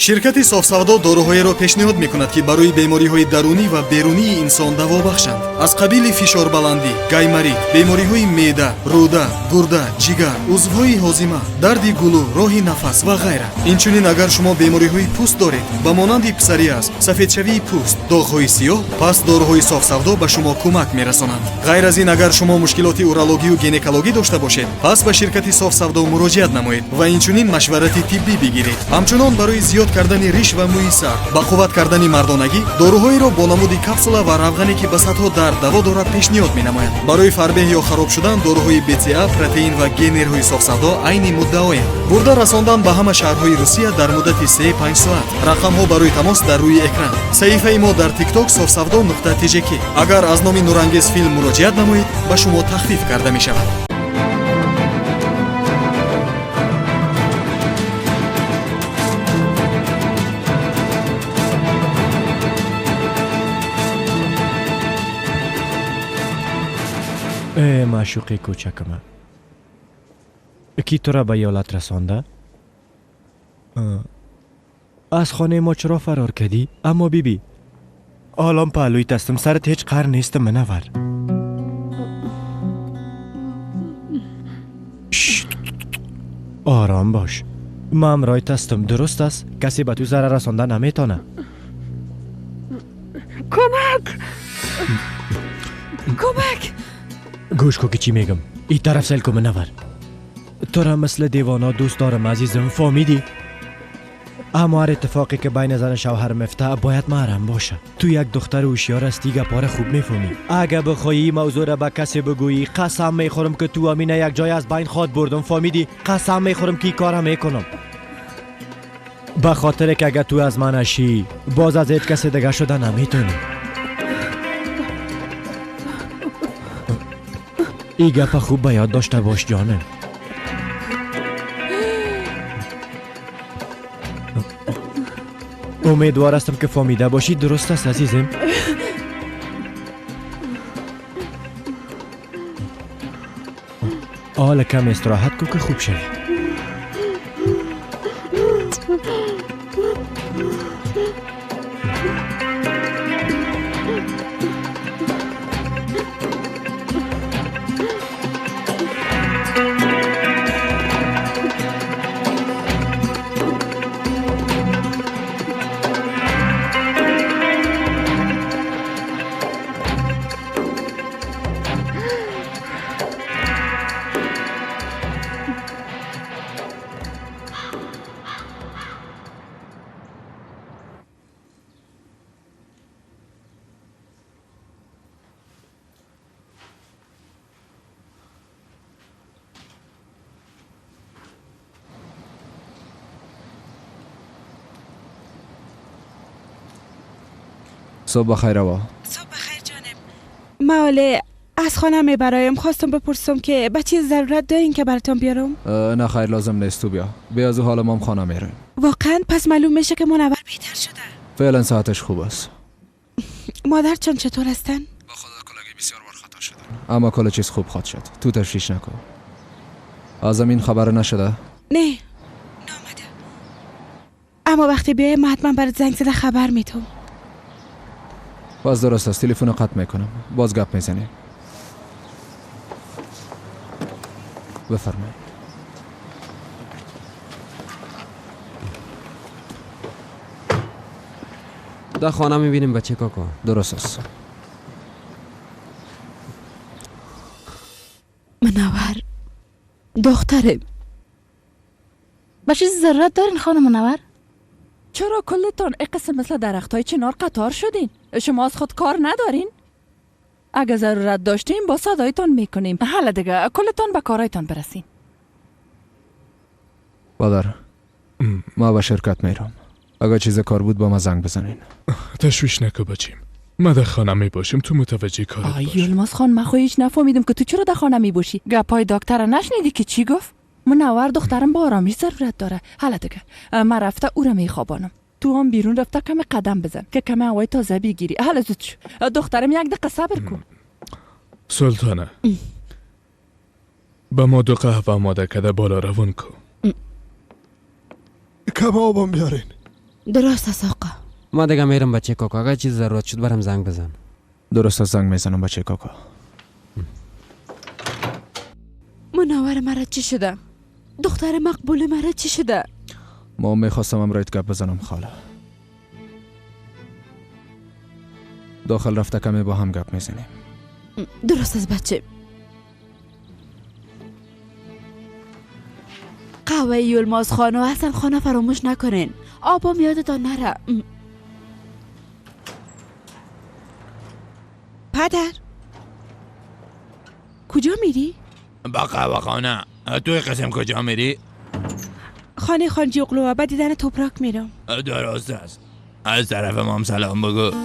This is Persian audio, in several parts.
Ширкати Софсавдо доруҳоеро пешниҳод мекунад, ки барои бемориҳои дарунӣ ва берунии инсон даво бахшанд, аз қабили фишорбаландӣ, гайморит, бемориҳои меъда, рӯда, гурда, ҷигар, узвҳои ҳозима, дарди гулӯ, роҳи нафас ва ғайра. Инчунин агар шумо бемориҳои пӯст доред, ба монанди псориаз, сафедшавии пӯст, доғҳои сиёҳ, пас доруҳои Софсавдо ба шумо кӯмак мерасонанд. Ғайр аз ин, агар шумо мушкилоти урологию гинекологӣ дошта бошед, пас ба ширкати Софсавдо муроҷиат намоед ва инчунин машварати тиббӣ бигиред. Ҳамчунон барои зиёд кардани риш ва мӯи сар, ба қувват кардани мардонагӣ, доруҳоеро бо намуди капсула ва равғане, ки ба садҳо дард даво дорад, пешниҳод менамояд. Барои фарбеҳ ё хароб шудан доруҳои БЦА, протеин ва генерҳои Софсавдо айни муддаоянд. Бурда расондан ба ҳама шаҳрҳои Русия дар муддати 3-5 соат. Рақамҳо барои тамос дар рӯи экран. Саҳифаи мо дар Тикток софсавдо.тжк. Агар аз номи Нурангез филм муроҷиат намоед, ба шумо тахфиф карда мешавад. Э, маъшуқи кӯчакама, ки тура ба иёлат расонда? Аз хонаи мо чаро фарор кардӣ? Аммо биби, ҳолом паҳлӯит ҳастам, сарат ҳеҷ қаҳр нестам. Манавар, ором бош, ман ҳамроҳит ҳастам, дуруст аст? Касе ба ту зарар расонда наметавонад. Кӯмак, кӯмак! Гӯш кун, ки чӣ мегӯм. И тараф сел кун. Манавар, тура мисли девона дӯст дорам, азизам, фаҳмидӣ? Аммо ҳар иттифоқе ки байни зан шавҳар мефта, бояд маҳрам боша. Ту як духтари ҳушёр ҳастӣ, гапҳоро хуб мефаҳмӣ. Агар бихоҳӣ мавзӯъро ба касе бигӯӣ, қасам мехӯрам, ки ту амина як ҷой аз байн ход бурдам, фаҳмидӣ? Қасам мехӯрам, ки кора мекунам, ба хотире ки агар ту аз ман нашӣ, боз аз ҳеҷ касе дига шуда наметонӣ. И гапа хуб ба ёд дошта бош, ҷонам. Умедвор ҳастам, ки фаҳмида бошӣ, дуруст аст, азизем? Ҳола кам истироҳат кун, ки хуб шавӣ. صبح بخیر آوا. صبح بخیر جانم. ما از خانه میبرایم، خواستم بپرسم که به چیز ضرورت دارین که براتون بیارم؟ نه خیر، لازم نیست، تو بیا بیا، از حال مام خانه میریم. واقعا؟ پس معلوم میشه که منور بهتر شده. فعلا صحتش خوب است. مادر چون چطور هستن؟ با خدا کلگی بسیار بار خطا شدن، اما کل چیز خوب خواهد شد، تو تشویش نکن. از این خبر نشده؟ نه، نامده. اما وقتی بیایم ما حتما برات زنگ زده خبر میتم. باز درست است، تلفن رو قطع میکنم، باز گپ میزنیم. بفرمایید. در خانه میبینیم بچه کاکا. درست است. منور دخترم، به چیز ضرورت دارین خانم منور؟ چرا کلتان قسم مثل درخت های چنار قطار شدین؟ شما از خود کار ندارین؟ اگه ضرورت داشتیم با صدایتان میکنیم. حالا دیگه کلتان به کارایتان برسین. مادر، ما به شرکت میرم. اگر چیز کار بود با ما زنگ بزنین. تشویش نکن بچیم، ما در خانه می باشیم، تو متوجه کارت باش. یلماز خان، من خو هیچ نفهمیدم که تو چرا در خانه می باشی. گپای دکتر نشنیدی که چی گفت؟ منور دخترم با آرامش ضرورت داره. حالا دیگه من رفته او را میخوابانم، تو هم بیرون رفته کم قدم بزن که کم هوای تازه بگیری. حالا زود شو دخترم، یک دقیقه صبر کن. سلطانه، به ما 2 قهوه آماده کرده بالا روان کن. کبابم بیارین. درست است آقا. ما دیگه میرم بچه کاکا، اگه چیز ضرورت شد برام زنگ بزن. درست است، زنگ میزنم بچه کاکا. منور مرا چی شده؟ دختر مقبول مرا چی شده؟ ما میخواستم امرایت گپ بزنم خاله. داخل رفته کمی با هم گپ میزنیم. درست است بچه. قهوه یلماز خانه و حسن خانه فراموش نکنین. آبام یادتان نره. پدر کجا میری؟ با قهوه خانه. توی قسم کجا میری؟ خانه خانجی اقلوه، به دیدن توپراک میرم. درست است. از طرف مام سلام بگو.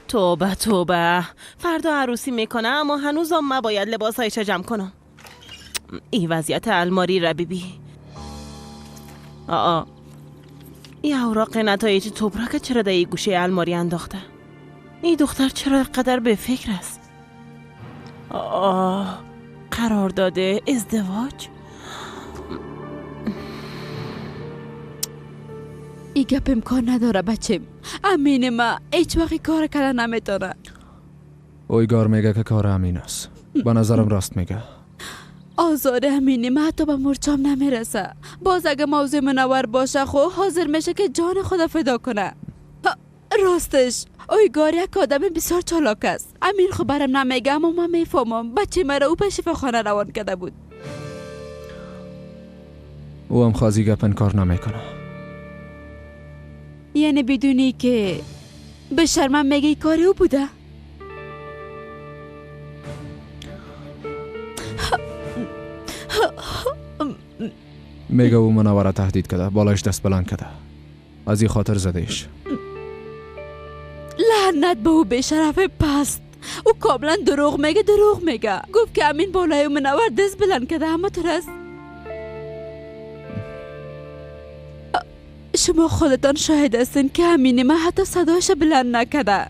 توبه توبه، فردا عروسی میکنه اما هنوزم من باید لباسایش جمع کنم. این وضعیت الماری را ببی. آ این اوراق نتایج توپراک چرا در گوشه الماری انداخته؟ این دختر چرا قدر به فکر است؟ آه قرار داده ازدواج؟ ای گپ امکان نداره بچه. امین ما هیچ وقت کار کردن نمیتونه. اویگار میگه که کار امین است. به نظرم راست میگه. آزار امین ما حتی به مرچام نمیرسه. باز اگه موضوع منور باشه خو حاضر میشه که جان خود فدا کنه. راستش اویگار یک آدم بسیار چالاک است. امین خو برم نمیگه اما من میفهمم. بچه مرا او به شفاخانه روان کرده بود. او هم خازی گپ انکار نمیکنه. یعنی بدونی که به شرمم میگه کاری او بوده؟ میگه او منوره تهدید کرده، بالایش دست بلند کرده، از این خاطر زدهش. لعنت به او بی‌شرف پست. او کاملا دروغ میگه، دروغ میگه. گفت که امین بالای منور دست بلند کرده، اما تو شما خودتان شاهد هستین که امین ما حتی صدایش بلند نکرده.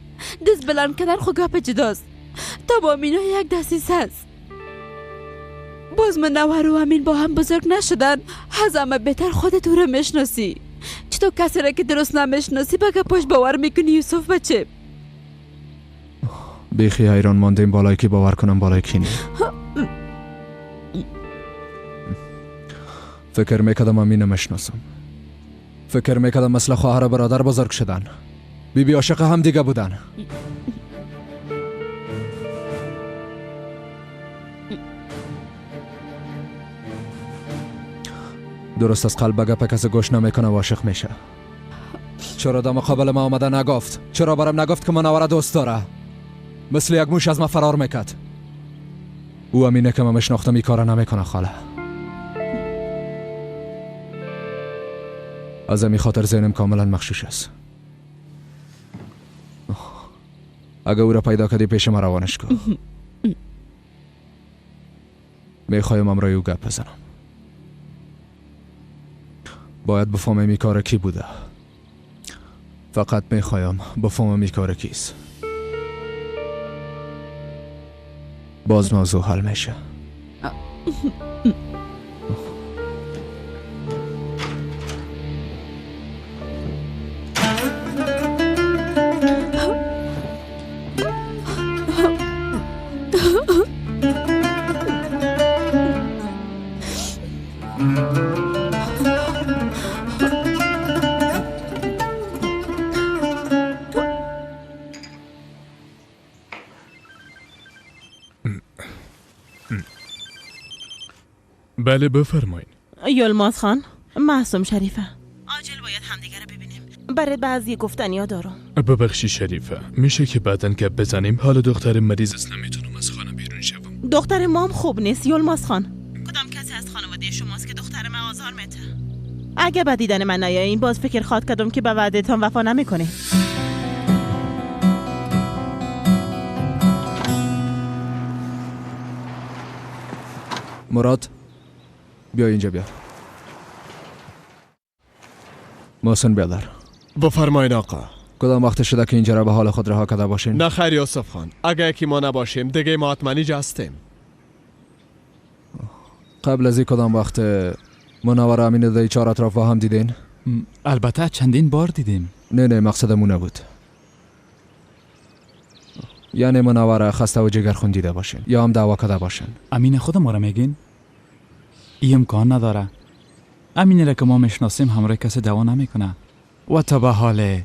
دست بلند کردن خو گپ جداست. تمام اینا یک دسیسه است. باز منور و امین با هم بزرگ نشدن. از همه بهتر خودت او را میشناسی. چطور کسی را که درست نمیشناسی به گپاش باور میکنی یوسف بچه؟ بیخی حیران ماندیم بالای کی باور کنم بالای کی نه. فکر میکردم امین میشناسم. فکر میکردم مثل خواهر و برادر بزرگ شدن، بی بی عاشق هم دیگه بودن. درست از قلب گپ کسی گوش نمیکنه و عاشق میشه. چرا در مقابل ما آمده نگفت؟ چرا برم نگفت که منوره دوست داره؟ مثل یک موش از ما فرار میکرد. او امینه که من میشناختم این کارا نمیکنه خاله. از این خاطر ذهنم کاملا مغشوش است. اگه او را پیدا کردی پیش ما روانش کن. میخوایم امرای او گپ بزنم. باید بفهمم این کار کی بوده. فقط میخوایم بفهمم این کار کیست. باز موضوع حل میشه. بله بفرمایین. یلماز خان، معصوم شریفه. عاجل باید همدیگه رو ببینیم. برای بعضی گفتنیا دارم. ببخشی شریفه، میشه که بعداً گپ بزنیم؟ حال دختر مریض است، نمیتونم از خانه بیرون شوم. دختر مام خوب نیست یلماز خان. کدام کسی از خانواده شماست که دختر من آزار میده؟ اگه به دیدن من نیایین باز فکر خواد کردم که به وعده‌تان وفا نمیکنه. مراد بیا اینجا بیا. محسن بیادر. بفرمایید آقا. کدام وقت شده که اینجا را به حال خود رها کرده باشین؟ نه خیر یوسف خان، اگه یکی ما نباشیم دیگه ما حتما اینجا هستیم. قبل از این کدام وقت منور امین در چهار اطراف با هم دیدین؟ البته چندین بار دیدیم. نه نه، مقصدمون نبود. یعنی منور خسته و جگرخون دیده باشین یا هم دعوا کرده باشین. امین خود ما را میگین؟ این امکان نداره. امین را که ما میشناسیم همراه کسی دعوا نمیکنه و تا به حال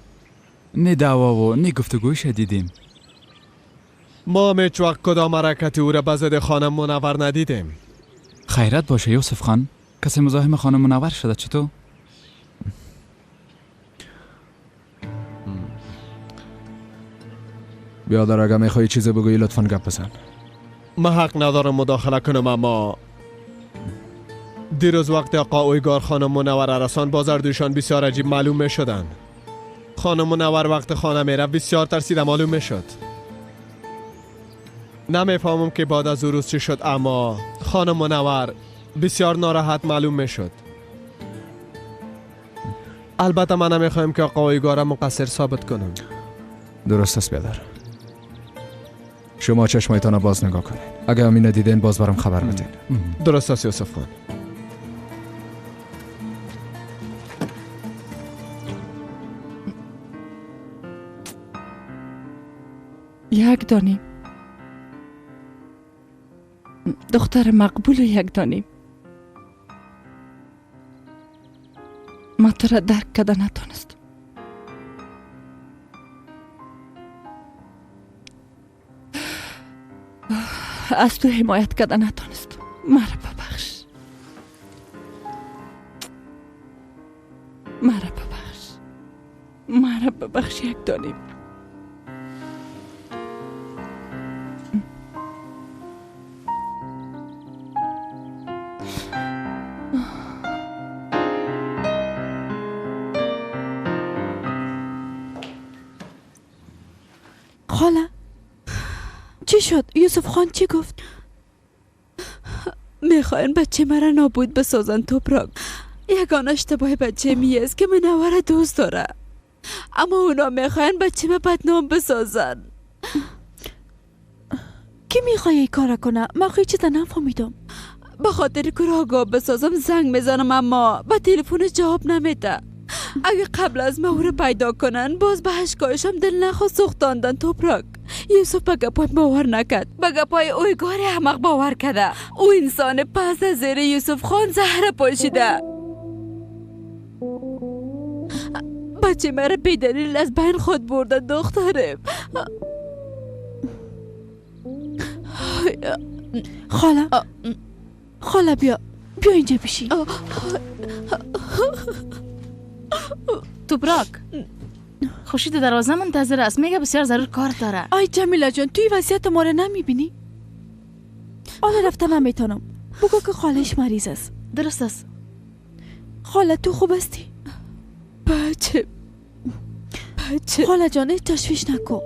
نه دعوا و نه گفتگویش دیدیم. ما هم هیچ وقت کدام حرکت او را به ضد خانم منور ندیدیم. خیرت باشه یوسف خان، کسی مزاحم خانم منور شده چطور؟ بیادر اگه میخوای چیزی بگویی لطفاً گپ بزن. من حق ندارم مداخله کنم، اما دیروز وقتی آقا اویگار خانم منور رسان بازردوشان بسیار عجیب معلوم میشدن. خانم منور وقت خانه میرفت بسیار ترسیده معلوم میشد. نمیفهمم که بعد از روز چی شد، اما خانم منور بسیار ناراحت معلوم میشد. البته من نمیخوایم که آقا اویگار مقصر ثابت کنم. درست است بیادر. شما چشمایتان باز نگاه کنین. اگه امین دیدین باز برام خبر بدین. درست است یوسف خان. یک دانیم دختر مقبول، یک دانیم ما تو را درک کرده نتانستم. از تو حمایت کرده نتانستم. مرا ببخش، مرا ببخش، مرا ببخش یک دانیم. خاله چی شد؟ یوسف خان چی گفت؟ میخواین بچه مرا نابود بسازن توپراک. یگانه اشتباه بچه می است که منور دوست داره، اما اونا میخواین بچه من بدنام بسازن. کی میخوای این کار کنه؟ من خیلی چیزا نفهمیدم. به خاطر که آگاه بسازم زنگ میزنم، اما به تلفن جواب نمیده. اگه قبل از ما او رو پیدا کنن باز به هشکایشم دل نخواست سوختاندن توپراک. یوسف به گپای باور نکرد، به گپای اویگار احمق باور کرده. او انسان پس از زیر یوسف خان زهره پاشیده. بچه مرا بی دلیل از بین خود برده دخترم. خاله خاله بیا بیا اینجا بشین. توپراک خورشید دروازه منتظر است، میگه بسیار ضرور کار داره. آی جمیله جان، توی وضعیت ما رو نمیبینی؟ حالا رفته نمیتونم. بگو که خالش مریض است. درست است. خاله تو خوب هستی؟ بچه بچه خاله جان هیچ تشویش نکن.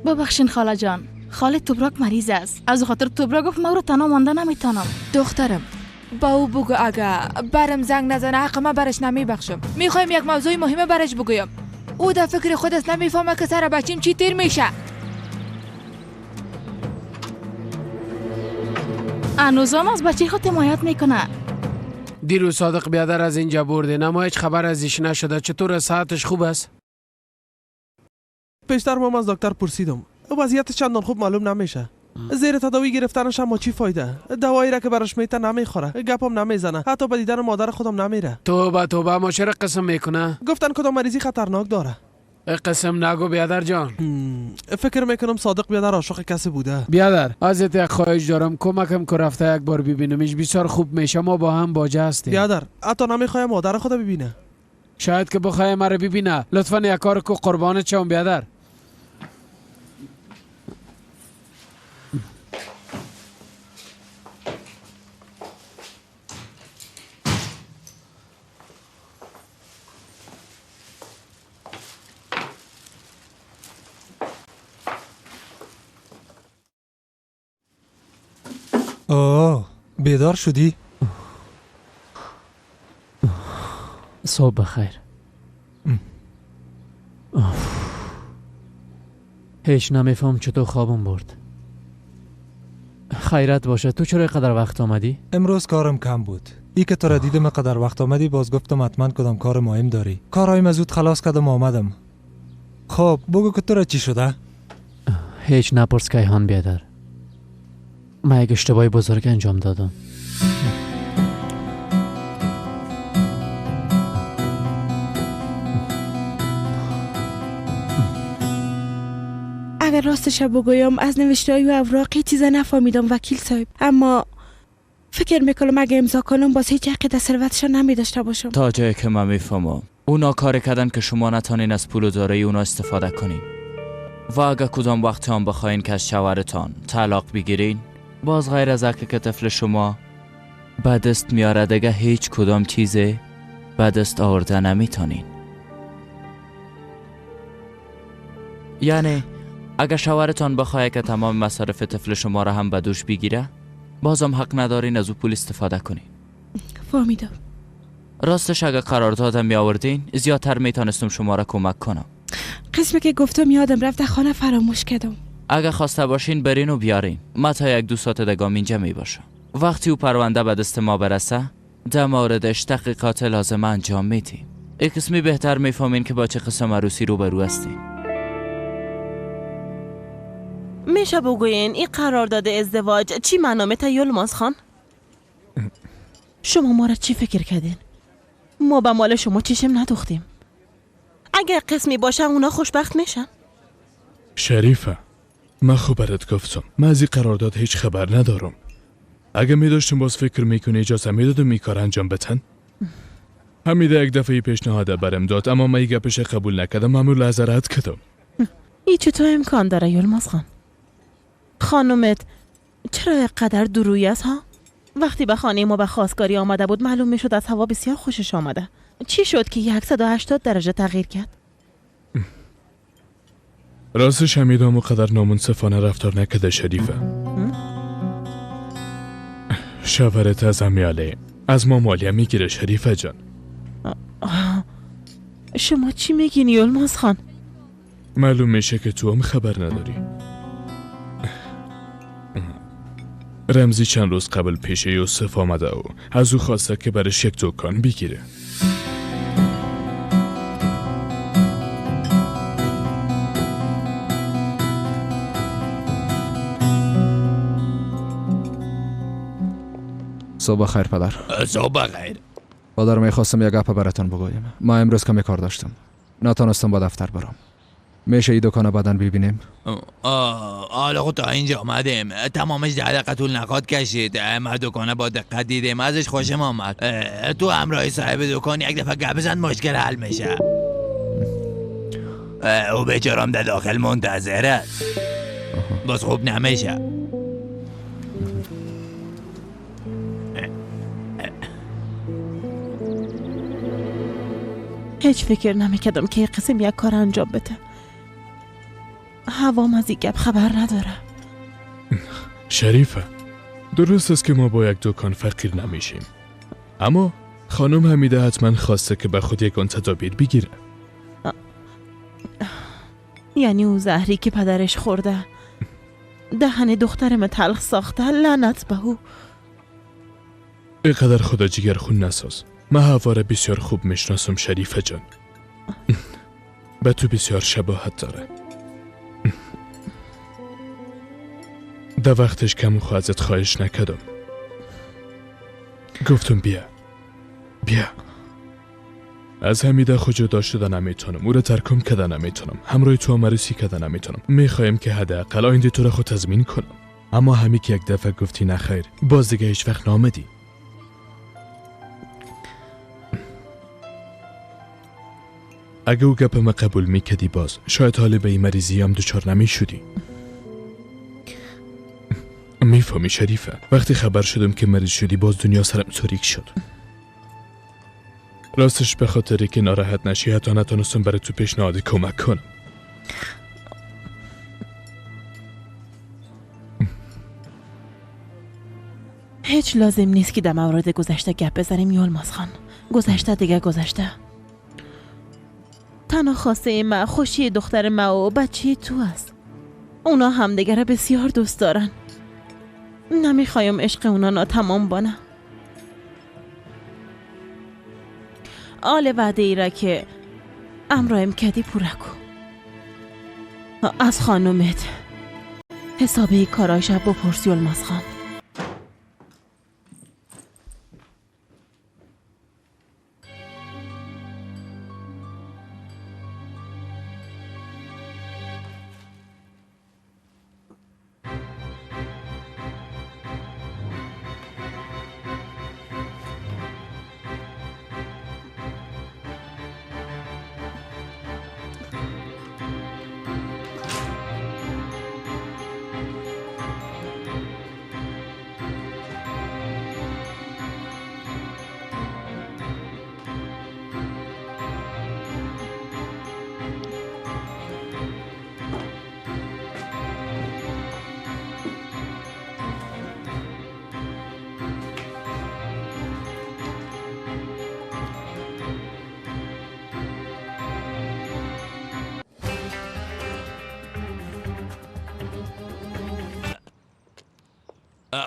ببخشین خاله جان، خاله توپراک مریض است. از خاطر توپراک گفت من رو تنها مانده نمیتونم. دخترم با او بگو اگه برم زنگ نزنه حق ما برش نمیبخشم. میخوایم یک موضوع مهم برش بگویم. او در فکر خود است، نمیفهمه که سر بچیم چی تیر میشه. هنوزم از بچه خود حمایت میکنه. دیروز صادق بیادر از اینجا برده، اما هیچ خبر ازش نشده. چطور صحتش خوب است؟ پیشتر ما از دکتر پرسیدم، وضعیت چندان خوب معلوم نمیشه. زیر تداوی گرفتنش اما چی فایده؟ دوایی را که براش میته نمیخوره، گپم نمیزنه، حتی به دیدن مادر خودم نمیره. توبه توبه، ما چرا قسم میکنه؟ گفتن کدام مریضی خطرناک داره. قسم نگو بیادر جان. فکر میکنم صادق بیادر عاشق کسی بوده. بیادر ازت یک خواهش دارم، کمکم که رفته یک بار ببینمش، بسیار خوب میشه. ما با هم باجه هستیم. بیادر حتی نمیخوایم مادر خود ببینه. شاید که بخوای مرا ببینه. لطفا یک کار کو قربانت شوم بیادر. آه بیدار شدی؟ صبح بخیر. هیچ نمیفهم چطور خوابم برد. خیرت باشه، تو چرا قدر وقت آمدی؟ امروز کارم کم بود. ای که تو را دیدم قدر وقت آمدی، باز گفتم حتما کدام کار مهم داری. کارهایم زود خلاص کردم آمدم. خب بگو که تو را چی شده؟ هیچ نپرس کیهان بیادر. من یک اشتباه بزرگ انجام دادم. اگر راستش بگویم از نوشته‌های و اوراقی چیز نفهمیدم وکیل صاحب، اما فکر میکنم اگه امضا کنم باز هیچ حقی در ثروتشان نمی داشته باشم. تا جایی که من میفهمم اونا کار کردن که شما نتانین از پول و دارایی اونا استفاده کنین و اگه کدام وقت هم بخواین که از شوهرتان طلاق بگیرین، باز غیر از حقی که طفل شما به دست میاره دیگه هیچ کدام چیز به دست آورده نمیتونین. یعنی اگه شوهرتان بخواه که تمام مصارف طفل شما را هم به دوش بگیره، بازم حق ندارین از او پول استفاده کنین. فهمیدم. راستش اگه قراردادم می آوردین زیادتر میتونستم شما را کمک کنم. قسمی که گفتم یادم رفت، خانه فراموش کردم. اگه خواسته باشین برین و بیارین، ما تا یک دو ساعت دیگه اینجا می باشم. وقتی او پرونده به دست ما برسه در موردش تحقیقات لازم انجام میدیم. یک قسمی بهتر میفهمین که با چه قسم عروسی روبرو هستین. میشه بگوین این قرارداد ازدواج چی معنا میته یلماز خان؟ شما ما را چی فکر کردین؟ ما به مال شما چشم ندوختیم. اگر قسمی باشه اونا خوشبخت میشن. شریفه، من خوب برات گفتم من از این قرارداد هیچ خبر ندارم. اگه میداشتم باز فکر میکنی اجازه میدادم این کار انجام بتن؟ حمیده یک دفعه پیشنهاد برم داد، اما من گپش قبول نکردم، همون لحظه رد کردم. این چطور امکان داره یلماز خان؟ خانومت چرا اینقدر درویی است ها؟ وقتی به خانه ما به خواستگاری آمده بود معلوم میشد از هوا بسیار خوشش آمده. چی شد که 180 درجه تغییر کرد؟ راستش حمیده هم قدر نامنصفانه رفتار نکرده شریفه. شوهرت از امیاله از ما مالیه میگیره شریفه جان. شما چی میگین یلماز خان؟ معلوم میشه که تو هم خبر نداری. رمزی چند روز قبل پیش یوسف آمده و از او خواسته که برش یک دکان بگیره. صبح خیر پدر. صبح خیر. پدر میخواستم یک گپ براتون بگویم. ما امروز کمی کار داشتم، نتونستم با دفتر برم. میشه این دکان بعداً ببینیم؟ حالا خود تا اینجا آمدیم، تمامش 10 دقیقه طول نخواد کشید. ما دکانه با دقت دیدیم، ازش خوشم آمد. تو همراه صاحب دکان یک دفعه گپ بزن، مشکل حل میشه. او بیچارم در داخل منتظر است، باز خوب نمیشه. هیچ فکر نمیکردم که قسم یک کار انجام بده. هوام از این گپ خبر نداره. شریفه، درست است که ما با یک دکان فقیر نمیشیم، اما خانم حمیده حتما خواسته که به خود یکان تدابیر بگیره. یعنی او زهری که پدرش خورده دهن دخترم تلخ ساخته، لعنت به او. اینقدر خدا جگر خون نساز. من هوا را بسیار خوب میشناسم شریفه جان. به تو بسیار شباهت داره. در وقتش کم خو ازت خواهش نکردم، گفتم بیا بیا. از حمیده خود جدا شده نمیتونم، او را ترکم کده نمیتونم، همراه تو عروسی کده نمیتونم. میخوایم که حداقل آینده تو را خود تضمین کنم. اما همی که یک دفعه گفتی نخیر، باز دیگه هیچ وقت نامدی. اگه او گپ ما قبول میکدی باز شاید حال به این مریضی هم دچار نمیشدی. میفهمی شریفه، وقتی خبر شدم که مریض شدی باز دنیا سرم تاریک شد. راستش به خاطری که ناراحت نشی حتی نتونستم برای تو پیشنهاد کمک کنم. هیچ لازم نیست که در مورد گذشته گپ بزنیم یلماز خان. گذشته دیگه گذشته. تنها خواسته ما خوشی دختر ما و بچه تو است. اونا همدیگه را بسیار دوست دارن. نمیخوایم عشق اونا ناتمام بانه. آل وعده ای را که امرایم کدی پوره کو. از خانومت حسابه کارایش بپرس یلماز خان.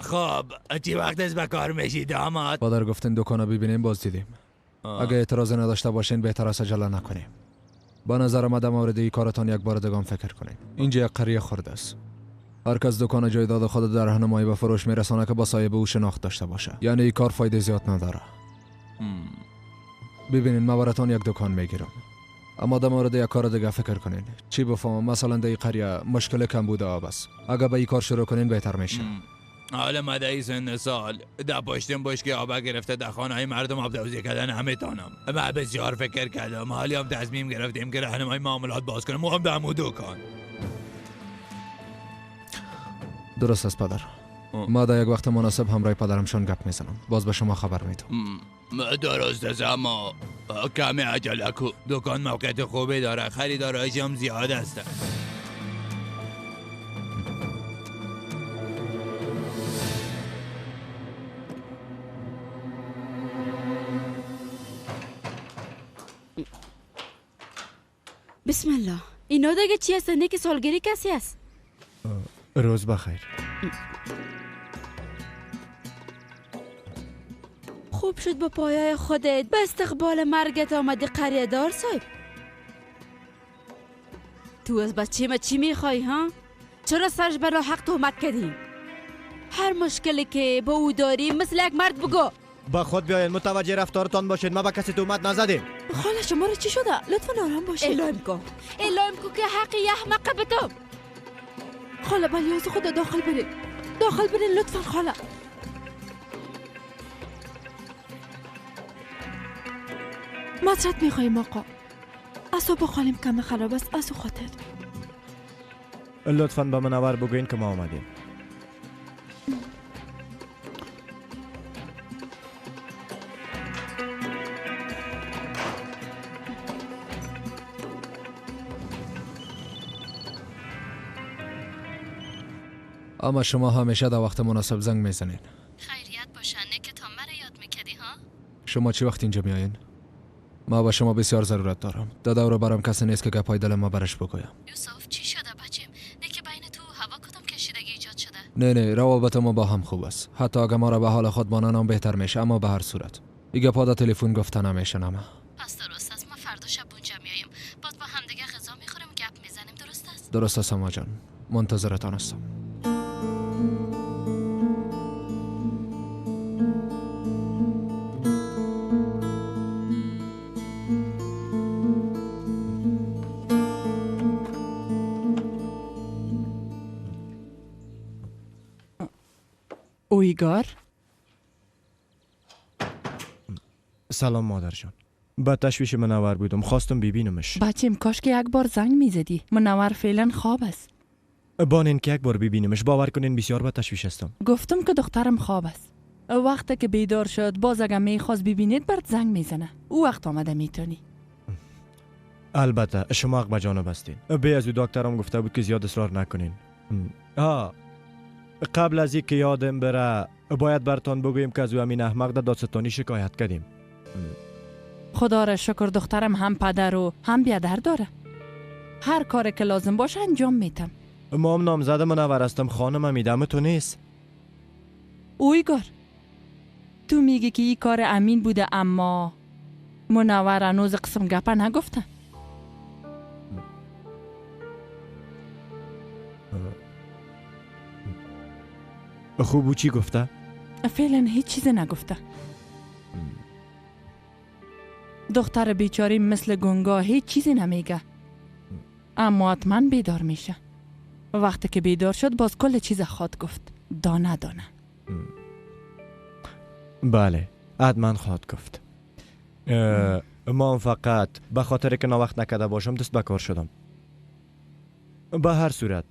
خب چی وقت از به کار میشی داماد؟ پادر گفتین دکانو ببینیم باز دیدیم. اگه اعتراض نداشته باشین بهتر است عجله نکنیم. با نظر ما در مورد این کارتان یک بار دیگه فکر کنیم. اینجا یک قریه خرد است. هر کس دکان جایداد خود در راهنمایی به فروش میرسانه که با صاحب او شناخت داشته باشه. یعنی این کار فایده زیاد نداره. ببینین من براتان یک دکان میگیرم. اما در مورد یک کار دیگه فکر کنین. چی بفهمم مثلا در این قریه مشکل کمبود آب است. اگه به این کار شروع کنین بهتر میشه. حالا ما در سن سال در پشتم باش که آب گرفته در خانه های مردم آب توزیع کردن همه تانم. من بسیار فکر کردم. حالی هم تصمیم گرفتیم که راهنمای معاملات باز کنم و هم به همون دکان. درست است پدر. ما در یک وقت مناسب همراه پدرمشان گپ میزنم. باز به شما خبر میدم. درست است اما کمی عجله کو. دکان موقعیت خوبی داره، خریدارایش هم زیاد است. بسم الله. اینا دیگه چی هست؟ نه که سالگری کسی است. روز بخیر. خوب شد با پایای خودت به استقبال مرگت آمدی قریه دار صاحب. تو از بچه ما چی میخوای ها؟ چرا سرش برا حق تهمت کردی؟ هر مشکلی که با او داری مثل یک مرد بگو. با خود بیاین، متوجه رفتارتان باشید. ما با کسی تهمت نزدیم. خاله شما رو چی شده؟ لطفا آرام باشید. اعلام کو، اعلام کو که حق یه احمق به تو. خاله بلیاز خدا داخل برین، داخل برین لطفا خاله. معذرت میخوایم آقا، اعصاب خالیم کم خراب است از او خاطر. لطفا به منور بگوین که ما آمدیم. اما شما همیشه در وقت مناسب زنگ میزنین. خیریت باشه، نه که تا مرا یاد میکردی ها؟ شما چی وقت اینجا میاین؟ ما با شما بسیار ضرورت دارم. دادا رو برام کسی نیست که گپای دل ما برش بگویم. یوسف چی شده بچم؟ نه که بین تو هوا کدام کشیدگی ایجاد شده؟ نه نه، روابط ما با هم خوب است. حتی اگه ما را به حال خود مانن هم بهتر میشه، اما به هر صورت این گپا در تلفن گفته نمیشه. نه پس درست است، ما فردا شب اونجا میایم، باز با همدیگه غذا میخوریم، گپ میزنیم. درست است؟ درست است اما جان، منتظرتان هستم. اویگار؟ سلام مادر جان. با تشویش منور بودم، خواستم ببینمش. بچیم کاش که یک بار زنگ میزدی. منور فعلا خواب است. بانین که یک بار ببینمش، باور کنین بسیار با تشویش هستم. گفتم که دخترم خواب است. وقتی که بیدار شد باز اگه میخواست ببینید برات زنگ میزنه. او وقت آمده میتونی. البته شما حق به جانب هستین. به از او دکترم گفته بود که زیاد اصرار نکنین. ها قبل از اینکه یادم بره باید برتان بگوییم که از او امین احمق در دادستانی شکایت کردیم. خدا را شکر دخترم هم پدر و هم بیادر داره. هر کاری که لازم باشه انجام میتم. ما هم نامزد منور هستم خانم حمیده، تو نیست. اویگار تو میگی که این کار امین بوده، اما منور هنوز قسم گپه نگفته. خوب او چی گفته؟ فعلا هیچ چیز نگفته. دختر بیچاری مثل گنگا هیچ چیزی نمیگه، اما حتما بیدار میشه. وقتی که بیدار شد باز کل چیز خواد گفت، دانه دانه. بله حتما خواد گفت. ما فقط به خاطر که ناوقت نکرده باشم دست به کار شدم. به هر صورت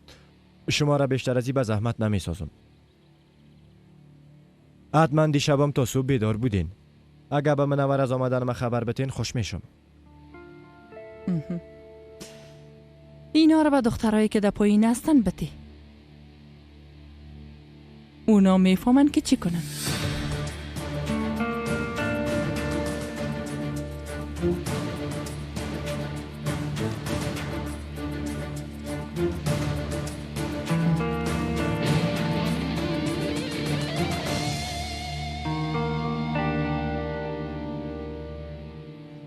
شما را بیشتر از این به زحمت نمیسازم. حتما دیشبم تا صبح بیدار بودین. اگر به منور از آمدن من خبر بتین خوش میشم. اینا رو به دخترایی که در پایین هستن بتی. اونا میفهمن که چی کنن.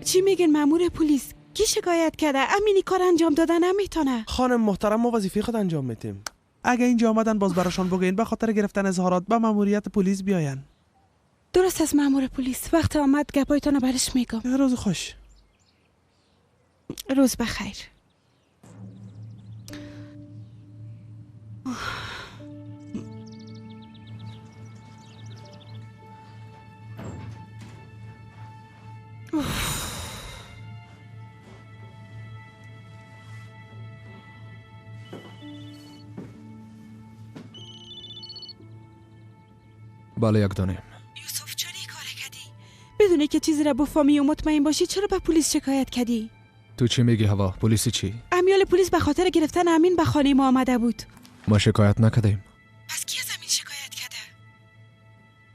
چی میگن مامور پلیس؟ کی شکایت کرده؟ امینی کار انجام داده نمیتونه. خانم محترم ما وظیفه خود انجام میتیم. اگه اینجا آمدن باز براشان بگین به خاطر گرفتن اظهارات به ماموریت پلیس بیاین. درست از مامور پلیس وقت آمد گپایتان برش میگم. روز خوش. روز بخیر. بله یک دانه. یوسف چرا این کار کردی؟ بدونی که چیزی را بفهمی و مطمئن باشی چرا به پلیس شکایت کردی؟ تو چی میگی هوا؟ پلیسی چی؟ امیال پلیس به خاطر گرفتن امین به خانه ما آمده بود. ما شکایت نکردیم. پس کی از امین شکایت کرده؟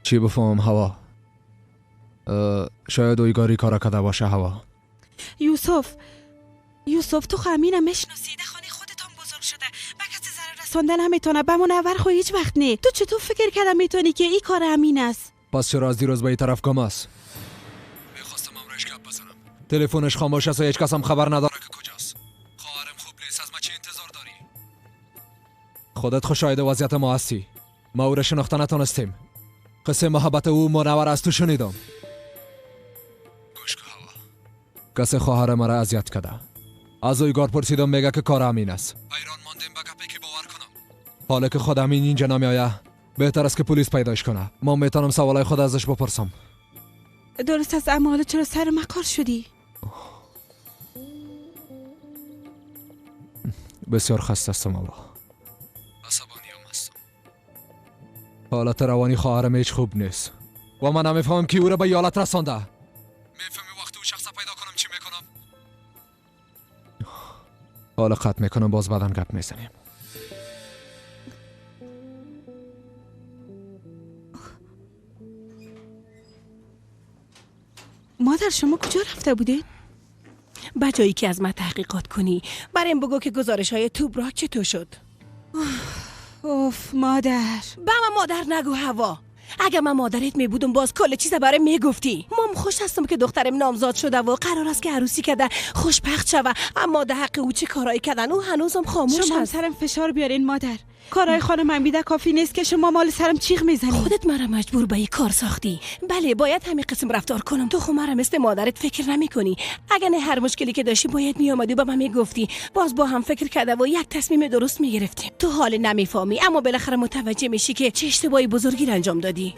چی بفهم هوا؟ شاید اویگاری کار کرده باشه هوا. یوسف تو امینم میشناسی، در خانه خودتان بزرگ شده، به کسی ضرر رساندن نمیتونه، به منور خو هیچ وقت نه. تو چطور فکر کردم میتونی که این کار امین است؟ پس چرا از دیروز به این طرف گم است؟ میخواستم امروز گپ بزنم. تلفنش خاموش است و هیچ کس هم خبر نداره که کجاست. خواهرم خوب نیست، از ما چه انتظار داری؟ خودت خوش شاهد وضعیت ما هستی. ما او را شناخته نتونستیم. قصه محبت او منور از تو شنیدم. گوش کن هوا. کسی خواهر مرا اذیت کرده. از اویگار پرسیدم میگه که کار امین است. حیران ماندیم به گپی که باور کنم. حالا که خود امین اینجا نمیآید، بهتر است که پلیس پیداش کنه. ما میتونم سوالای خود ازش بپرسم. درست است، اما حالا چرا سر مکار شدی؟ بسیار خسته هستم الله. عصبانی هم هستم. حالت روانی خواهرم هیچ خوب نیست و من نمیفهمم که او را به حالت رسانده. میفهمی وقتی او شخص پیدا کنم چی میکنم؟ حالا قطع میکنم، باز بعدا گپ میزنیم. مادر شما کجا رفته بودین؟ بجایی که از من تحقیقات کنی برایم بگو که گزارش های توبراک چطور شد. اوف مادر. به من مادر نگو هوا. اگه من مادرت می بودم باز کل چیز برای میگفتی. مام خوش هستم که دخترم نامزاد شده و قرار است که عروسی کرده خوشبخت شوه، اما در حق او چه کارایی کردن او هنوزم خاموش شما است. سرم فشار بیارین مادر. کارهای خانم حمیده کافی نیست که شما مال سرم چیغ میزنی. خودت مرا مجبور به این کار ساختی. بله باید همین قسم رفتار کنم. تو خو مرا مثل مادرت فکر نمیکنی. اگر نه هر مشکلی که داشتی باید میآمدی و به من میگفتی. باز با هم فکر کرده و یک تصمیم درست میگرفتیم. تو حال نمیفهمی اما بالاخره متوجه میشی که چه اشتباهی بزرگی را انجام دادی.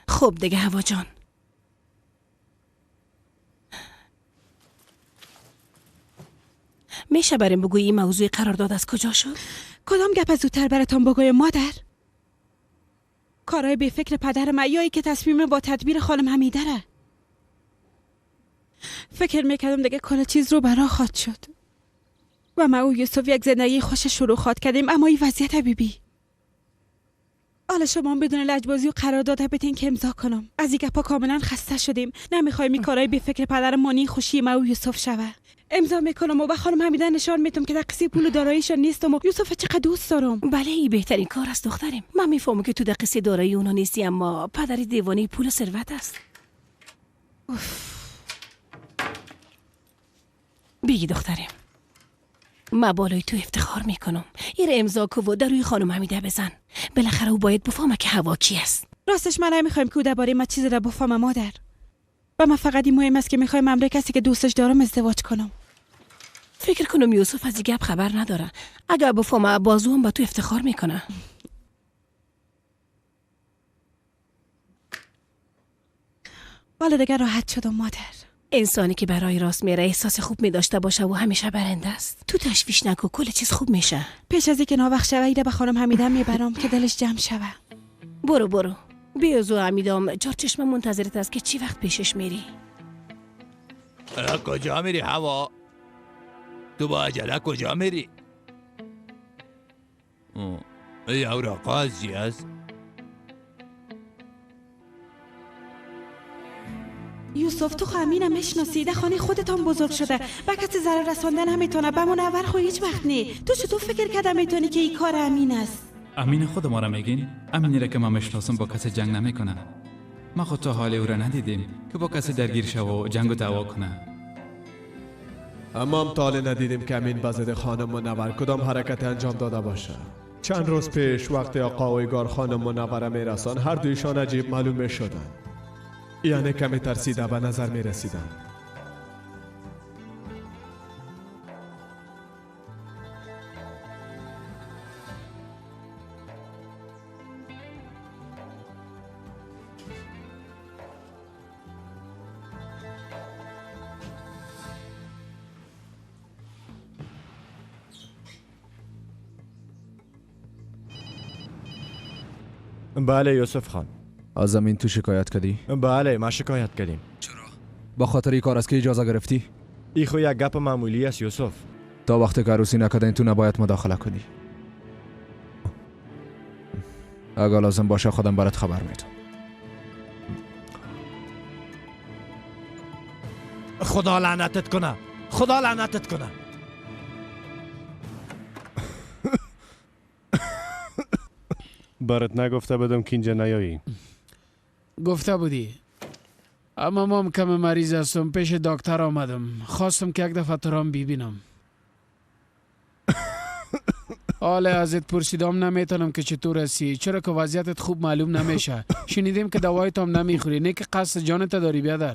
خب دیگه هوا جان، میشه بریم بگویی این موضوع قرارداد از کجا شد؟ کدام گپ زودتر براتان بگویم مادر؟ کارهای به فکر پدر من یا ای که تصمیم با تدبیر خانم حمیده را. فکر میکردم دیگه کل چیز رو برا خواد شد. و ما و یوسف یک زندگی خوش شروع خواد کردیم، اما این وضعیت بیبی. حالا شما بدون لجبازی و قرارداد بتین که امضا کنم. از این گپا کاملا خسته شدیم. نمیخوایم این کارهای بی فکر پدر مانی خوشی ما و یوسف شوه. امضا میکنم و به خانم حمیده نشان میتم که در قصه پول و داراییشان نیستم و یوسف چقدر دوست دارم. بله این بهترین کار است دخترم. من میفهمم که تو در قصه دارایی اونا نیستی، اما پدر دیوانه پول و ثروت است. بگی دخترم، من بالای تو افتخار میکنم. این امضا کو و در روی خانم حمیده بزن. بالاخره او باید بفهمه که هوا کی است. راستش من نمیخوایم که او درباره ما چیزی را بفهمه مادر. و من فقط این مهم است که میخوایم امر کسی که دوستش دارم ازدواج کنم. فکر کنم یوسف از گپ خبر نداره. اگر بفهمه بازوم با تو افتخار میکنه. حالا دیگه راحت شدم مادر. انسانی که برای راست میره احساس خوب میداشته باشه و همیشه برنده است. تو تشویش نکن، کل چیز خوب میشه. پیش از اینکه ناوقت شوه ایره به خانم حمیده میبرم که دلش جمع شوه. برو برو. بیازو حمیدم چهار چشم منتظرت است که چی وقت پیشش میری. کجا میری هوا؟ تو با عجله کجا میری؟ ای اوراقا از چی است؟ یوسف تو امینم میشناسی، در خانه خودتان بزرگ شده، به کسی ضرر رساندن نمیتونه، به منور خو هیچ وقت نی. تو چطور فکر کرده میتونی که این کار امین است؟ امین خود ما را میگین؟ امینی را که من میشناسم با کسی جنگ نمیکنه. ما خود تا حال او را ندیدیم که با کسی درگیر شوه و جنگ و دعوا کنه. اما هم تا حال ندیدیم که امین به ضد خانم منور کدام حرکت انجام داده باشه. چند روز پیش وقتی آقا و ایگار خانم منوره میرسان، هر دویشان عجیب معلوم میشدند. یعنی کمی ترسیده به نظر می رسیدن. بله یوسف خان. از زمین تو شکایت کردی؟ بله ما شکایت کردیم. چرا؟ با خاطر این کار است که اجازه گرفتی؟ ای خو یک گپ معمولی است یوسف. تا وقتی که عروسی نکردین تو نباید مداخله کنی. اگر لازم باشه خودم برات خبر میدم. خدا لعنتت کنه، خدا لعنتت کنه. برات نگفته بودم که اینجا نیایی. گفته بودی، اما مام کم مریض هستم، پیش دکتر آمدم، خواستم که یک دفعه تو را ببینم. حالا ازت پرسیدم نمیتونم که چطور هستی، چرا که وضعیتت خوب معلوم نمیشه. شنیدیم که دوایت هم نمیخوری، نه که قصد جانت داری بیادر.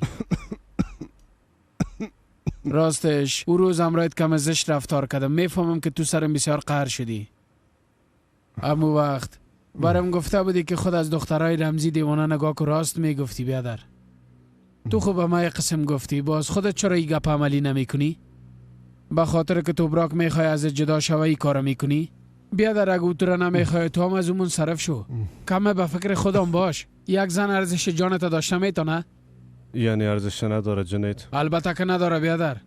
راستش او روز همراهت کم زشت رفتار کردم، میفهمم که تو سرم بسیار قهر شدی. امو وقت برام گفته بودی که خود از دخترای رمزی دیوانه نگاه که راست میگفتی بیادر. تو خب به ما قسم گفتی، باز خودت چرا این گپ عملی نمیکنی؟ به خاطر که تو براک میخوای از جدا شوی این کارو میکنی؟ بیادر اگه تو را نمیخوای تو هم از اون منصرف شو. کم به فکر خودم باش. یک زن ارزش جانت داشته میتونه؟ یعنی ارزش نداره جنید؟ البته که نداره بیادر.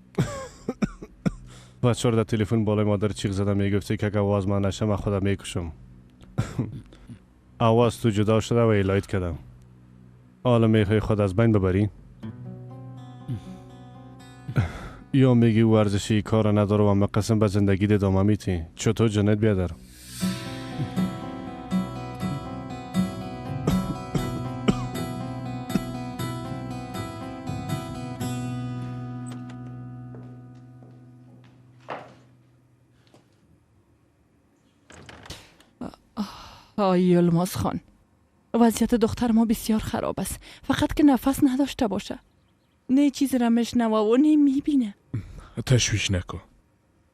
بچه در تلفن بالای مادر چیغ زدم میگفتی که اگه آواز من نشه من خودم میکشم. آواز تو جدا شده و ایلایت کردم. حالا میخوای خود از بین ببری؟ یا میگی او ارزشی کار نداره و مقسم به زندگی ادامه میتی؟ چطور جنت بیادر؟ آی یلماز خان، وضعیت دختر ما بسیار خراب است. فقط که نفس نداشته باشه، نه چیزی را میشنوه و نه میبینه. تشویش نکن،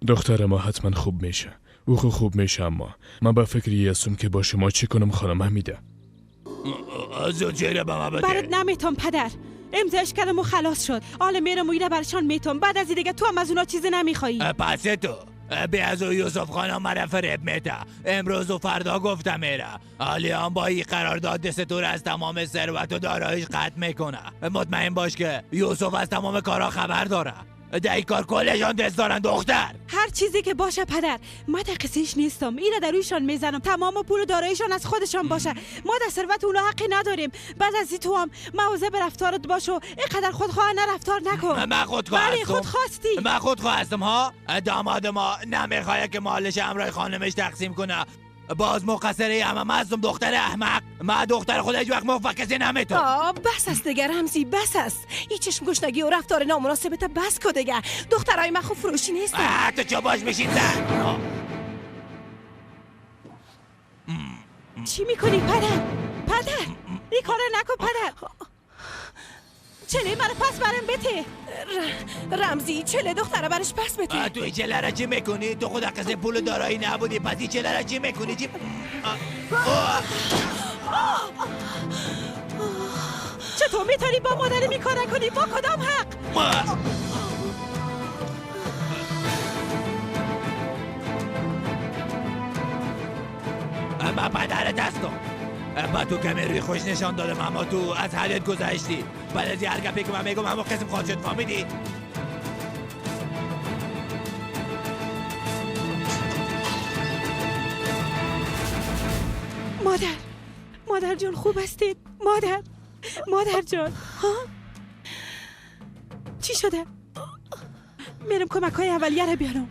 دختر ما حتما خوب میشه. او خوب میشه، اما من به فکری هستم که با شما چی کنم خانم حمیده. برات نمیتم پدر، امضاش کردم و خلاص شد. حالا میرم و ایره برشان میتم. بعد از دیگه تو هم از اونا چیزی نمیخوایی. پس تو به از یوسف خانم مرا فریب میده. امروز و فردا گفتم میره. حالی هم با این قرارداد دست تو از تمام ثروت و داراییش قطع میکنه. مطمئن باش که یوسف از تمام کارا خبر داره. در این کار کلشان دست دارن دختر. هر چیزی که باشه پدر، من در قصهش نیستم. اینا در رویشان میزنم. تمام پول و داراییشان از خودشان باشه. ما در ثروت اونا حقی نداریم. بعد از تو هم مواظب رفتارت باش و اینقدر خودخواه نه رفتار نکن. من خودخواه هستم. بله خودخواستی. من خودخواه هستم ها. داماد ما نمیخواد که مالش همراه خانمش تقسیم کنه. باز مقصره همه هستم دختر احمق. من دختر خود هیچ وقت موفق کسی نمیتونم. بس است دیگه رمزی، بس است. این چشم گشنگی و رفتار نامناسبت بس کو دیگه. دخترای من خوب فروشی نیستن. تو چه باش میشین زن؟ چی میکنی پدر؟ پدر این کارو نکن پدر. چله منو پس برم بده. رمزی چله دختره برش پس بده. تو این چله را چی میکنی؟ تو خود قصه پول دارایی نبودی، پس این چله را چی میکنی؟ چی؟ چطور میتونی با مادر می کار کنی؟ با کدام حق؟ من پدرت هستم. با تو کمی روی خوش نشان دادم اما تو از حدت گذشتی. بعد از هر گپی که من میگم همون قسم خواهد شد، فهمیدی؟ مادر، مادر جان خوب هستید؟ مادر، مادر جان ها؟ چی شده؟ میرم کمک های اولیه رو بیارم.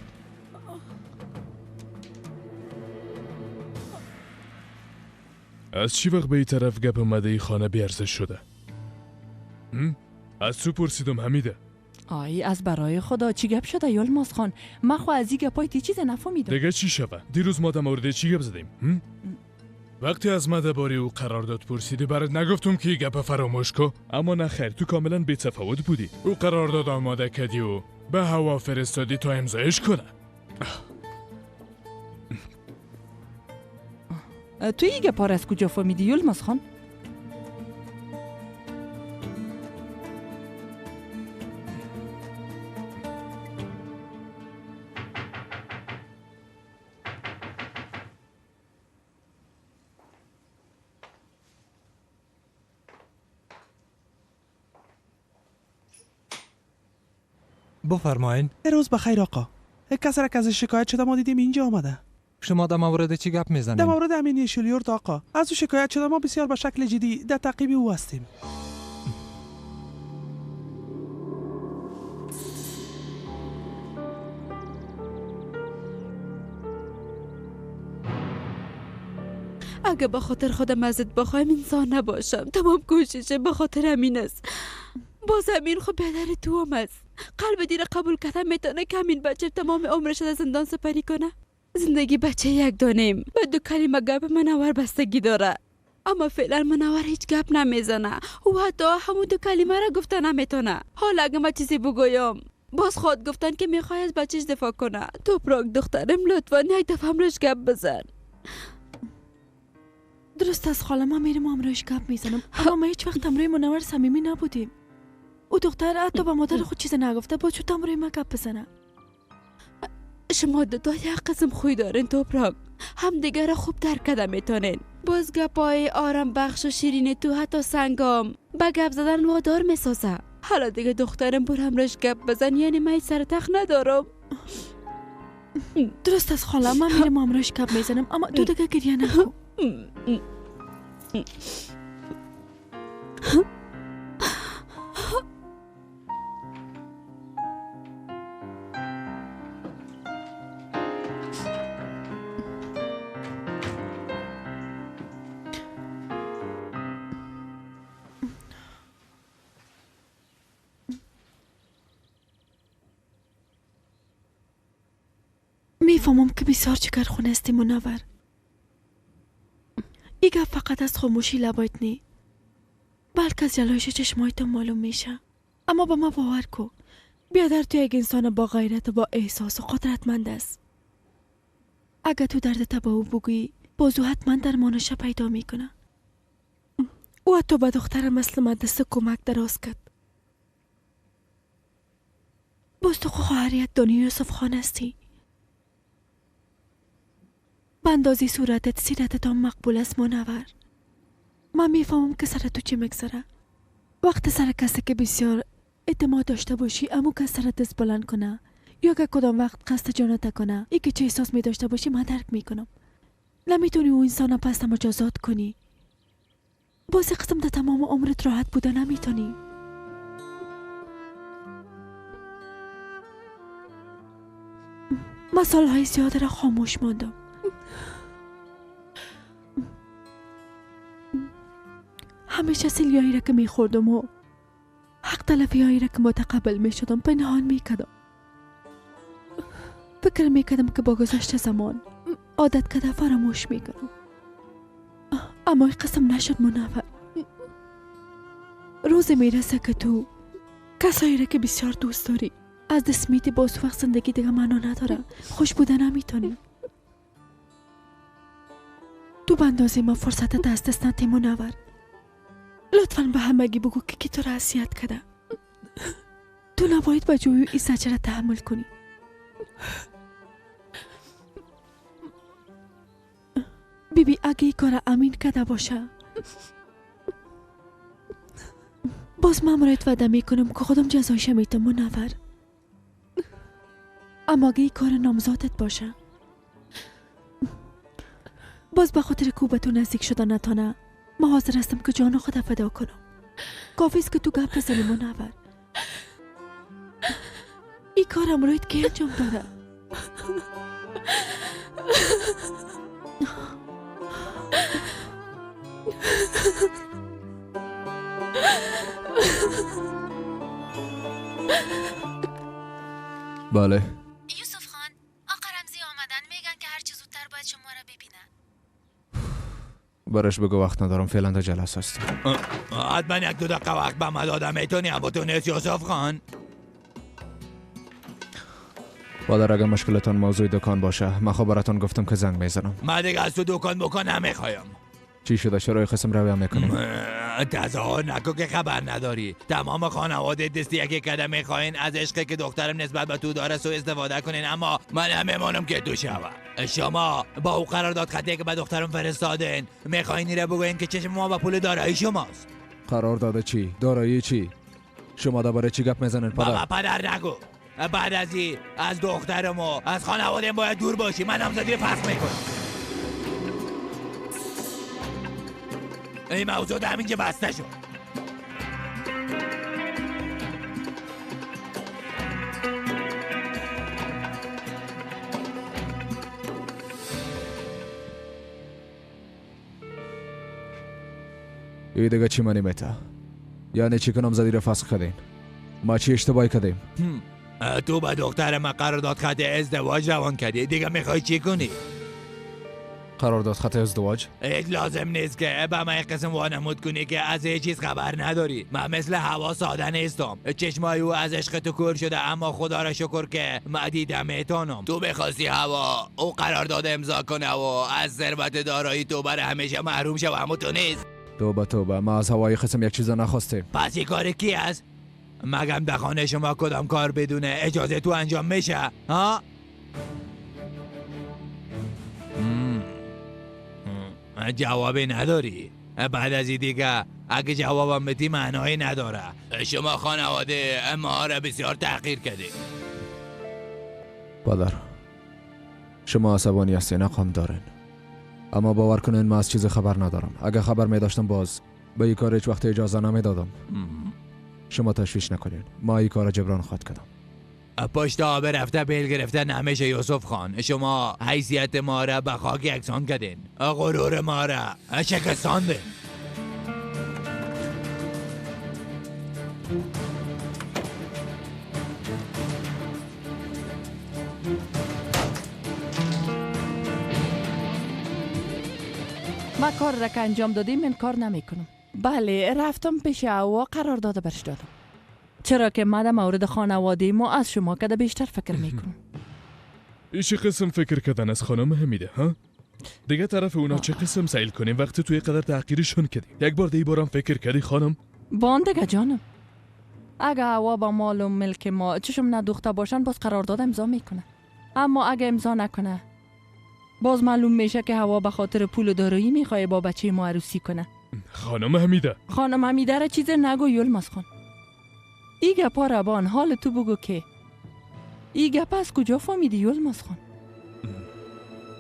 از چی وقت به این طرف گپ اومده ای خانه بیارزش شده؟ از تو پرسیدم حمیده. آی از برای خدا چی گپ شده یلماز خان؟ من خو از این گپای تی چیز نفهمیدم. دیگه چی شوه؟ دیروز ما در مورد چی گپ زدیم؟ وقتی از من درباره او قرارداد پرسیدی برات نگفتم که گپ فراموش کو؟ اما نه خیر، تو کاملا بی تفاوت بودی. او قرارداد آماده کردی و به هوا فرستادی تا امضایش کنه. تو این گپا از کجا فهمیدی یلماز خان؟ بفرمایین. روز بخیر آقا. کسی را که از شکایت شده ما دیدیم اینجا آمده. شما در مورد چی گپ میزنید؟ در مورد امین شلیورت آقا. از او شکایت شده، ما بسیار به شکل جدی در تعقیب او هستیم. اگه به خاطر خودم ازت بخوایم انسان نباشم. تمام کوشش به خاطر امین است. باز امین خب پدر تو هم است. قلب دیر قبول کردن میتونه که امین بچه تمام عمرش در زندان سپری کنه. زندگی بچه یک دانیم به دو کلمه گپ منور بستگی داره، اما فعلا منور هیچ گپ نمیزنه. او حتی همون دو کلمه را گفته نمیتونه. حالا اگه من چیزی بگویم باز خود گفتن که میخوای از بچهش دفاع کنه. توپراک دخترم لطفا یک دفعه همراهش گپ بزن. درست از خاله، ما میریم همراهش گپ میزنم. اما ما هیچ وقت همراه منور صمیمی نبودیم. او دختر حتی به مادر خود چیز نگفته بود چطور همراه ما گپ بزنه. شما دوتا یک قسم خوی دارین توپراک، هم دیگر را خوب درک کرده میتونین. باز گپای آرام بخش و شیرین تو حتی سنگام به گپ زدن وادار میسازه. حالا دیگه دخترم بر همراهش گپ بزن، یعنی من سر تخت ندارم. درست از خاله، من میرم همراهش گپ میزنم، اما تو دیگه گریه نکن. میفهمم که بسیار جگرخون هستی منور. ای گپ فقط از خاموشی لبایت نی، بلکه از جلایش چشمایت معلوم میشه. اما با ما باور کو، بیادر تو یک انسان با غیرت و با احساس و قدرتمند است. اگه تو دردت با او بگویی، باز او حتما درمانش پیدا میکنه. او حتی به دخترم مثل من دست کمک دراز کرد. باز تو خواهر یک دانی یوسف خان هستی. به اندازه صورتت سیرتت هم مقبول است منور. من میفهمم که سر تو چی میگذره. وقت سر کسی که بسیار اعتماد داشته باشی امو کس سرت دست بلند کنه یا که کدام وقت قصد جانت کنه، ای که چه احساس می داشته باشی من درک میکنم. نمیتونی او انسان پس مجازات کنی. باز قسم در تمام عمرت راحت بوده نمیتونی. من سالهای زیاد را خاموش ماندم. همیشه سلیایی را که میخوردم و حق تلفی هایی را که متقبل میشدم پنهان میکردم. فکر میکردم که با گذشت زمان عادت کرده فراموش میکنم، اما این قسم نشد منور. روز میرسه که تو کسایی را که بسیار دوست داری از دست میدی، باز وقت زندگی دیگه معنا نداره، خوش بوده نمیتونی. تو به اندازه ما فرصت از دست ندی منور. لطفاً به همگی بگو که کی تو را اذیت کرده. تو نباید به جوی این زجر را تحمل کنی. بیبی اگه این کار امین کرده باشه باز من برایت وعده میکنم که خودم جزایش میتم منور. اما اگه این کار نامزادت باشه باز به خاطر کو به تو نزدیک شدن نتانه، من حاضر هستم که جان خود فدا کنم. کافی است که تو گپ بزنی منور. این کارم رویت که انجام داده. بله یوسف خان، آقا رمزی آمدن، میگن که هرچی زودتر باید شما را ببینن. برش بگو وقت ندارم، فعلا در جلسه هستم. حتما یک دو دقیقه وقت به من دادم میتونی اما تو نیست یوسف خان. پدر اگر مشکلتان موضوع دکان باشه من خب براتون گفتم که زنگ میزنم. من دیگه از تو دکان بکن نمیخوایم. چی شده؟ چرا قسم رویه میکنی؟ تظاهر نکن که خبر نداری. تمام خانواده دستی یکی کده میخواین از عشقی که دخترم نسبت به تو داره سوء استفاده کنین، اما من نمیمانم که تو شوه. شما با او قرارداد خطی که به دخترم فرستادین میخواین ایره بگوین که چشم ما به پول دارایی شماست. قرارداد چی؟ دارایی چی؟ شما درباره چی گپ میزنین پدر؟ بابا پدر نگو. بعد از این از دخترم و از خانواده‌ام باید دور باشی. من نامزدی رو فسخ میکنم. این موضوع در همینجا بسته شد. ای دیگه چی منی میته؟ یعنی چی که نامزدی رو فسخ کردین؟ ما چی اشتباهی کردیم؟ تو با دختر من قرارداد خط ازدواج روان کردی، دیگه میخوای چی کنی؟ قرارداد خط ازدواج؟ هیچ لازم نیست که به من قسم وانمود کنی که از هیچ چیز خبر نداری. من مثل هوا ساده نیستم. چشمای او از عشق تو کور شده، اما خدا را شکر که من دیدم میتونم. تو میخواستی هوا او قرارداد امضا کنه و از ثروت دارایی تو برای همیشه محروم شه، اما تو نیست. توبه توبه، ما از هوای قسم یک چیز نخواستیم. پس این کار کی است؟ مگم در خانه شما کدام کار بدون اجازه تو انجام میشه؟ ها؟ جوابی نداری. بعد از این دیگه اگه جوابم بدی معنایی نداره. شما خانواده ما را بسیار تحقیر کردی. پدر شما عصبانی هستین، حقم دارین، اما باور کنین من از چیز خبر ندارم. اگه خبر می داشتم باز به این کار هیچ وقت اجازه نمیدادم. شما تشویش نکنین، ما این کار جبران خواهد کردم. پشت آب رفته بیل گرفته نمیشه یوسف خان. شما حیثیت ما را به خاک یکسان کردین، غرور ما را شکستاندین. ما کار را که انجام دادیم من کار نمیکنم. بله رفتم پیش او قرار داده برش دادم، چرا که من در مورد خانواده ما از شما کده بیشتر فکر میکنم. ای چه قسم فکر کردن از خانم حمیده ها؟ دیگه طرف اونا چه قسم سیل کنیم وقتی توی قدر تحقیرشون کردی؟ یک بار دیگه بارم فکر کردی خانم؟ باندگه جانم، اگه هوا با مال و ملک ما چشم ندوخته باشن باز قرارداد امضا میکنه، اما اگه امضا نکنه باز معلوم میشه که هوا به خاطر پول و دارایی میخواه با بچه ما عروسی کنه. خانم حمیده، خانم حمیده را چیز نگو یلماز خان. ای گپا ربان حال تو بگو که ای گپ از کجا فهمیدی یلماز خان؟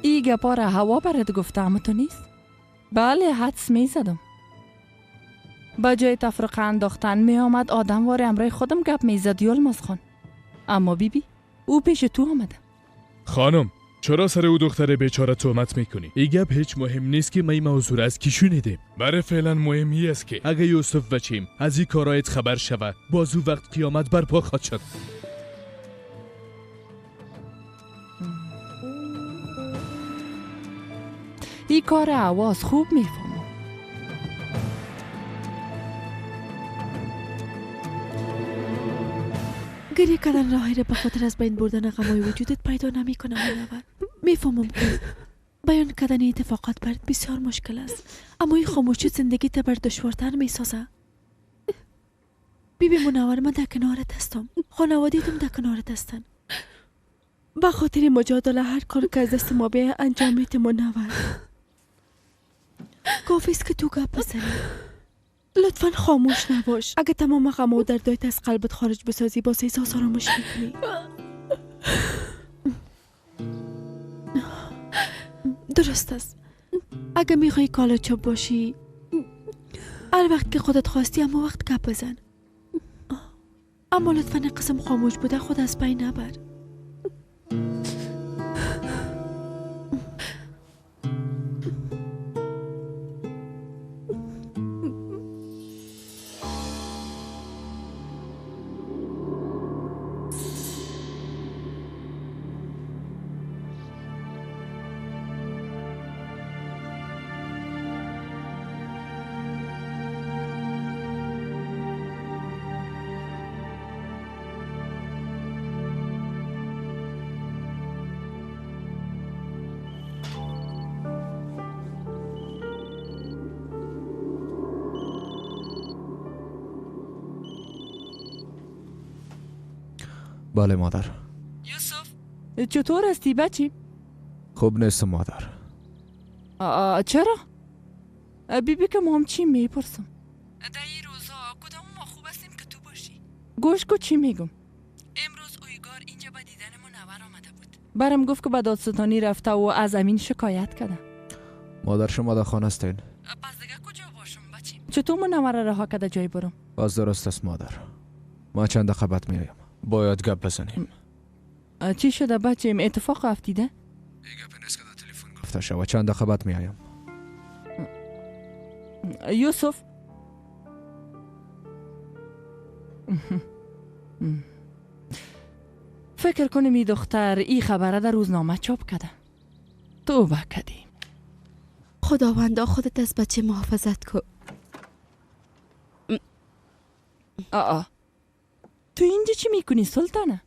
ای گپا را هوا برات گفته اما تو نیست؟ بله حدس می زدم. با جای تفرقه انداختن می آمد آدم وار امرای خودم گپ می زد یلماز خان. اما بیبی او پیش تو آمده. خانم چرا سر او دختر بیچاره تهمت میکنی؟ ای گپ هیچ مهم نیست که من موضوع را از کی شنیدیم. برای فعلا مهمی است که اگه یوسف بچیم از این کارایت خبر شوه باز او وقت قیامت برپا خواهد شد. این کار عواز خوب میفهمم. گریه کردن راهی را به خاطر از بین بردن غمای وجودت پیدا نمی کنم منور. میفهمم که بیان کردن اتفاقات برات بسیار مشکل است، اما این خاموشی زندگی تا بر دشوارتر میسازه. بیبی منور من در کنارت هستم، خانواده‌تم در کنارت هستن. به خاطر مجادله هر کار که از دست ما بیاید انجام میدیم منور. کافی است که تو گپ بزنی. لطفا خاموش نباش. اگه تمام غم و دردایت از قلبت خارج بسازی باز احساس آرامش میکنی. درست است. اگه میخوای کالا چوب باشی هر وقت که خودت خواستی اما وقت گپ بزن، اما لطفا قسم خاموش بوده خود از بین نبر. بله مادر. یوسف چطور هستی بچی؟ خوب نیستم مادر. چرا؟ بیبی که ما هم چی میپرسم؟ در این روزا کدام ما خوب هستیم که تو باشی؟ گوش کو چی میگم؟ امروز اویگار اینجا به دیدن منور آمده بود. برم گفت که به دادستانی رفته و از امین شکایت کرده. مادر شما در خانه هستین؟ پس دیگه کجا باشم بچی؟ چطور منور رها کرده جای برم؟ باز درست است مادر. ما چند دقیقه بعد میایم. باید گپ بزنیم. چی شده بچیم؟ اتفاق افتیده؟ ای گپ نیست که در تلفن گفته شود. چند دقیقه بعد میایم. یوسف فکر کنم ای دختر ای خبره در روزنامه چاپ کرده. توبه کردیم. خداوندا خودت از بچه محافظت کن. آ تو اینجا چی میکنی سلطانه؟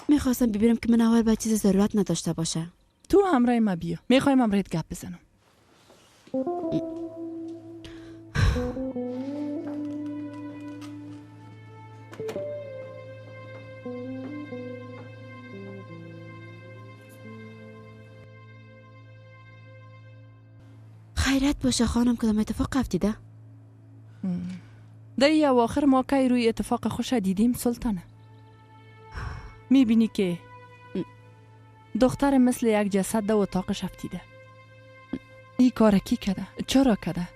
میخواستم ببینم که منور به چیز ضرورت نداشته باشه. تو همراه ما بیا، میخوایم همراهت گپ بزنم. خیرت باشه خانم، کدام اتفاق افتیده؟ در ای اواخر ما کی روی اتفاق خوش دیدیم سلطانه. میبینی که دختر مثل یک جسد در اتاقش افتیده. ای کار کی کده؟ چرا کده؟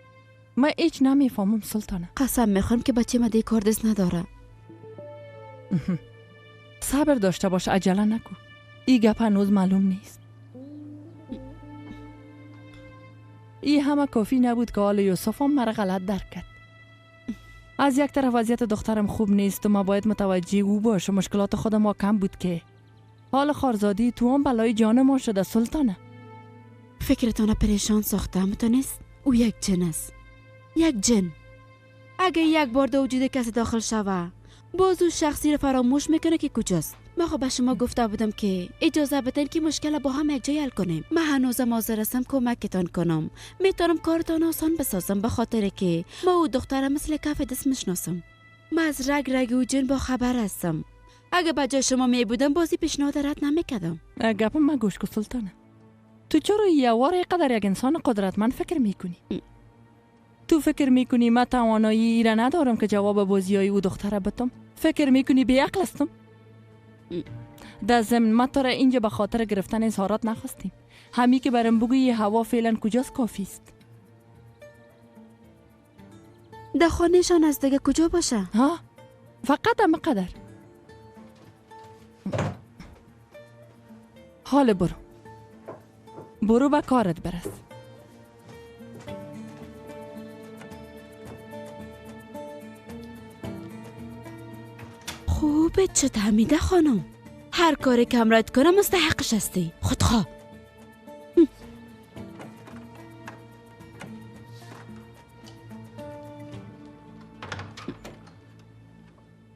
من هیچ نمیفهمم سلطانه. قسم میخورم که بچه ما دی کار دست نداره. صبر داشته باش، عجله نکن. ای گپ هنوز معلوم نیست. ای همه کافی نبود که حال یوسف هم مرا غلط درک کرد. از یک طرف وضعیت دخترم خوب نیست و ما باید متوجه او باشم. مشکلات خود ما کم بود که حال خارزادی تو هم بلای جان ما شده سلطانه. فکرتان پریشان ساخته متونست؟ او یک جن است، یک جن. اگه یک بار در وجود کسی داخل شوه باز او شخصی رو فراموش میکنه که کجاست. ما خب به شما گفته بودم که اجازه بدین که مشکل با هم یک جای حل کنیم. من هنوزم حاضر هستم کمکتان کنم. میتونم کارتان آسان بسازم، به خاطر که ما او دخترم مثل کف دست میشناسم. من از رگ رگ او جن با خبر هستم. اگه به جای شما می بودم بازی پیشنهاد رد نمیکردم. گپم من گوش کن سلطانه. تو چرا یه وار اینقدر یک انسان قدرتمند فکر میکنی؟ تو فکر میکنی من توانایی ایره ندارم که جواب بازیای او دختره بدم؟ فکر میکنی بی عقل هستم؟ در ضمن ما تو را اینجا به خاطر گرفتن اظهارات نخواستیم. همی که برم بگویی هوا فعلا کجاست کافی است. در خانهشان از دیگه کجا باشه؟ ها؟ فقط همه قدر. حال برو. برو به کارت برس. خوبه چه حمیده خانم، هر کاری که همراهت کنم مستحقش هستی. خودخواه.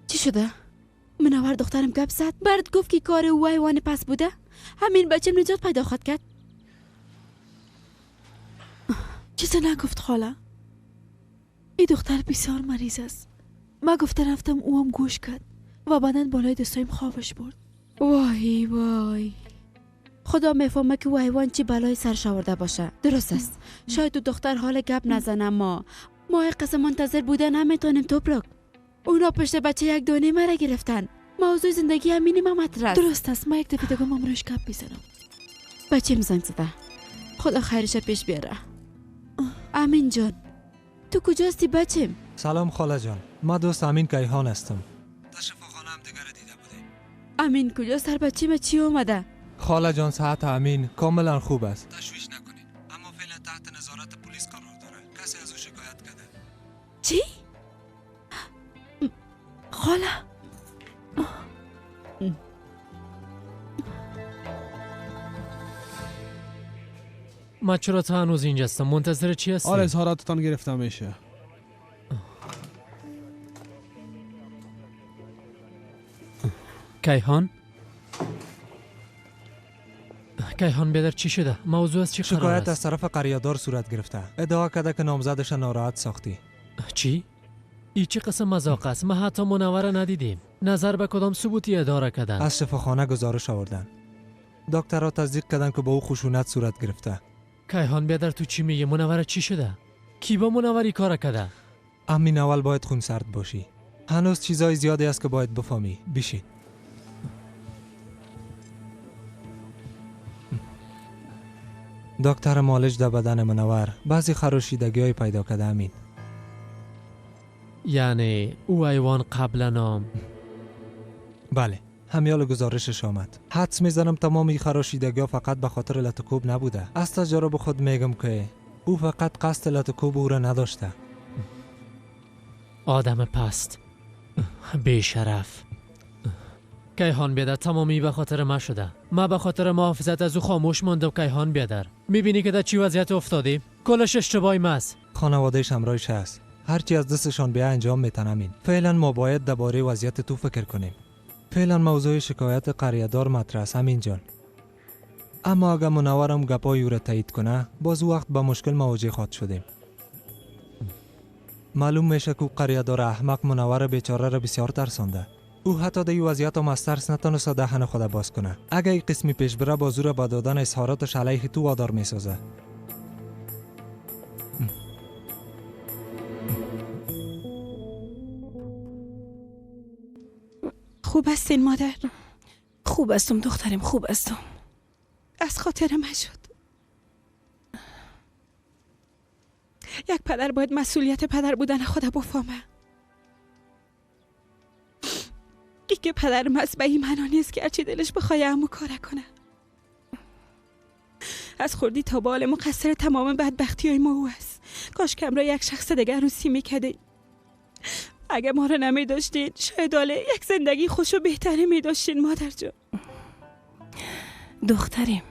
چی شده؟ منور دخترم گپ زد، برد گفت که کار او حیوان پس بوده. همین بچه نجات پیدا خواهد کرد. چیزی نگفت خاله. این دختر بسیار مریض است. ما گفته رفتم او هم گوش کرد و بعدا بالای دستایم خوابش برد. وای وای، خدا میفهمه که او حیوان چی بلای سرش آورده باشه. درست است، شاید تو دختر حال گپ نزنه. ما قسم منتظر بوده نمیتونیم توپراک. اونا پشت بچه یک دانه مرا گرفتن. موضوع زندگی همینی ما مطرح. درست است، ما یک دفعه دیگه مامروش گپ میزنم. بچه‌م زنگ زده، خدا خیرش پیش بیاره. امین جان تو کجاستی بچم؟ سلام خاله جان، ما دوست امین کیهان هستم. در شفاخانه هم دیگر دیده بودیم. امین کجا سر بچه چی اومده؟ خاله جان صحت امین کاملا خوب است. تشویش نکنید، اما فعلا تحت نظارت پلیس قرار داره. کسی از او شکایت کرده. چی؟ خاله ما چرا تا هنوز اینجا هستم؟ منتظر چی هستی؟ آره اظهاراتتان گرفته میشه. کیهان؟ کیهان بیادر چی شده؟ موضوع از چی قرار است؟ شکایت از طرف قریه‌دار صورت گرفته. ادعا کرده که نامزدش ناراحت ساختی. چی؟ ای چه قسم مذاق است؟ ما حتی منوره ندیدیم. نظر به کدام ثبوتی اداره کردن؟ از شفاخانه گزارش آوردن. دکترها تصدیق کردن که با او خشونت صورت گرفته. کیهان بیادر تو چی میگی؟ منوره چی شده؟ کی با منوری کار کرده؟ امین اول باید خونسرد باشی. هنوز چیزای زیادی است که باید بفهمی. بشین. دکتر معالج در بدن منور بعضی خراشیدگی های پیدا کرده امین. یعنی او حیوان قبلا هم؟ بله، همیال گزارشش آمد. حدس میزنم تمام این خراشیدگی ها فقط به خاطر لطکوب نبوده. از تجارب خود میگم که او فقط قصد لطکوب او را نداشته. آدم پست، بیشرف. کیهان بیادر تمامی به خاطر ما شده. ما به خاطر محافظت از او خاموش ماندم. کیهان بیادر میبینی که در چی وضعیت افتادیم؟ کلش اشتباهی ماست. خانوادهش همراهش هست. هرچی از دستشان بیا انجام میتن امین. فعلا ما باید درباره وضعیت تو فکر کنیم. فعلا موضوع شکایت قریه‌دار مطرح است امین جان. اما اگر منورم گپای او را تایید کنه، باز وقت با مشکل مواجه خواهد شدیم. معلوم میشه که قریه‌دار احمق منور بیچاره را بسیار ترسانده. او حتی در این وضعیت هم از ترس نتونسته دهن خود باز کنه. اگر این قسمی پیش بره باز او را با دادن اظهاراتش علیه تو وادار میسازه. خوب هستین مادر؟ خوب هستم دخترم، خوب هستم. از خاطرم نشد. یک پدر باید مسئولیت پدر بودن خود بفهمه. ای که پدرم از به این معنا نیست که هرچی دلش بخواه عمو کاره کنه. از خوردی تا به حال مقصر تمام بدبختی های ما او است. کاش که را یک شخص دیگر عروسی میکردین. اگه ما را نمی داشتین شاید حالا یک زندگی خوش و بهتری می داشتین مادر جان. دخترم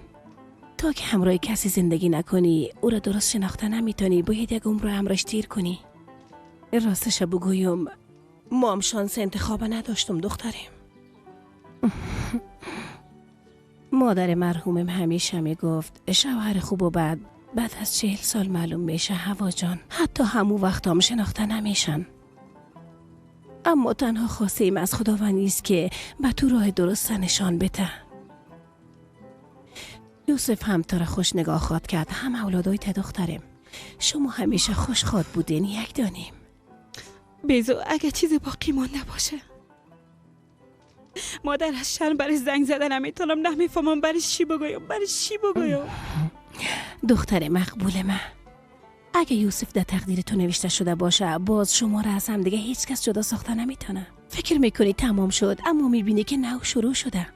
تا که همراه کسی زندگی نکنی او را درست شناخته نمیتونی. باید یک عمر همراهش تیر کنی. راستش بگویم ما هم شانس انتخاب نداشتم دخترم. مادر مرحومم همیشه میگفت شوهر خوب و بد بعد از 40 سال معلوم میشه هوا جان. حتی همو وقت هم شناخته نمیشن. اما تنها خواسته ایم از خداوند است که به تو راه درست نشان بده. یوسف هم تو را خوش نگاه خواد کرد، هم اولادای تا دخترم. شما همیشه خوش خواد بودین، یک دانیم. بیزو اگه چیز باقی مانده باشه. مادر از شرم برای زنگ زدن نمیتونم، نمیفهمم برای چی بگویم، برای چی بگویم. دختر مقبول من، اگه یوسف در تقدیر تو نوشته شده باشه باز شما را از هم دیگه هیچ کس جدا ساخته نمیتونه. فکر میکنی تمام شد اما میبینی که نو شروع شده.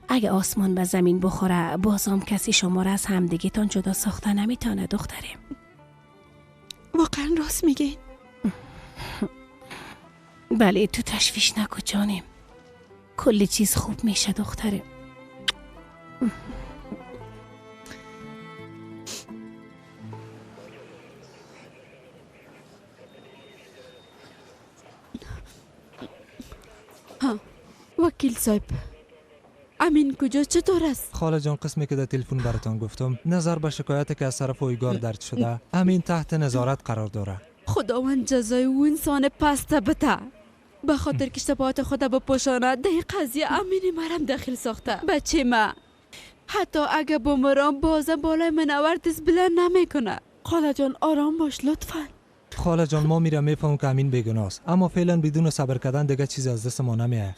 اگه آسمان به زمین بخوره بازم کسی شما را از همدیگه تان جدا ساخته نمیتونه. دخترم واقعا راست میگی؟ بله، تو تشویش نکن جانم، کل چیز خوب میشه دخترم. ها وکیل صاحب، امین کجا چطور است؟ خاله جان، قسمی که در تلفن براتان گفتم، نظر به شکایت که از طرف اویگار درج شده، امین تحت نظارت قرار داره. خداوند جزای او انسان پست بده. به خاطر که اشتباهات خود بپوشانه در قضیه امین مرم داخل ساخته. بچه ما حتی اگه بمرم بازم بالای منور دست بلند نمیکنه. خاله جان آرام باش لطفا. خاله جان ما میرم میفهمم که امین بیگناه است، اما فعلا بدون صبر کردن دیگه چیزی از دست ما نمیاد.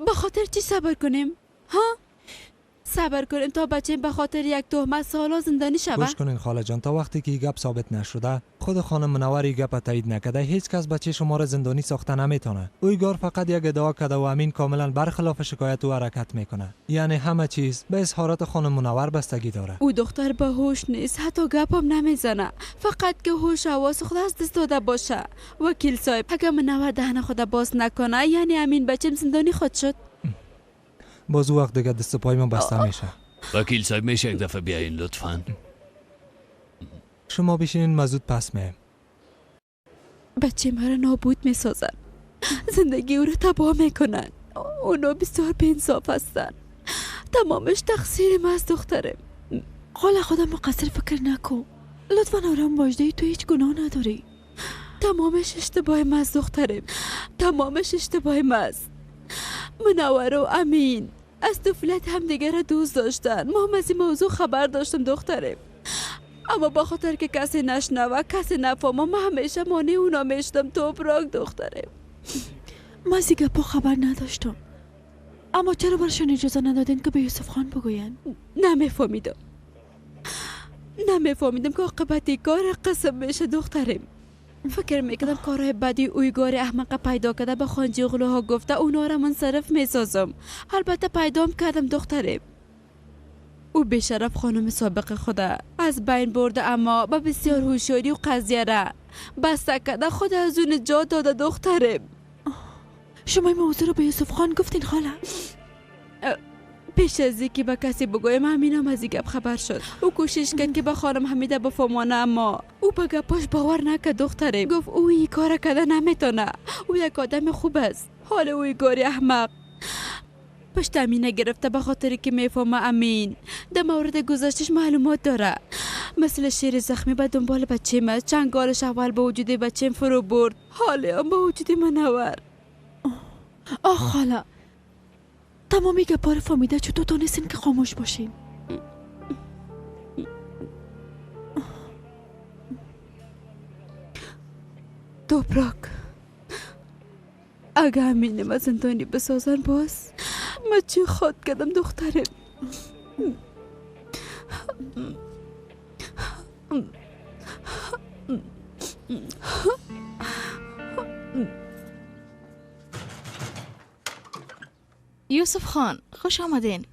به خاطر چی صبر کنیم؟ ها؟ صبر کنیم تا بچه به خاطر یک تهمت سالا زندانی شوه؟ گوش کنین خاله جان، تا وقتی که گپ ثابت نشده، خود خانم منور این گپ تایید نکرده، هیچ کس بچه شما را زندانی ساخته نمیتونه. اویگار فقط یک ادعا کرده و امین کاملا برخلاف شکایت او حرکت میکنه. یعنی همه چیز به اظهارات خانم منور بستگی داره. او دختر به هوش نیست، حتی گپم نمیزنه، فقط که هوش حواس خود از دست داده باشه. وکیل صاحب اگه منور دهن خود باز نکنه یعنی امین بچم زندانی خود شد. باز وقت دیگه دست پای من بسته میشه. وکیل صاحب میشه یک دفعه بیاین لطفاً؟ شما بشینین ما زود پس میم. بچه مرا نابود میسازن، زندگی او را تباه میکنن. اونا بسیار بی‌انصاف هستن. تمامش تقصیر من از دخترم. خاله خودم مقصر فکر نکن، لطفا آرام باش، دی تو هیچ گناه نداری. تمامش اشتباه من از دخترم، تمامش اشتباه من است. منور و امین از طفولت همدیگه را دوست داشتن. ما هم از این موضوع خبر داشتم دخترم، اما با خاطر که کسی نشنوه کسی نفهمه ما همیشه مانع اونا میشدم. توپراک دخترم، من از این گپا خبر نداشتم، اما چرا برشان اجازه ندادین که به یوسف خان بگوین؟ نمیفهمیدم که عاقبت کار قسم میشه دخترم. فکر میکردم کارهای بدی اویگار احمق پیدا کرده به خانجی غلوها گفته اونا را منصرف میسازم. البته پیدام کردم دخترم. او بیشرف خانم سابق خود از بین برده، اما با بسیار هوشیاری و قضیه را بسته کرده خود از اون نجات داده دخترم. شما این موضوع رو به یوسف خان گفتین خاله؟ پیش از اینکه به کسی بگویم همینم از این گپ خبر شد. او کوشش کرد که به خانم حمیده بفهمانه، اما او به گپاش باور نکرد دخترم. گفت او این کار کرده نمیتونه، او یک آدم خوب است. حال اوی گاری احمق پشت امینه گرفته به خاطر که میفهمه امین در مورد گذشتش معلومات داره. مثل شیر زخمی به دنبال بچه است. چنگالش اول به وجود بچه فرو برد، حال هم به وجود منور. آه خاله، تمامی گپا رو فهمیده، چطور تونستین که خاموش باشین؟ توپراک اگه امین ما زندانی بسازن باز ما چی خود کردم دخترم. یوسف خان خوش آمدین.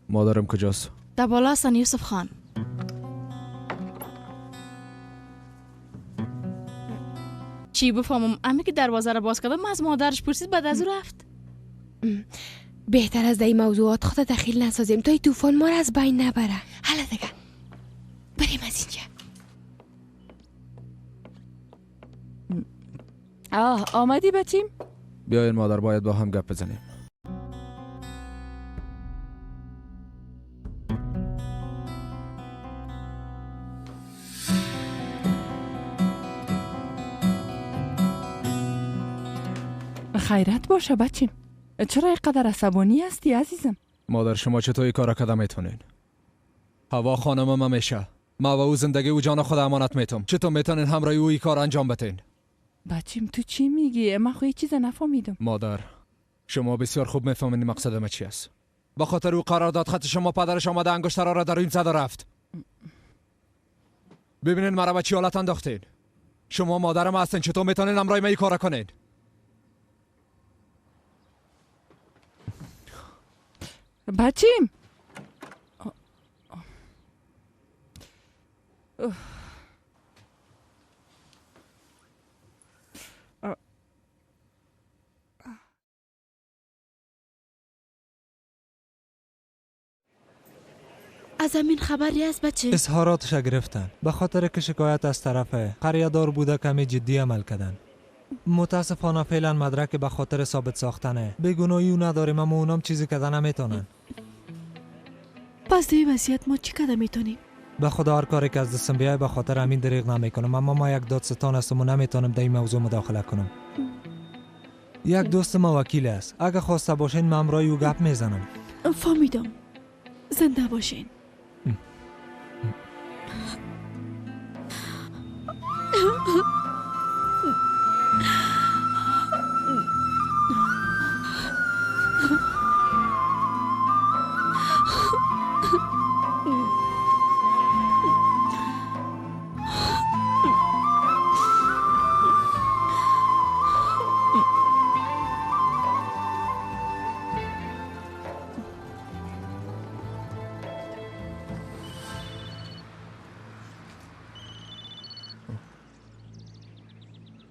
مادرم کجاست؟ در بالا هستن یوسف خان. چی بفهمم امی که دروازه را باز کردم از مادرش پرسید بعد از او رفت. بهتر از این موضوعات خود دخیل نسازیم تا این طوفان ما را از بین نبره. حالا دیگه بریم از اینجا. آه آمدی بچیم؟ بیاین مادر، باید با هم گپ بزنیم. خیرت باشه بچیم، چرا اینقدر عصبانی هستی عزیزم؟ مادر شما چطور این کار کده میتونین؟ هوا خانم ما میشه، ما و او زندگی و جان خود امانت میتم. چطور میتونین همراه او این کار انجام بتین؟ بچیم تو چی میگی؟ من خو هیچ چیز نفهمیدم. مادر شما بسیار خوب میفهمین مقصد ما چی است. به خاطر او قرارداد خط شما پدرش آمده انگشترها را در رویم زد و رفت. ببینین مرا به چی حالت انداختین. شما مادر ما هستین، چطور میتونین همراه ما این کارا کنین؟ بچیم از امین خبری است بچه؟ اظهاراتش گرفتن به خاطر که شکایت از طرف قریه‌دار بوده کمی جدی عمل کردن. متاسفانه فعلا مدرک به خاطر ثابت ساختنه بیگناهی او نداریم، اما اونام چیزی کردن نمیتونن. پس دی وضعیت ما چی کده میتونیم؟ به خدا هر کاری که از دستم بیای به خاطر امین دریغ نمیکنم، اما ما یک دادستان هستم و نمیتونم در این موضوع مداخله کنم. یک دوست ما وکیل است، اگه خواسته باشین من همراه او گپ میزنم. فهمیدم. زنده باشین.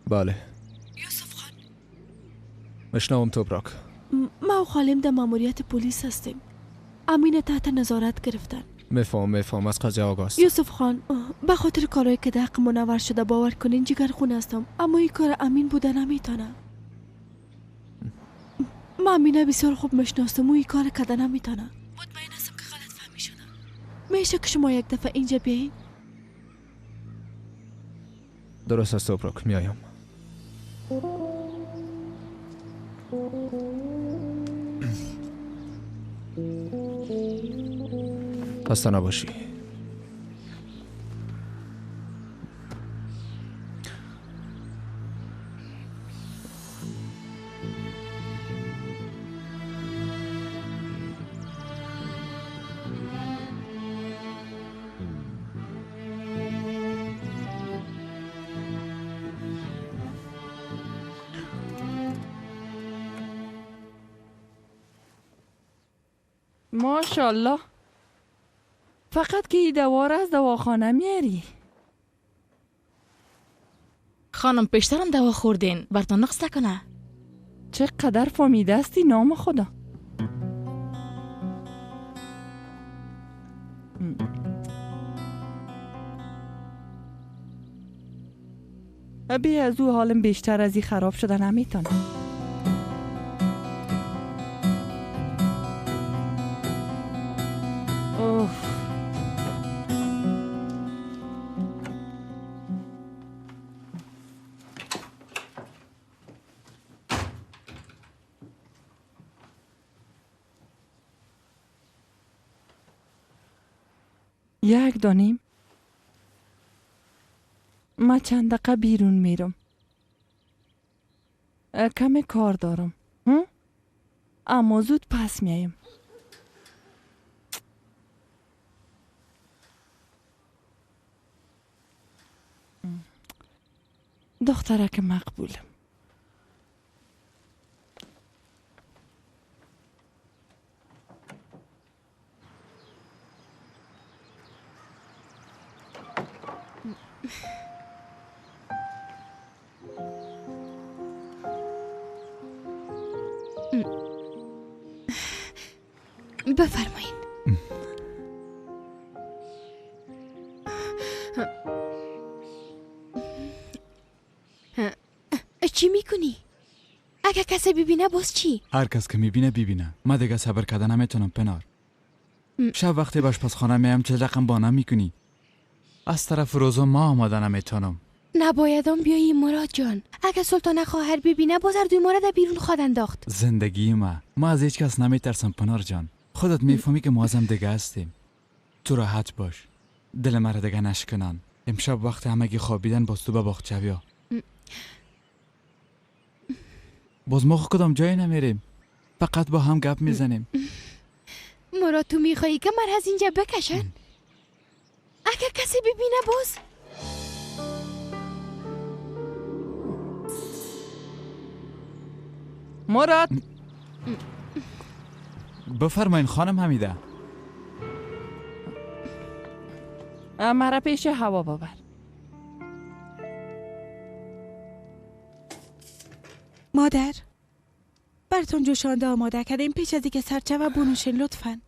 بله یوسف خان، مشنوم توبراک. ما و خالم در ماموریت پلیس هستیم. امین تحت نظارت گرفتن. میفهم از قضیه آگاست. یوسف خان، به خاطر کارهایی که در حق منور شده باور کنین جگر خون هستم، اما این کار امین بوده نمیتونه. ما امینه بسیار خوب مشناستم و این کار کده نمیتونه. مطمئن هستم که غلط فهمی شدم. میشه که شما یک دفعه اینجا بیاین؟ درست است توبراک، میایم. خسته نباشی. ماشاءالله، فقط که این دوا را از دواخانه میاری. خانم پیشترم دوا خوردین، برتان نقص نکنه. چقدر فامیده استی نام خدا. بی از او حالم بیشتر از این خراب شده نمیتونم. اوه. یک دانیم ما چند دقیقه بیرون میرم، کم کار دارم، اما زود پس میایم. دخترک مقبولم. بفرمایین. چی میکنی؟ اگه کسی ببینه باز چی؟ هر کس که میبینه ببینه. من دیگه صبر کردن نمیتونم پنار. شب وقتی به آشپزخانه میام چه رقم بانه میکنی؟ از طرف روزا ما آماده نمیتونم. نبایدم بیایی مراد جان. اگه سلطانه خواهر ببینه باز هر دوی ما را در بیرون خواد انداخت. زندگی ما از هیچ کس نمیترسم پنار جان. خودت میفهمی که ما از هم دیگه هستیم. تو راحت باش. دل مرا دیگه نشکنن. امشب وقت همگی خوابیدن باز تو به باغچه بیا. باز ما کدام جایی نمیریم. فقط با هم گپ میزنیم. مراد تو میخوایی که من از اینجا بکشن؟ اگه کسی ببینه باز. مراد بفرمایین خانم حمیده. مرا پیش هوا ببر. مادر براتون جوشانده آماده کردیم، پیش از اینکه سرچه و بنوشین لطفاً.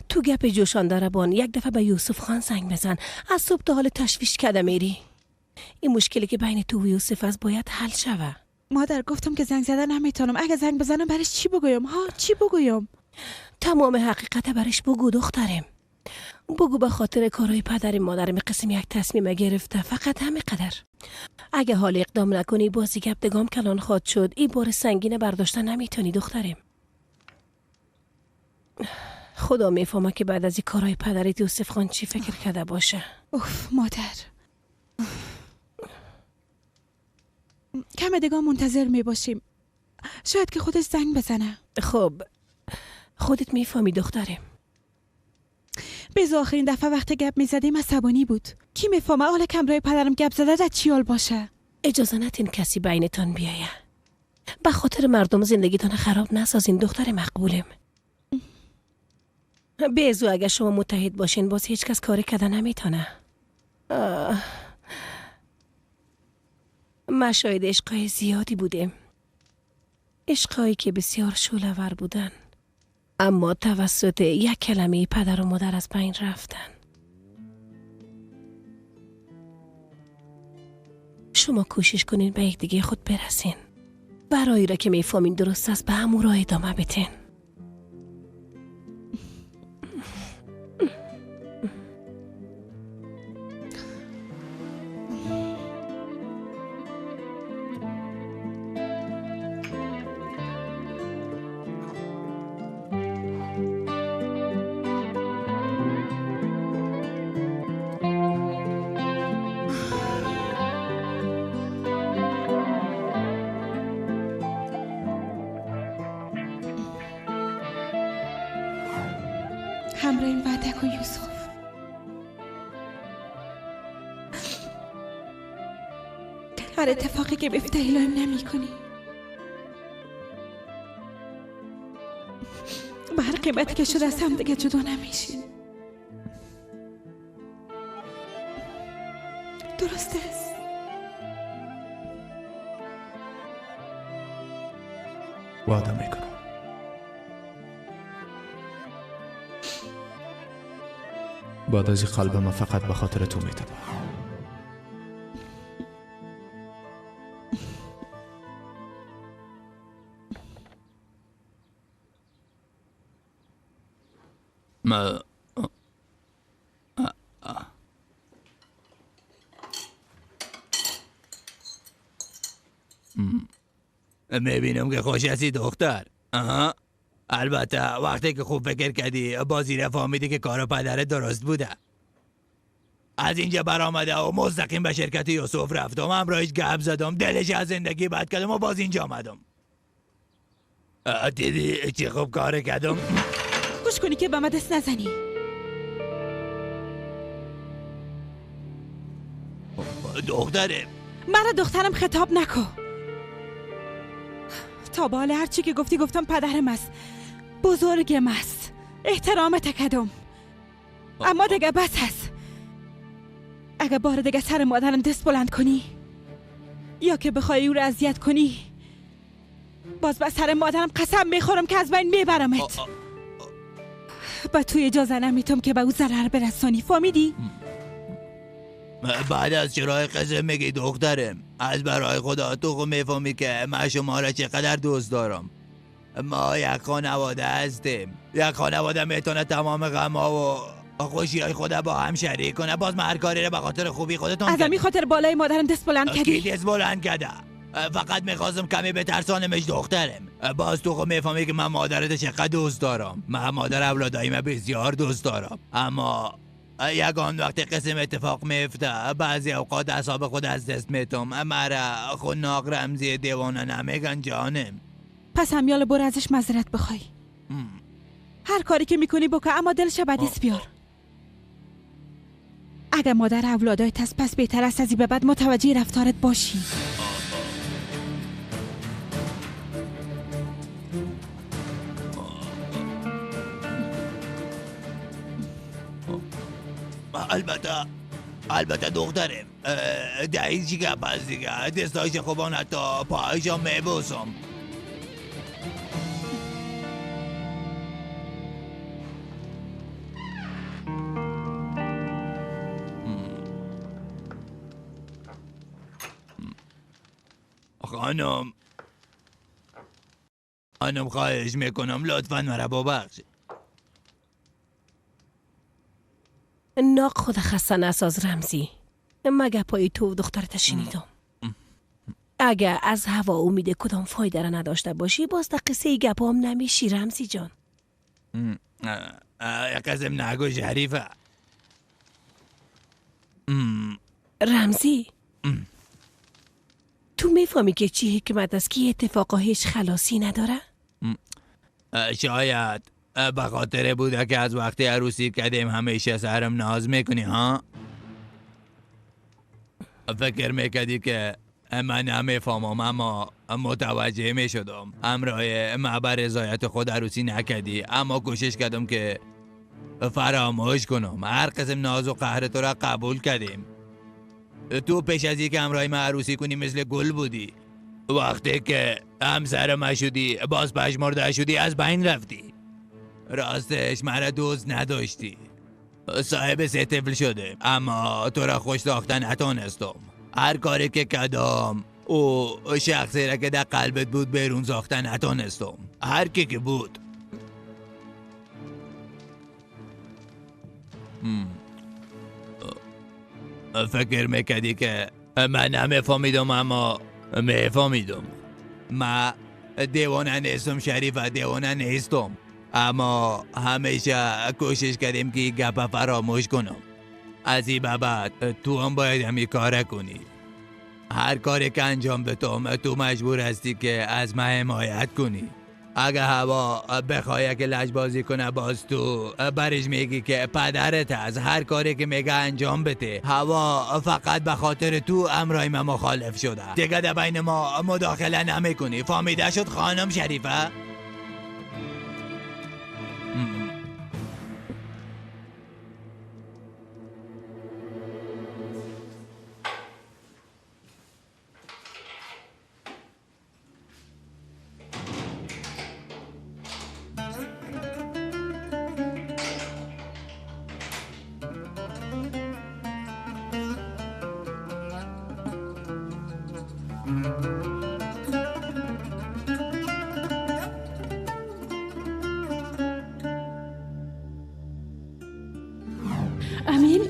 تو گپ جوشانده را بان یک دفعه به یوسف خان زنگ بزن. از صبح تا حال تشویش کرده میری. این مشکلی که بین تو و یوسف است باید حل شوه. مادر گفتم که زنگ زدن نمیتونم. اگه زنگ بزنم برش چی بگویم؟ ها چی بگویم؟ تمام حقیقت برش بگو دخترم. بگو به خاطر کارهای پدر مادرم قسم یک تصمیم گرفته، فقط همین قدر. اگه حال اقدام نکنی بازی گپ دگام کلان خواهد شد. این بار سنگین برداشتن نمیتونی دخترم. خدا میفهمه که بعد از این کارهای پدرت یوسف خان چی فکر کرده باشه. اوف مادر، کم دیگه منتظر میباشیم، شاید که خودش زنگ بزنه. خب خودت میفهمی دخترم. بیز آخرین دفعه وقتی گپ میزدیم عصبانی بود. کی میفهمه حالا کمرای پدرم گپ زده در چی حال باشه؟ اجازه ندین کسی بینتان بیایه. به خاطر مردم زندگیتان خراب نسازین دختر مقبولم. بیزو اگه شما متحد باشین باز هیچ کس کاری کده نمیتونه. ما شاهد عشقای زیادی بودیم، عشقایی که بسیار شعله‌ور بودن، اما توسط یک کلمه پدر و مادر از بین رفتن. شما کوشش کنین به یکدیگه خود برسین. برای را که میفهمین درست است به همون راه ادامه بتین. همراهیم وعده کن یوسف. هر اتفاقی که بیفته هیلایم نمی کنی. به هر قیمتی که شده از هم دیگه جدا نمیشین. درست است؟ وعده میکنم. بعد از این قلب من فقط به خاطر تو میتپه. میبینم که خوش هستی دختر. آها. البته وقتی که خوب فکر کردی بازی را فهمیدی که کار پدرت درست بوده. از اینجا برآمده و مستقیم به شرکت یوسف رفتم، همراهش گپ زدم، دلش از زندگی بد کردم و باز اینجا آمدم. دیدی چی خوب کار کردم؟ گوش کنی که به من دست نزنی. دختره مرا دخترم خطاب نکن. تا به حال هر چی که گفتی گفتم پدرم است، بزرگم است، احترامت کردم، اما دیگه بس است. اگه بار دیگه سر مادرم دست بلند کنی یا که بخوای او رو اذیت کنی، باز به سر مادرم قسم میخورم که از بین میبرمت. به تو اجازه نمیتم که به او ضرر برسانی، فهمیدی؟ بعد از چرای قصه میگی دخترم؟ از برای خدا تو خود میفهمی که من شما را چقدر دوست دارم. ما یک خانواده هستیم، یک خانواده میتونه تمام غم ها و خوشی های خود با هم شریک کنه. باز من هر کاری را به خاطر خوبی خودتون از همین خاطر بالای مادرم دست بلند کردی؟ کی دست بلند کرده؟ فقط میخواستم کمی بترسانمش دخترم. باز تو خود میفهمی که من مادرت چقدر دوست دارم. من مادر اولادایم بسیار دوست دارم، اما یگان وقتی قسم اتفاق میفته بعضی اوقات اعصاب خود از دست میتم. مرا خناق رمزی دیوانه نمیگن جانم. پس همیال برو ازش معذرت بخوای. هر کاری که میکنی بکن، اما دلش به دست بیار. اگر مادر اولادایت هست پس بهتر است از این به بعد متوجه رفتارت باشی. البته دخترم ده چی گپ هست دیگه، دستایش خوبان حتی پایشم میبوسم. خانم خواهش میکنم لطفا مرا ببخش. ناق خود خسته نساز رمزی. مگه پای تو و دخترت شنیدم. اگه از هوا امید کدام فایده را نداشته باشی باز در قصه گپام نمیشی رمزی جان. قسم نگو شریفه. رمزی تو میفهمی که چی حکمت است که اتفاقا هیچ خلاصی نداره؟ شاید به خاطر بوده که از وقتی عروسی کردیم همیشه سرم ناز میکنی ها؟ فکر میکردی که من نمیفهمم اما متوجه میشدم. همراه من بر رضایت خود عروسی نکردی اما کوشش کردم که فراموش کنم. هر قسم ناز و قهر تو را قبول کردیم. تو پیش از اینکه همراه من عروسی کنی مثل گل بودی. وقتی که همسر من شدی باز پژمرده شدی، از بین رفتی. راستش مرا دوست نداشتی. صاحب 3 طفل شده اما تو را خوش ساختن نتانستم. هر کاری که کردم او شخصی را که در قلبت بود بیرون ساختن نتانستم. هر کی که بود. فکر میکردی که من نمیفهمیدم اما میفهمیدم. من دیوانه نیستم شریفه، دیوانه نیستم، اما همیشه کوشش کردیم که گپ فراموش کنم. از این به بعد تو هم باید همین کار کنی. هر کاری که انجام بدم تو مجبور هستی که از من حمایت کنی. اگه هوا بخواه که لجبازی کنه باز تو برش میگی که پدرت از هر کاری که میگه انجام بده. هوا فقط به خاطر تو امرای من مخالف شده، دیگه در بین ما مداخله نمیکنی. فهمیده شد خانم شریفه؟ امین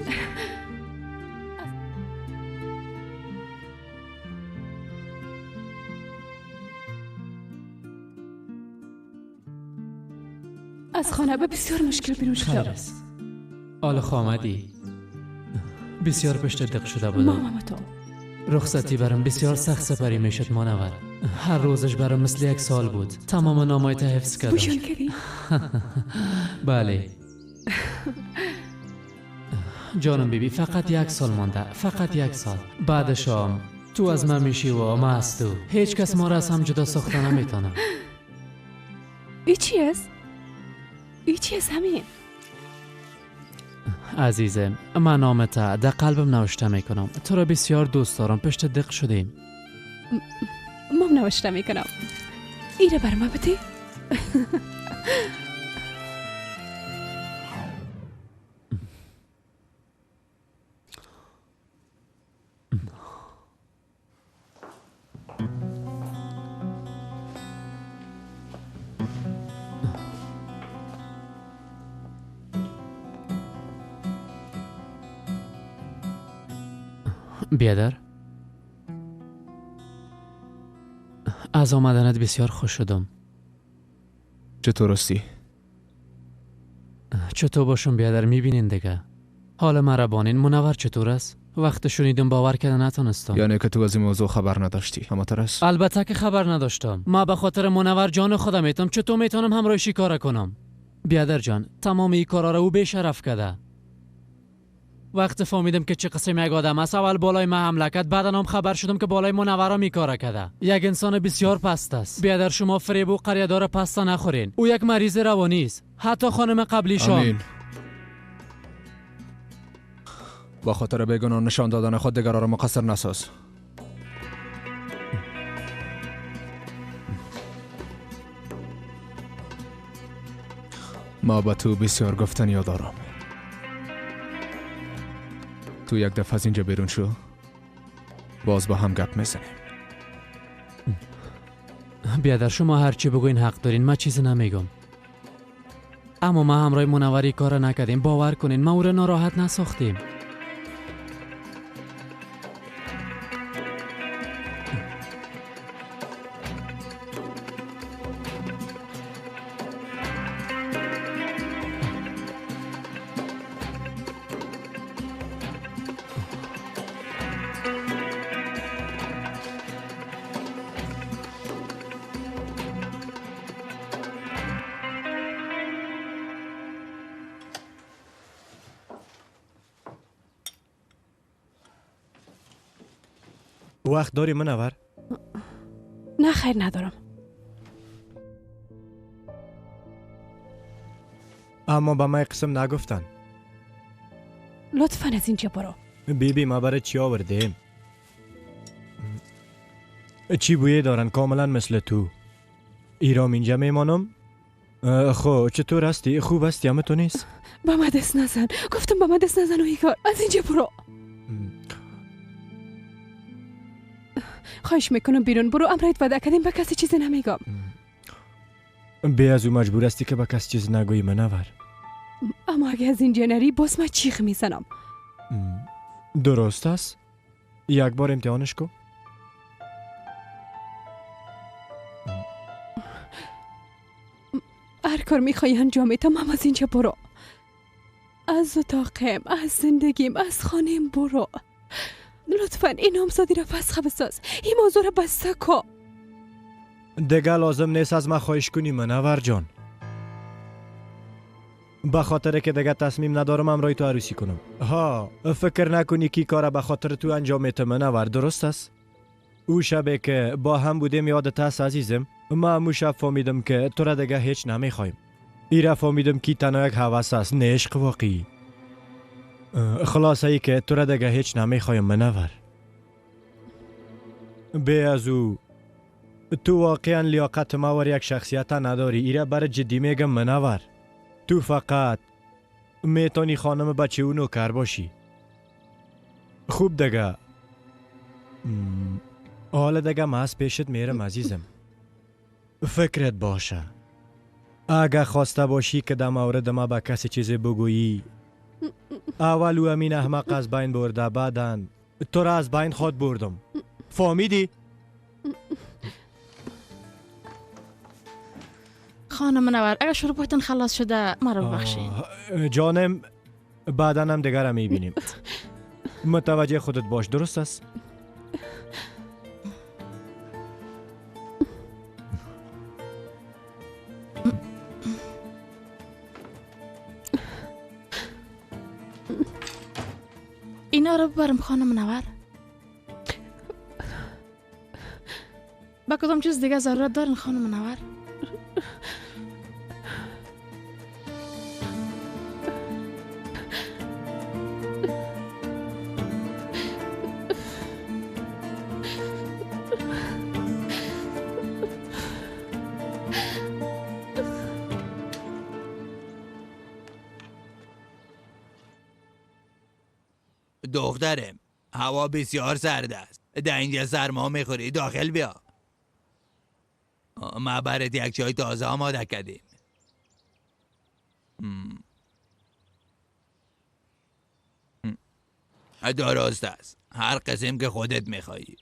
از خانه به بسیار مشکل بیرون شدم. خیر است. حالا آمدی. بسیار پشت دق شده بودم. ماما تو رخصتی برام بسیار سخت سپری میشد منور. هر روزش برام مثل یک سال بود. تمام نامایت حفظ کردم. بوشان کردی؟ بله. جانم بیبی فقط 1 سال مانده، فقط 1 سال. بعد شام تو از من میشی و ما از تو. هیچ کس ما را از هم جدا ساخته نمیتونه. ای چی است؟ ای چی است همین؟ عزیزم من نامت در قلبم نوشته میکنم. تو را بسیار دوست دارم. پشت دق شدیم. مام نوشته میکنم. ای را بر ما بده. بیادر از آمدنت بسیار خوش شدم. چطور هستی؟ چطور باشم بیادر، میبینین دیگه. حال مرا بانین. منور چطور است؟ وقت شنیدم باور کردن نتونستم. یعنی که تو از این موضوع خبر نداشتی؟ اما ترس؟ البته که خبر نداشتم. ما به خاطر منور جان خودم میتم چطور میتونم همراهش کار کنم؟ بیادر جان، تمام این کارا رو او بی‌شرف کرده. وقت فهمیدم که چه قسم یک آدم است، اول بالای ما حمله کرد، بعدا هم خبر شدم که بالای منورا میکاره کرده. یک انسان بسیار پست است. بیادر شما فریب و قریه‌دار پست نخورین. او یک مریض روانی است. حتی خانم قبلیشان. امین. با خاطر بیگناه نشان دادن خود دیگران را مقصر نساز. ما به تو بسیار گفتنی دارم. تو یک دفعه از اینجا بیرون شو، باز با هم گپ میزنیم. بیادر شما هرچی بگوین حق دارین، من چیزی نمیگم. اما ما همراه منوری کار نکردیم، باور کنین ما او را ناراحت نساختیم. وقت داری منور؟ نه خیر ندارم. اما به من قسم نگفتن. لطفا از اینجا برو. بی بی ما برای چی آوردیم؟ چی بویه دارن کاملا مثل تو. ایرام اینجا میمانم. خب چطور هستی؟ خوب هستی؟ همه تو نیست؟ به من دست نزن. گفتم به من دست نزن و ایگار. از اینجا برو. خواهش میکنم بیرون برو. امرایت وعده کردیم به کسی چیزی نمیگم. بی از او مجبور هستی که به کسی چیز نگویی منور. اما اگه از اینجا نری باز من چیخ میزنم. درست است. یک بار امتحانش کن. هر کار میخوای انجام میدم، اما از اینجا برو. از اتاقم، از زندگیم، از خانیم برو. لطفا این نامزدی را فسخ بساز. این موضوع را بسته کن. دیگه لازم نیست از من خواهش کنی منور جان. به خاطر که دیگه تصمیم ندارم همراه تو عروسی کنم. ها فکر نکنی کی کار به خاطر تو انجام میتم منور، درست است؟ او شبه که با هم بودیم یادت هست عزیزم؟ ما همون شب فهمیدم که تو را دیگه هیچ نمیخوایم. ایره فهمیدم که تنها یک هوس است، نه عشق واقعی. خلاصه ای که تو را دیگه هیچ نمیخوایم منور. بی از او تو واقعا لیاقت ما ور یک شخصیت نداری. ایره بر جدی میگم منور. تو فقط میتونی خانم بچه او نوکر باشی. خوب دیگه حالا دیگه من از پیشت میرم عزیزم. فکرت باشه اگه خواسته باشی که در مورد ما به کسی چیزی بگویی، اول او امین احمق از بین برده، بعدن تو را از بین خود بردم. فهمیدی؟ خانم منور اگر شروع خلاص شده مرا ببخشید. جانم بعدا هم دیگر هم میبینیم. متوجه خودت باش، درست است؟ اینا رو ببرم خانم منور. با کدام چیز دیگه ضرورت دارن خانم منور؟ دخترم هوا بسیار سرد است. در اینجا سرما میخوری. داخل بیا. ما برات یک چای تازه آماده کردیم. درست است. هر قسم که خودت میخوایی.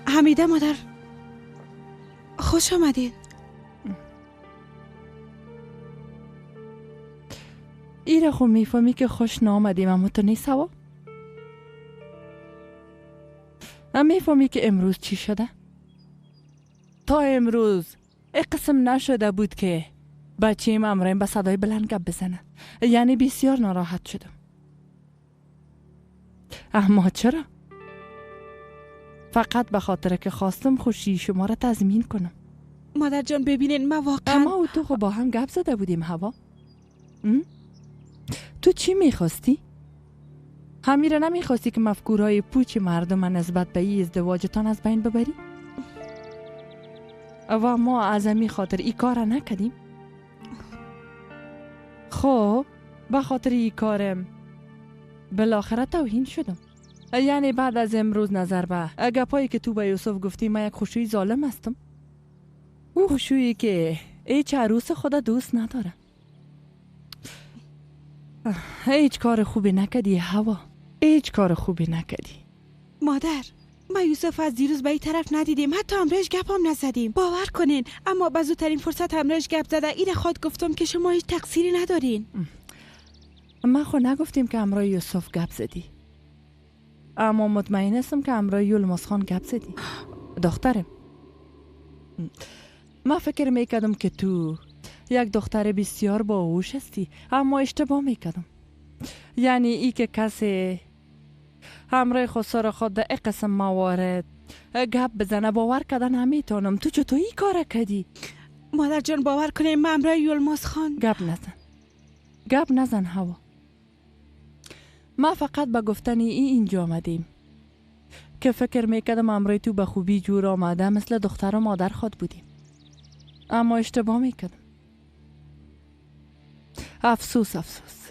حمیده مادر، خوش آمدید. ایره خو میفهمی که خوش نامدیم، اما تو نیست هوا؟ میفهمی که امروز چی شده؟ تا امروز قسم نشده بود که بچه‌م امریم به صدای بلند گپ بزنه، یعنی بسیار ناراحت شدم. اما چرا؟ فقط به خاطر که خواستم خوشی شما را تضمین کنم. مادر جان ببینین من واقعا، اما و تو خب با هم گپ زده بودیم هوا. تو چی میخواستی؟ همیره نمیخواستی که مفکورهای پوچ مردم نسبت به ای ازدواجتان از بین ببری؟ و ما از امی خاطر ای کار نکردیم. خب به خاطر ای کارم بالاخره توهین شدم. یعنی بعد از امروز نظر به گپایی که تو به یوسف گفتی، من یک خوشوی ظالم هستم. او خوشویی که هیچ عروس خدا دوست نداره. هیچ کار خوبی نکردی هوا، هیچ کار خوبی نکردی. مادر، ما یوسف از دیروز به این طرف ندیدیم، حتی همراهش گپ هم نزدیم، باور کنین. اما به زودترین فرصت همراهش گپ زده. این خود گفتم که شما هیچ تقصیری ندارین. من خود نگفتیم که همراه یوسف گپ زدی، اما مطمئن هستم که همراه یلماز خان گپ زدی. دخترم، من فکر میکردم که تو یک دختر بسیار باهوش هستی، اما اشتباه میکردم. یعنی ای که کسی همراه خسر خود در قسم موارد گپ بزنه باور کردن نمیتونم. تو چطور ای کار کردی؟ مادر جان باور کنیم من همراه یلماز خان گپ نزن، گپ نزن هوا. ما فقط به گفتن ای اینجا آمدیم که فکر میکردم همراه تو به خوبی جور آمده، مثل دختر و مادر خود بودیم، اما اشتباه میکردم. افسوس افسوس.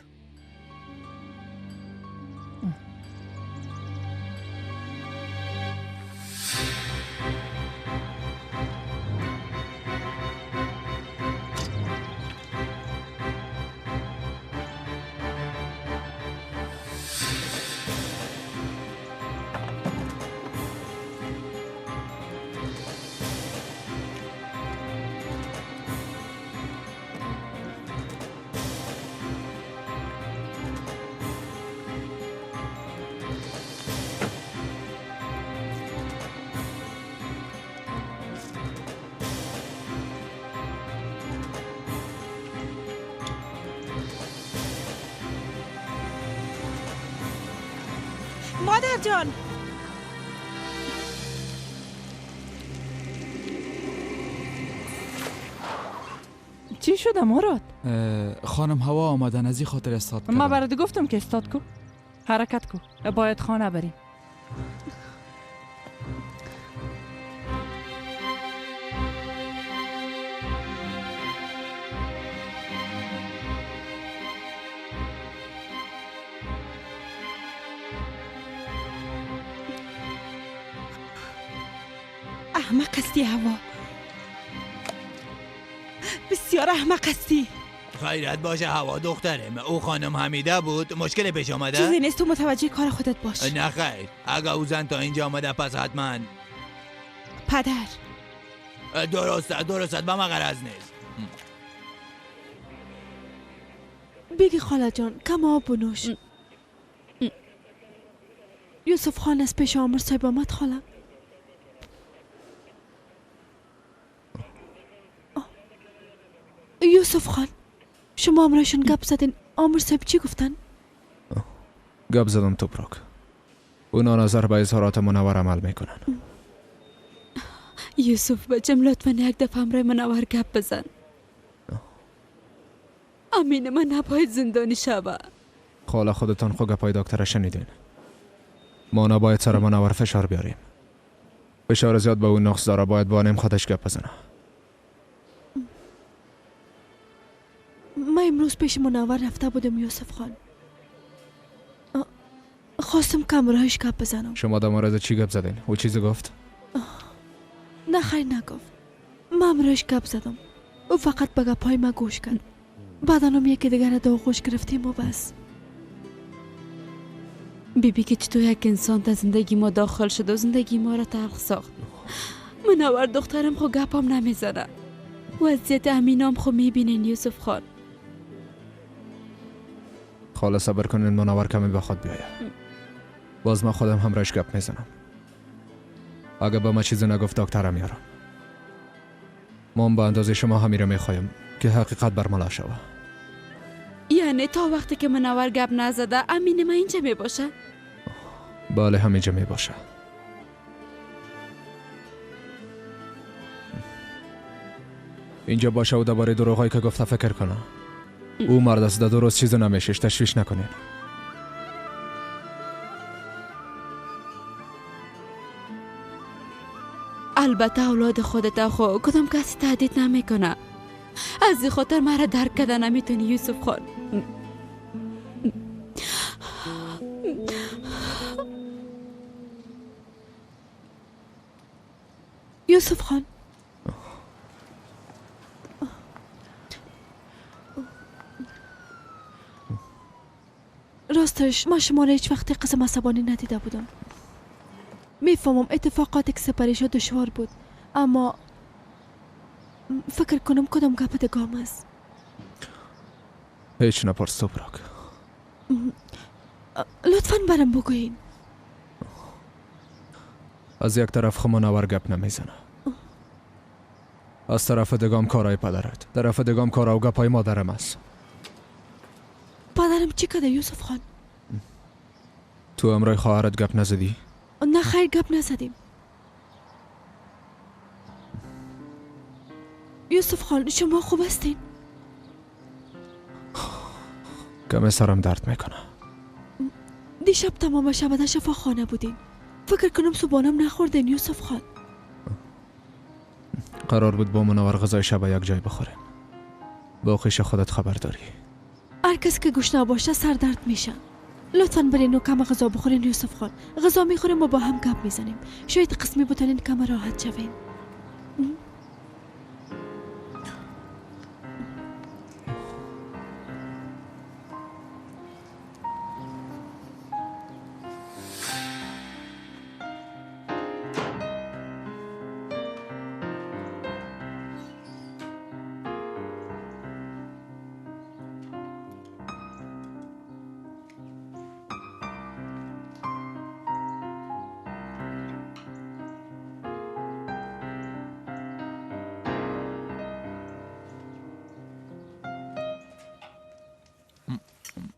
مادر جان، چی شده مراد؟ خانم هوا آمدن، از این خاطر استاد کردم. ما برات گفتم که استاد کو، حرکت کو، باید خانه بریم. احمق هستی هوا، بسیار احمق هستی. خیرت باشه هوا دخترم، او خانم حمیده بود، مشکل پیش آمده؟ چیزی نیست، تو متوجه کار خودت باش. نه خیر، اگه او زن تا اینجا آمده پس حتما پدر. درسته درسته، به من غرض نیست. بگی خاله جان کم آب بنوش. یوسف خان از پیش آمر صاحب آمد خاله. یوسف خان، شما امرایشون گپ زدین، آمر صاحب چی گفتن؟ گپ زدم توپراک. اونا نظر به اظهارات منور عمل میکنن. یوسف بچم لطفا یک دفعه امرای منور گپ بزن. امین من نباید زندانی شوه. خاله خودتان خو گپای دکتر شنیدین. ما نباید سر منور فشار بیاریم. فشار زیاد به اون نقص داره، باید با نیم خودش گپ بزنه. من امروز پیش منور رفته بودم یوسف خان. خواستم که همراهش گپ بزنم. شما در مورد چی گپ زدین؟ او چیزی گفت؟ نه خیر نگفت. من همراهش گپ زدم. او فقط به گپای من گوش کرد. بعدا هم یکی دیگر را در آغوش گرفتیم و بس. بیبی که چطور یک انسان تا زندگی ما داخل شد و زندگی ما را تلخ ساخت. منور دخترم خو گپم نمیزنه. وضعیت امینام خو میبینین یوسف خان. خاله صبر کنین منور کمی به خود بیاید. باز من خودم همراهش گپ میزنم. اگه به ما چیزی نگفت دکترم میارم. ما به اندازه شما همیره میخوایم که حقیقت برملا شوه. یعنی تا وقتی که منور گپ نزده امین ما اینجا میباشه؟ بله همینجا میباشه. اینجا باشه و درباره دروغایی که گفته فکر کنه. او مرد است، درست چیزی نمیشش، تشویش نکنین. البته اولاد خودت خو کدام کسی تهدید نمیکنه. از این خاطر مرا درک کرده نمیتونی یوسف خان. یوسف خان، راستش ما شما را هیچ وقت قسم عصبانی ندیده بودم. میفهمم اتفاقات که سپری شد دشوار بود، اما فکر کنم کدام گپ دگام است. هیچ نپرس توپراک. لطفاً برام بگوین. از یک طرف خو منور گپ نمیزنه، از طرف دگام کارای پدرت، طرف دگام کارا و گپای مادرم است. پدرم چی کرده یوسف خان؟ تو امرای خواهرت گپ نزدی؟ نه خیر گپ نزدیم. یوسف خان شما خوب هستین؟ کم سرم درد میکنه. دیشب تمام شب در شفاخانه بودین. فکر کنم صبحانم نخوردین یوسف خان. قرار بود با منور غذای شب یک جای بخوریم. باقیش خودت خبر داری. هر کس که گشنه باشه سردرد میشه. لطفاً برین و کم غذا بخورین یوسف خان. غذا میخوریم و با هم گپ میزنیم. شاید قسمی بتونین کم راحت شوین.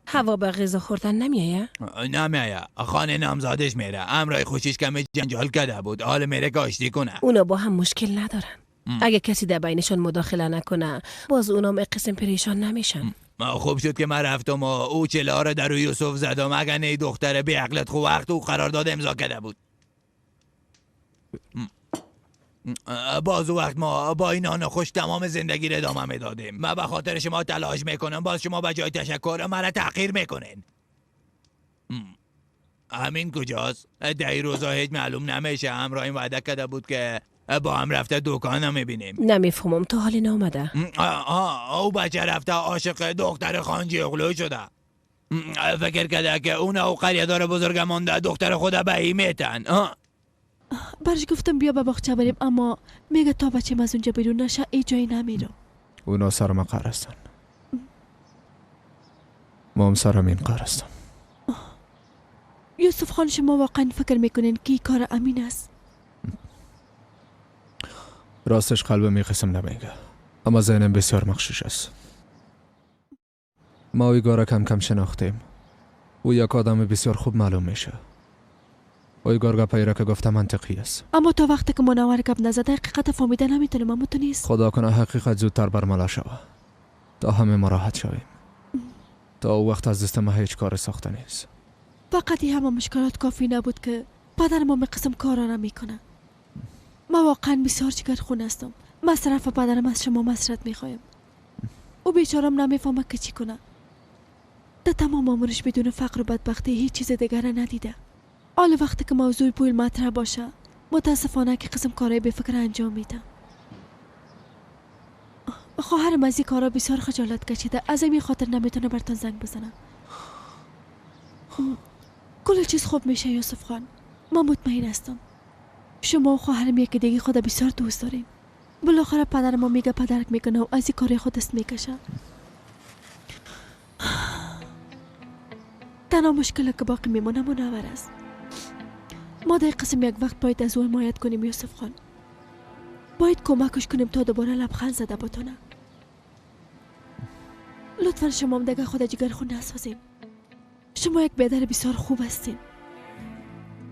هوا به غذا خوردن نمیایه؟ نمیایه. خانه نامزادش میره. امرای خوشیش کمی جنجال کرده بود. حال میره که آشتی کنه. اونا با هم مشکل ندارن. اگه کسی در بینشان مداخله نکنه باز اونام قسم پریشان نمیشن. خوب شد که من رفتم و او چله را در یوسف زدم. اگه نه دختر بی عقلت خو وقت او قرارداد امضا کرده بود. باز وقت ما با این آن خوش تمام زندگی را ادامه میدادیم. من به خاطر شما تلاش میکنم، باز شما به جای تشکر مرا تحقیر میکنین. همین کجاست؟ در این روزا هیچ معلوم نمیشه. همراه این وعده کرده بود که با هم رفته دکان هم میبینیم. نمیفهمم تا حالی نامده. او بچه رفته عاشق دختر خانجی اغلو شده. فکر کرده که اون او قریه دار بزرگ مانده دختر خود به ای میتن. برش گفتم بیا به باغچه بریم، اما میگه تا بچه از اونجا بیرون نشه ای جایی نمیرم. اونا سر ما قهر هستن، ما هم سر همین قهر هستم. یوسف خان شما واقعا فکر میکنین که کار امین است؟ راستش قلبم می قسم نمیگه، اما ذهنم بسیار مغشوش است. ما اویگارا کم کم شناختیم. او یک آدم بسیار خوب معلوم میشه. اویگار گپایی را که گفته منطقی است. اما تا وقتی که منور گپ نزده حقیقت فهمیده نمیتونم. اما تو نیست. خدا کنه حقیقت زودتر برملا شوه تا همه ما راحت شویم. تا او وقت از دست ما هیچ کار ساخته نیست. فقط این همه مشکلات کافی نبود که پدر ما قسم کارا را میکنه. ما واقعا بسیار جگرخون هستم. مصرف پدرم از شما مسرت میخوایم. او بیچارم نمیفهمه که چی کنه. در تمام عمرش بدون فقر و بدبختی هیچ چیز دیگر ندیده. حال وقتی که موضوع پول مطرح باشه متاسفانه که قسم کارای به فکر انجام میده. خواهرم از این کارا بسیار خجالت کشیده. از این خاطر نمیتونه برتان زنگ بزنه. کل چیز خوب میشه یوسف خان. من مطمئن هستم. شما و خواهرم یکی دیگه خود بسیار دوست دارین. بالاخره پدر ما میگه پدرک میکنه و از این کار خود دست میکشه. تنها مشکل که باقی میمونه منور است. ما در قسم یک وقت باید از او حمایت کنیم یوسف خان. باید کمکش کنیم تا دوباره لبخند زده بتونه. لطفا شما هم دیگه خود جگرخون نسازین. شما یک بیادر بسیار خوب هستین.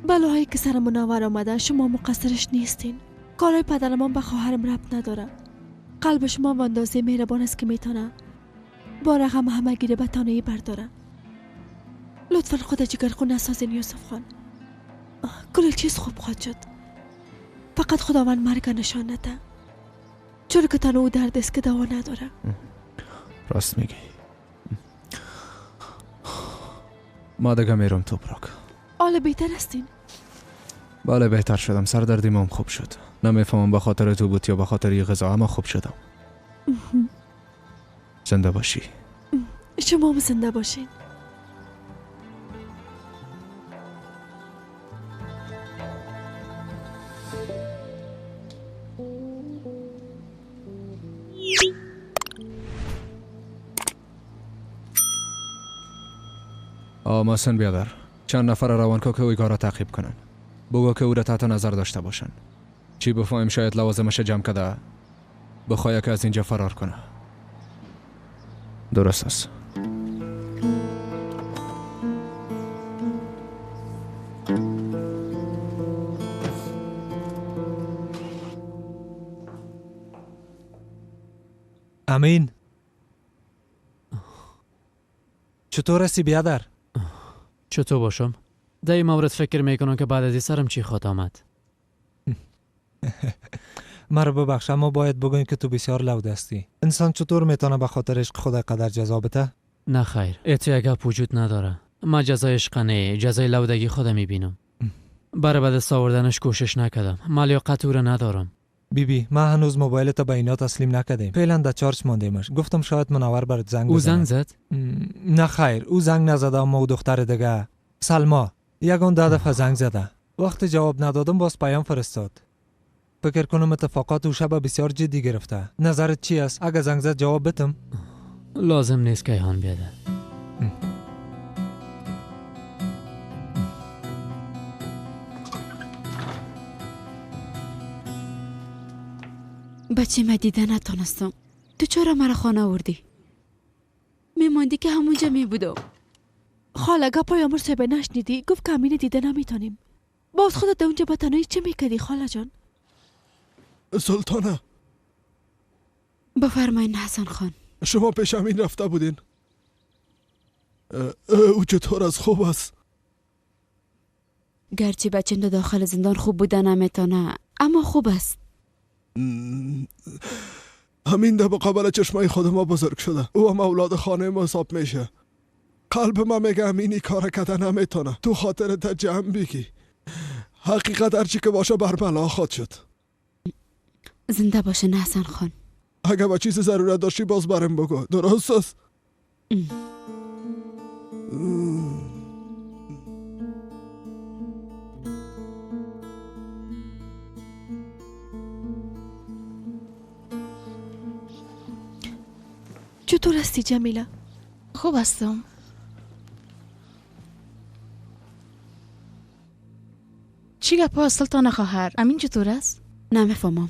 بلاهایی که سر منور آمده شما مقصرش نیستین. کارهای پدرمان به خواهرم ربط نداره. قلب شما به اندازه مهربان است که میتونه با رقم همه گیره به تانه‌ای برداره. لطفا خود جگرخون نسازین یوسف خان. کل چیز خوب خواهد شد. فقط خداوند مرگ نشان نده، چون که تنها او درد است که دوا نداره. راست میگی. ما دیگه میرم توپراک. حالا بهتر هستین؟ بله بهتر شدم. سردردی مام خوب شد. نمیفهمم به خاطر تو بود یا به خاطر یه غذا، اما خوب شدم. زنده باشی. شما هم زنده باشین. محسن بیادر، چند نفر روان کو که اویگا را تعقیب کنن. بگو که او را تحت نظر داشته باشن. چی بفهمیم شاید لوازمش جمع کده بخواه که از اینجا فرار کنه. درست است. امین، چطور هستی بیادر؟ چطور باشم؟ در این مورد فکر میکنم که بعد از این سرم چی خواهد آمد. مرا ببخش، اما باید بگویم که تو بسیار لود هستی. انسان چطور میتونه به خاطر عشق خدا قدر جزا بده؟ نه خیر، ایتو یک گپ وجود نداره. ما جزای عشق نه، جزای لودگی خود میبینم. برای به دست آوردنش کوشش نکردم. ما لیاقت او را ندارم. بی بی، ما هنوز موبایل تا به اینا تسلیم نکردیم. فعلا در چارج ماندیمش. گفتم شاید منور برات زنگ بزنه. او زنگ زد؟ نه خیر، او زنگ نزده، اما او دختر دیگه سلما یگان 10 دفعه زنگ زده. وقتی جواب ندادم باز پیام فرستاد. فکر کنم اتفاقات او شب بسیار جدی گرفته. نظرت چی است؟ اگه زنگ زد جواب بدم؟ لازم نیست کیهان بیاده. بچه ما دیده نتانستم. تو چرا مرا خانه آوردی؟ میماندی که همونجا می بودم. خاله گپای امر صاحب نشنیدی؟ گفت که امین دیده نمیتونیم. باز خودت اونجا با تنهایی چه میکردی خاله جان؟ سلطانه بفرمایین حسن خان. شما پیش امین رفته بودین. او چطور از خوب است؟ گرچه بچه داخل زندان خوب بوده نمیتونه، اما خوب است. همین در مقابل چشمای خود ما بزرگ شده. او هم اولاد خانه ما حساب میشه. قلب ما میگه امینی کار کده نمیتونه. تو خاطرت جمع بگی. حقیقت هرچی که باشه برملا خواهد شد. زنده باشه حسن خان. اگه با چیز ضرورت داشتی باز برم بگو. درست است؟ چطور هستی جمیله؟ خوب هستم. چی گپا سلطان خواهر؟ امین چطور است؟ نمیفهمم.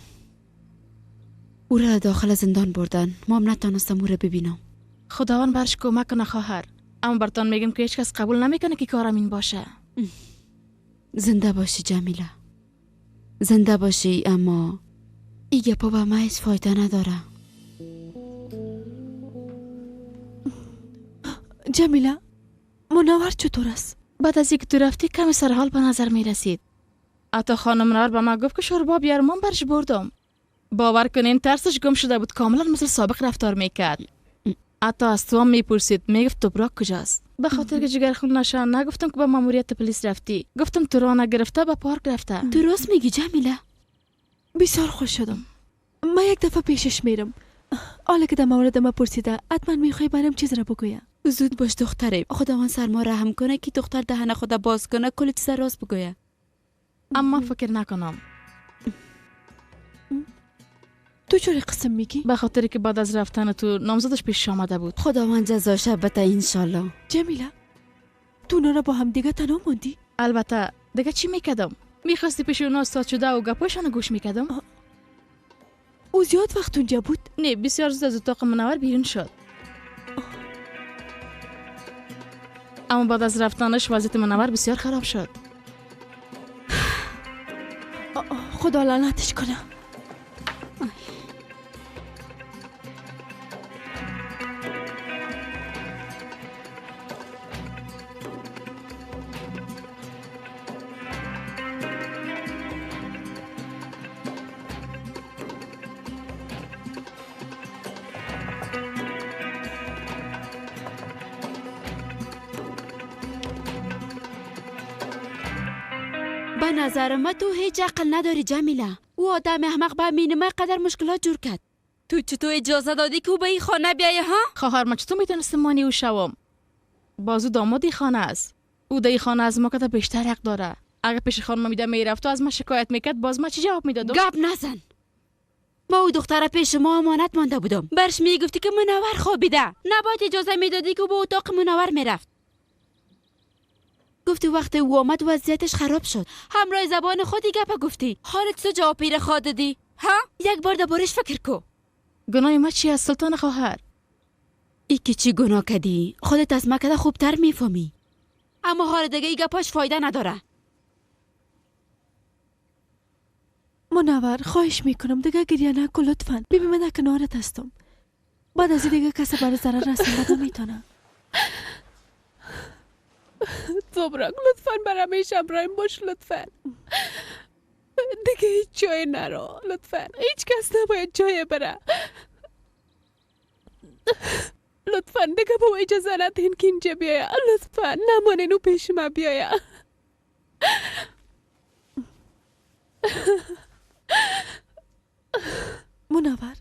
او را داخل زندان بردن. ما هم نتانستم او را ببینم. خداوند برش کمک کنه خواهر. اما برتان میگم که هیچ کس قبول نمیکنه که کار امین باشه. زنده باشی جمیله، زنده باشی. اما ای گپا به ما هیچ فایده نداره. جمیله، منور چطور است؟ بعد از اینکه تو رفتی کمی سرحال به نظر می رسید. حتی خانم منور به ما گفت که شوربا بیار، من برش بردم. باور کنین ترسش گم شده بود، کاملا مثل سابق رفتار میکرد. حتی از تو هم میپرسید، میگفت توبراک کجاست. به خاطر که جگرخون نشه نگفتم که به ماموریت پلیس رفتی، گفتم تو را نگرفته به پارک رفته. درست میگی جمیله. بسیار خوش شدم. من یک دفعه پیشش میرم. حالا که در مورد ما پرسیده حتما میخوای برام چیز را بگویه. زود باش دختره، خداوند سر ما رحم کنه که دختر دهن خدا باز کنه کل چیز راست بگویه. اما فکر نکنم. تو چرا قسم میگی؟ به خاطر که بعد از رفتن تو نامزدش پیش آمده بود. خداوند جزاش بده انشالله. جمیله تو اونا را با هم دیگه تنها موندی؟ البته دیگه چی میکردم؟ میخواستی پیش اونا استاد شده و گپایشان گوش میکردم؟ او زیاد وقت اونجا بود؟ نه، بسیار زود از اتاق منور بیرون شد. اما بعد از رفتنش وضعیت منور بسیار خراب شد. خدا لعنتش کنه. به نظر من تو هیچ عقل نداری جمیله. او آدم احمق به مینمه قدر مشکلات جور کرد. تو چطور اجازه دادی که او به این خانه بیایه ها؟ خواهر من چطور میتونستم مانع او شوم؟ بازو داماد خانه است. او در خانه از ما کده بیشتر حق داره. اگر پیش خانم میده میرفت و از ما شکایت میکرد باز ما چی جواب میدادم؟ گپ نزن. ما او دختره پیش ما امانت مانده بودم. برش میگفتی که منور خوابیده. نباید اجازه میدادی که او به اتاق منور میرفت. گفتی وقتی او آمد وضعیتش خراب شد. همراه زبان خودی گپ گفتی. حالت تو جواب پیره خواه دادی ها؟ یک بار دربارش فکر کو. گناه ما چی از سلطان خواهر؟ ای که چی گناه کدی؟ خودت از مکده خوبتر میفهمی. اما حال دیگه ای گپاش فایده نداره. منور خواهش میکنم دیگه گریه نکن لطفا. ببین من در کنارت هستم. بعد از دیگه کسی برای ضرر رساندن نمیتونه. توبراک لطفا برای همیشه همراهیم باش لطفا. دیگه هیچ جای نرو لطفا. هیچ کس نباید جای بره لطفا. دیگه با اجازه ندین که اینجا بیایه لطفا. نمانین او پیش ما بیایه. منور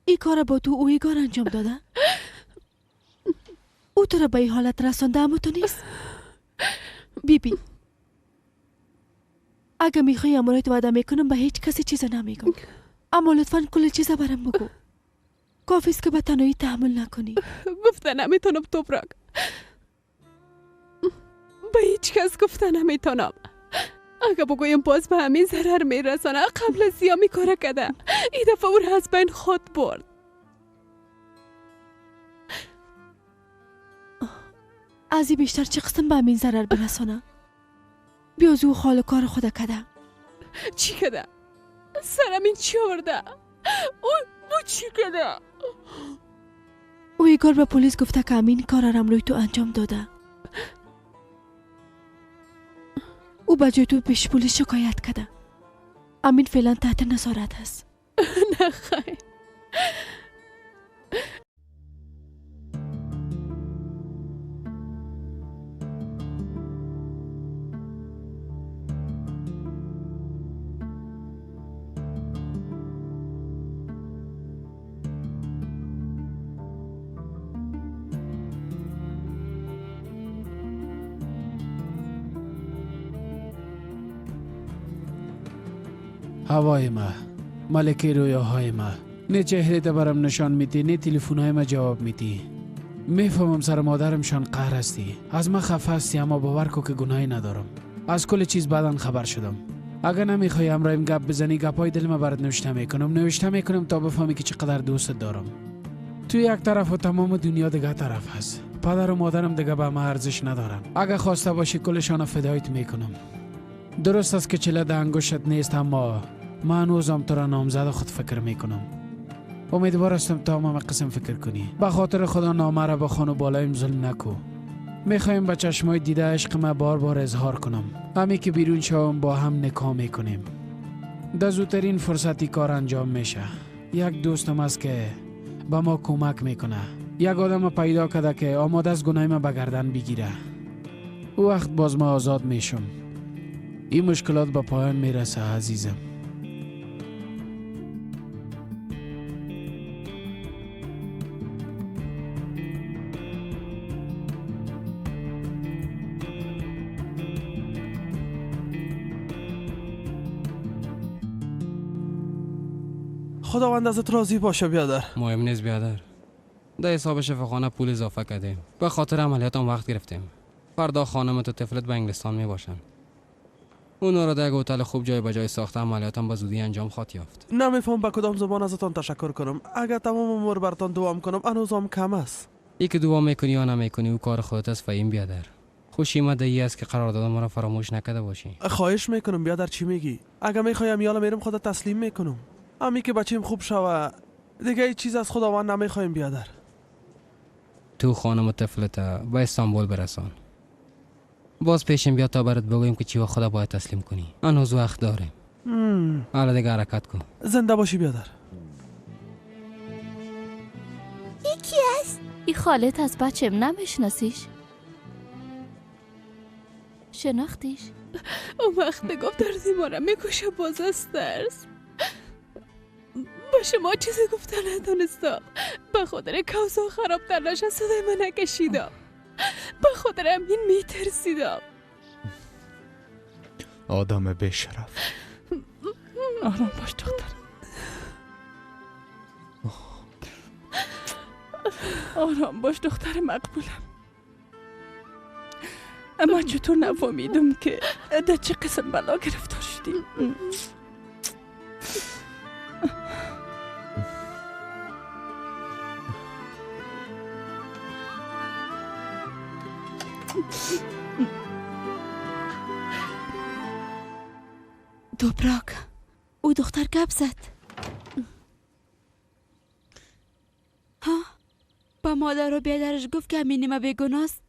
این کار با تو اویگار انجام داده؟ او تو را به این حالت رسانده اما تو نیست. بی بی اگه میخوای امرایت وعده میکنم به هیچ کسی چیز نمیگم، اما لطفا کل چیز برام بگو. کافی است که به تنهایی تحمل نکنی. گفته نمیتونم توپراک، به هیچ کس گفته نمیتونم. اگه بگویم باز به همین ضرر میرسانه. قبل از زیامی کار کرده. این دفعه او را از بین خود برد. از این بیشتر چه قسم به همین ضرر برسانه؟ بیاز او خال کار خود کده. چی کده؟ سرم این چی آورده؟ او چی کده؟ او ایگار به پلیس گفته که امین کار را روی تو انجام داده. او به جای تو پیش پلیس شکایت کرده. امین فعلا تحت نظارت است. نه خیر. هوای ما، ملکه رویاهای ما، نه چهره ته برم نشان میدی، نه تلفن ما جواب میدی. میفهمم سر مادرمشان قهر هستی، از ما خفه هستی، اما باور کو که گناهی ندارم. از کل چیز بعداً خبر شدم. اگر نمیخوای همراهیم گپ بزنی، گپای دل ما برات نوشته میکنم تا بفهمی که چقدر دوست دارم. تو یک طرف و تمام دنیا دیگه طرف هست. پدر و مادرم دیگه به ما ارزش ندارن. اگر خواسته باشی کلشان فدایت میکنم. درست است که چله ده انگشت نیست، اما من هنوزم تو را نامزد خود فکر میکنم. امیدوار هستم تا هم قسم فکر کنی. به خاطر خدا نامه را بخوان و بالایم ظلم نکو. میخوایم به چشمای دیده عشق ما بار بار اظهار کنم. همی که بیرون شوم با هم نکاح میکنیم. در زودترین فرصتی کار انجام میشه. یک دوستم است که به ما کمک میکنه. یک آدم پیدا کرده که آماده است گناه ما به گردن بگیره. او وقت باز ما آزاد میشم. این مشکلات به پایان میرسه عزیزم. خداوند ازت راضی باشه بیادر. مهم نیست بیادر. در حساب شفاخانه پول اضافه کردیم. به خاطر عملیات هم وقت گرفتیم. فردا خانمت و طفلت به انگلستان می باشن. اونا را در یک هتل خوب جای به جای ساخته، عملیاتم به زودی انجام خواهد یافت. نمیفهم به کدام زبان ازتان تشکر کنم. اگر تمام عمر برتان دوام کنم هنوز هم کم است. ای که دعا میکنی یا نمیکنی او کار خودت است فهیم بیادر. خوشی ما ای است که قرارداد ما را فراموش نکرده باشی. خواهش میکنم بیادر، چی میگی؟ اگر میخوایم یالا میرم خودت تسلیم میکنم. امی که بچیم خوب شوه دیگه هیچ چیز از خداوند نمیخوایم بیادر. تو خانم و طفلت به استانبول برسان. باز پیشم بیا تا برات بگویم که چی و خدا باید تسلیم کنی. هنوز وقت داریم. حالا دیگه حرکت کن. زنده باشی بیادر. یکی است؟ ای خالت از بچم نمیشناسیش؟ شناختیش؟ اون وقت گفت دردی ما را میکشه باز از ترس. با شما چیزی گفته نتونستم. به خاطر کوزا خرابتر نشه صدای من نکشیدم. به خاطر امین میترسیدم. آدم بی‌شرف. آرام باش دختر. آرام باش دختر مقبولم. اما چطور نفهمیدم که در چه قسم بلا گرفتار شدی؟ توپراک، او دختر گپ زد. ها؟ با مادر و بیادرش گفت که امینی ما بیگناست.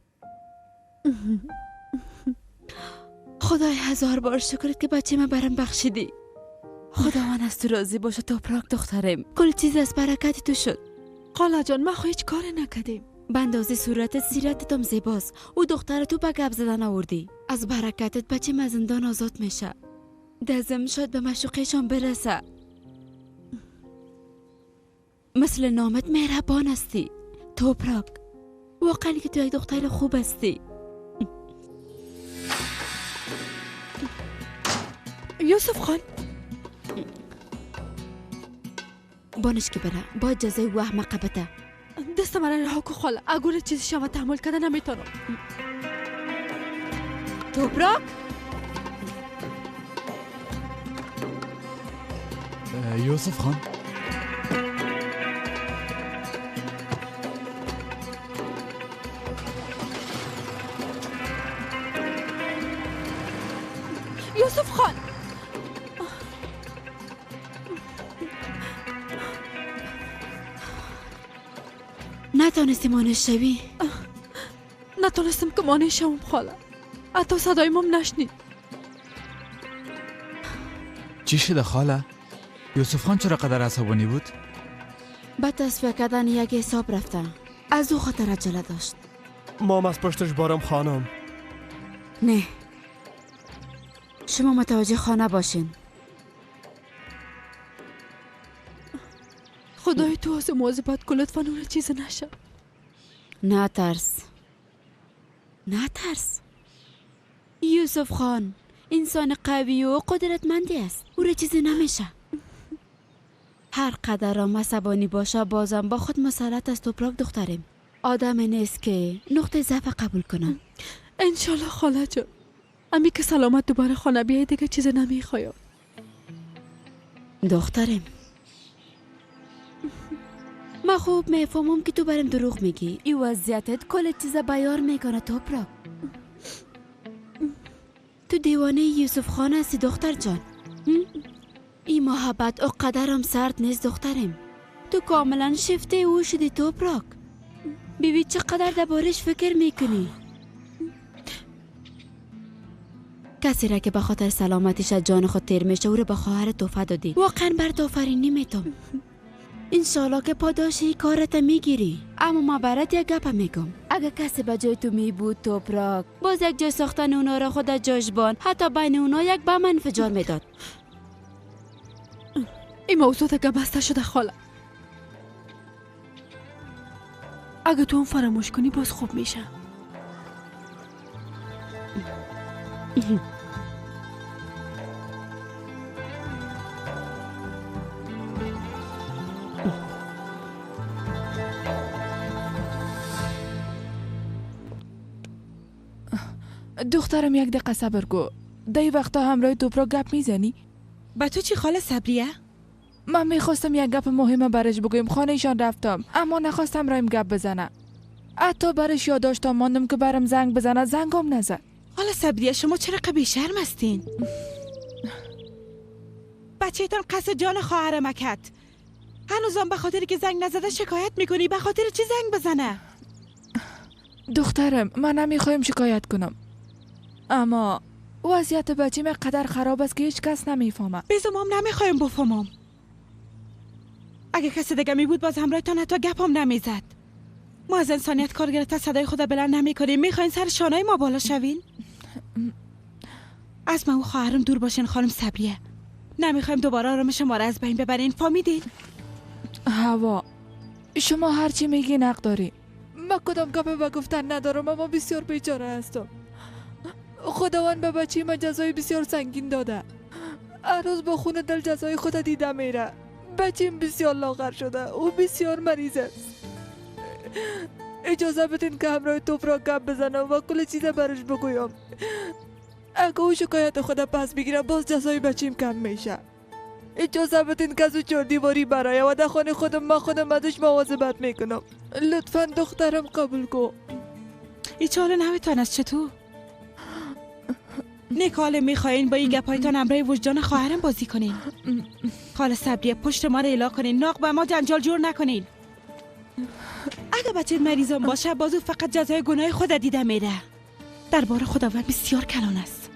خدای هزار بار شکرت که بچه ما برم بخشیدی. خداوند از تو راضی باشه توپراک دخترم. کل چیز از برکت تو شد. خاله جان ما خو هیچ کاری نکردیم. به اندازه صورتت سیرتت زیباست. او دختر تو به گپ زدن آوردی. از برکتت بچه ما زندان آزاد میشه. دزم شد به معشوقه‌شان برسه. مثل نامت مهربان هستی توپراک. واقعا که تو یک دختر خوب هستی. یوسف خان بانش که بره با جزای و احمقه بده. دست من رها کو خاله. اگر چیزی شما تحمل کرده نمیتونم. توپراک یوسف خان یوسف خان نتونستی مانع شوی؟ نتونستم که مانع شوم خاله. حتی صدای مام نشنید. چی شده خاله؟ یوسف خان چرا قدر عصبانی بود؟ به تصفیه کردن یک حساب رفته. از او خاطر عجله داشت. مام از پشتش بارم خانم. نه، شما متوجه خانه باشین. خدای تو از مواظبت کن لطفا اون چیز نشه. نه ترس، نه ترس. یوسف خان انسان قوی و قدرتمندی است. او را چیزی نمیشه. هر قدر هم عصبانی باشه بازم با خود مسلط از توپراک دختریم. آدم نیست که نقطه ضعف قبول کنه. انشالله خاله جان. امی که سلامت دوباره خانه بیای دیگه چیز نمیخوایم. دخترم ما خوب میفهمم که تو برم دروغ میگی. این وضعیتت کل چیز بیار میکنه توپراک. تو دیوانه یوسف خان هستی دختر جان. این محبت او قدرم سرد نیست دخترم. تو کاملا شفته او شدی توپراک. ببین چقدر دربارش فکر میکنی. کسی را که به خاطر سلامتیش از جان خود تیر میشه او را به خواهر توفه دادی. واقعا بر آفرین نمیتم. انشالله که پاداش کارت میگیری. اما ما برات یک گپ میگم. اگه کسی به جای تو می بود توپراک، باز یک جای ساختن اونا را خود از جایش بان، حتی بین اونا یک بم انفجار میداد. این موضوع دیگه بسته شده خاله. اگه تو هم فراموش کنی باز خوب میشه. دخترم یک دقیقه صبر کو. دی وقتا همراه توپرا گپ میزنی؟ با تو چی خاله صبریه؟ من میخواستم یک گپ مهم برش بگویم. خانهشان رفتم اما نخواستم رایم گپ بزنه. حتی برش یادداشتم ماندم که برم زنگ بزنه، زنگم نزد. خاله صبریه شما چرا قبی شرم هستین؟ بچه‌تان قصد جان خواهرم کرد. هنوزم به خاطر که زنگ نزده شکایت میکنی؟ به خاطر چی زنگ بزنه؟ دخترم من نمیخوایم شکایت کنم، اما وضعیت بچیم قدر خراب است که هیچ کس نمیفهمه. بزمام نمیخوایم بفهمم. اگه کسی دیگه می بود باز همراهتان حتی گپم نمیزد. ما از انسانیت کار گرفته صدای خود بلند نمیکنیم. میخواین سر شانای ما بالا شوین؟ از من و خواهرم دور باشین خانم صبریه. نمیخوایم دوباره آرامش ما را از بین ببرین. فهمیدین؟ هوا شما هرچی میگی حق داری. من کدام گپ به گفتن ندارم، اما بسیار بیچاره هستم. خداوند به بچه من جزای بسیار سنگین داده. هر روز با خون دل جزای خود دیده میره. بچیم بسیار لاغر شده، او بسیار مریض است. اجازه بدین که همراه توپرا گپ بزنم و کل چیز برش بگویم. اگه او شکایت خود پس بگیره باز جزای بچیم کم میشه. اجازه بدین که از او چهار دیواری برای و در خانه خودم من خودم ازش مواظبت میکنم. لطفا دخترم قبول کن. ای چاله نمیتون از چطور؟ نکاله میخواین با این گپایتان همراه وجدان خواهرم بازی کنین؟ خاله صبریه پشت ما رو اعلا کنین، ناق به ما جنجال جور نکنین. اگه بچه مریضم باشه بازو فقط جزای گناه خود دیده میره. دربار خداوند بسیار کلان است.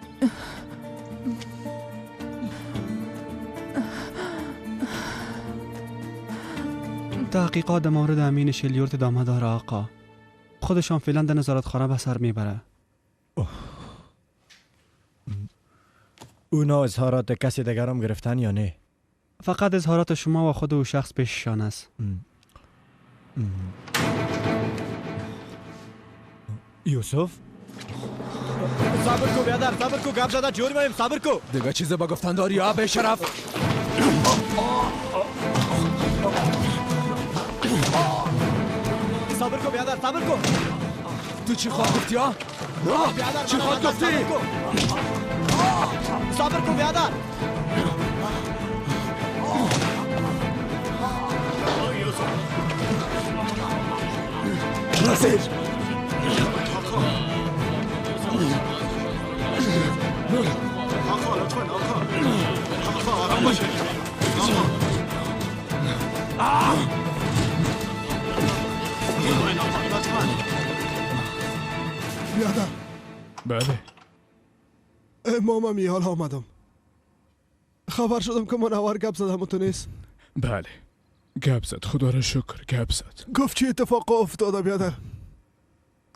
تحقیقات در مورد امین شلیورت ادامه داره آقا. خودشان فعلا در نظارتخانه به سر میبره. اونا اظهارات کسی دیگرم گرفتن یا نه؟ فقط اظهارات شما و خود او شخص پیششان است. یوسف صبر کو بیادر، صبر کو، گپ زده جور میم، صبر کو. دیگه چیز با گفتن داری یا به شرف؟ صبر کو بیادر، صبر کو. تو چی خواه گفتی ها؟ چی خواه گفتی؟ صبر کو بیادر. نصیر آقا لطفاً آقا، آقا آرام باشید. آقا بیادر. بله امام میال آمدم. خبر شدم که منور گپ زدم و تو نیست. بله گپ زد، خدا را شکر گپ زد. گفت چی اتفاق افتاده بیادر؟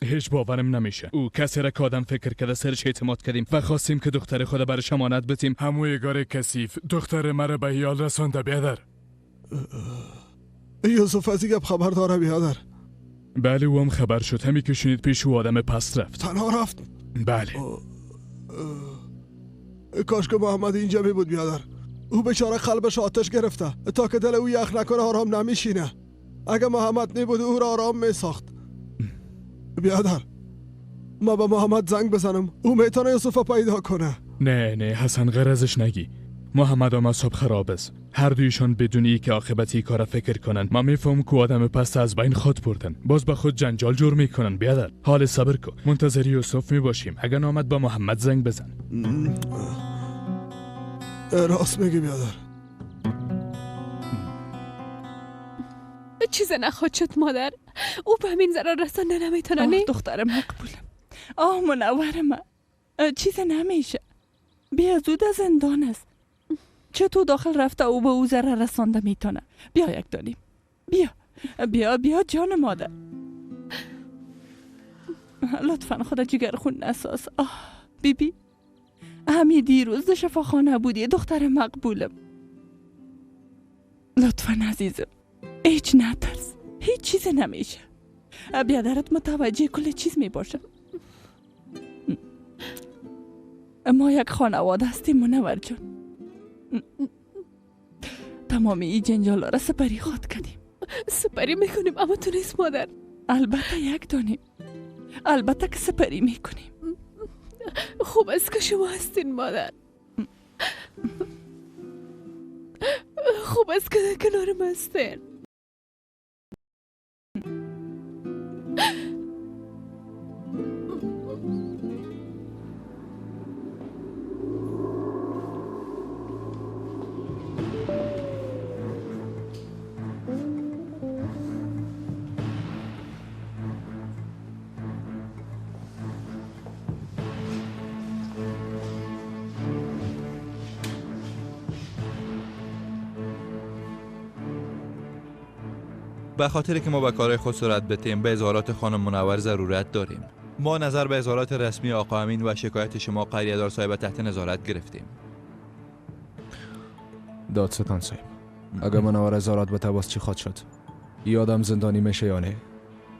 هیچ باورم نمیشه. او کسی را که آدم فکر کرده سرش اعتماد کردیم و خواستیم که دختر خود برش امانت بتیم، همو یگار کثیف دختر مرا به هیال رسانده بیادر. یوسف از این گپ خبر داره بیادر؟ بله او هم خبر شد. همی که شنید پیش او آدم پست رفت. تنها رفت؟ بله. کاش که محمد اینجا می بود بیادر. او بیچاره قلبش آتش گرفته تا که دل او یخ نکنه آرام نمیشینه. اگه محمد نبود او را آرام می ساخت. بیادر ما به محمد زنگ بزنم، او میتونه یوسف پیدا کنه. نه نه حسن غرضش نگی. محمد هم اصاب خراب است. هر دویشان بدون ای که عاقبت ای کار فکر کنن. ما میفهم که آدم پست از بین خود بردن، باز به خود جنجال جور میکنن. بیادر حال صبر کن، منتظر یوسف میباشیم. اگر نامد با محمد زنگ بزن. راست میگی بیادر. چیز نخواهد شد مادر. او به همین ضرر رسانده نمیتونه. نه دخترم مقبولم. آه منور من چیز نمیشه. بیا زود از زندان است. چطور داخل رفته او به او ضرر رسانده میتونه. بیا یک دانیم. بیا بیا بیا جان مادر. لطفا خدا جگر خون نساز. آه بی بی همی دیروز در شفاخانه بودی دختر مقبولم. لطفا عزیزم هیچ نترس، هیچ چیز نمیشه. بیادرت متوجه کل چیز میباشه. ما یک خانواده هستیم منور جان. تمام این جنجال را سپری خود کردیم. سپری میکنیم اما تو نیست مادر. البته یک دانیم، البته که سپری میکنیم. خوب است که شما هستین مادر. خوب است که در کنارم هستین. به خاطر که ما به کارهای خود سرعت بدیم به اظهارات خانم منور ضرورت داریم. ما نظر به اظهارات رسمی آقا امین و شکایت شما قریه‌دار صاحب تحت نظارت گرفتیم. دادستان صاحب، اگر منور اظهارات به باز چی خواهد شد؟ یادم زندانی میشه یا نه؟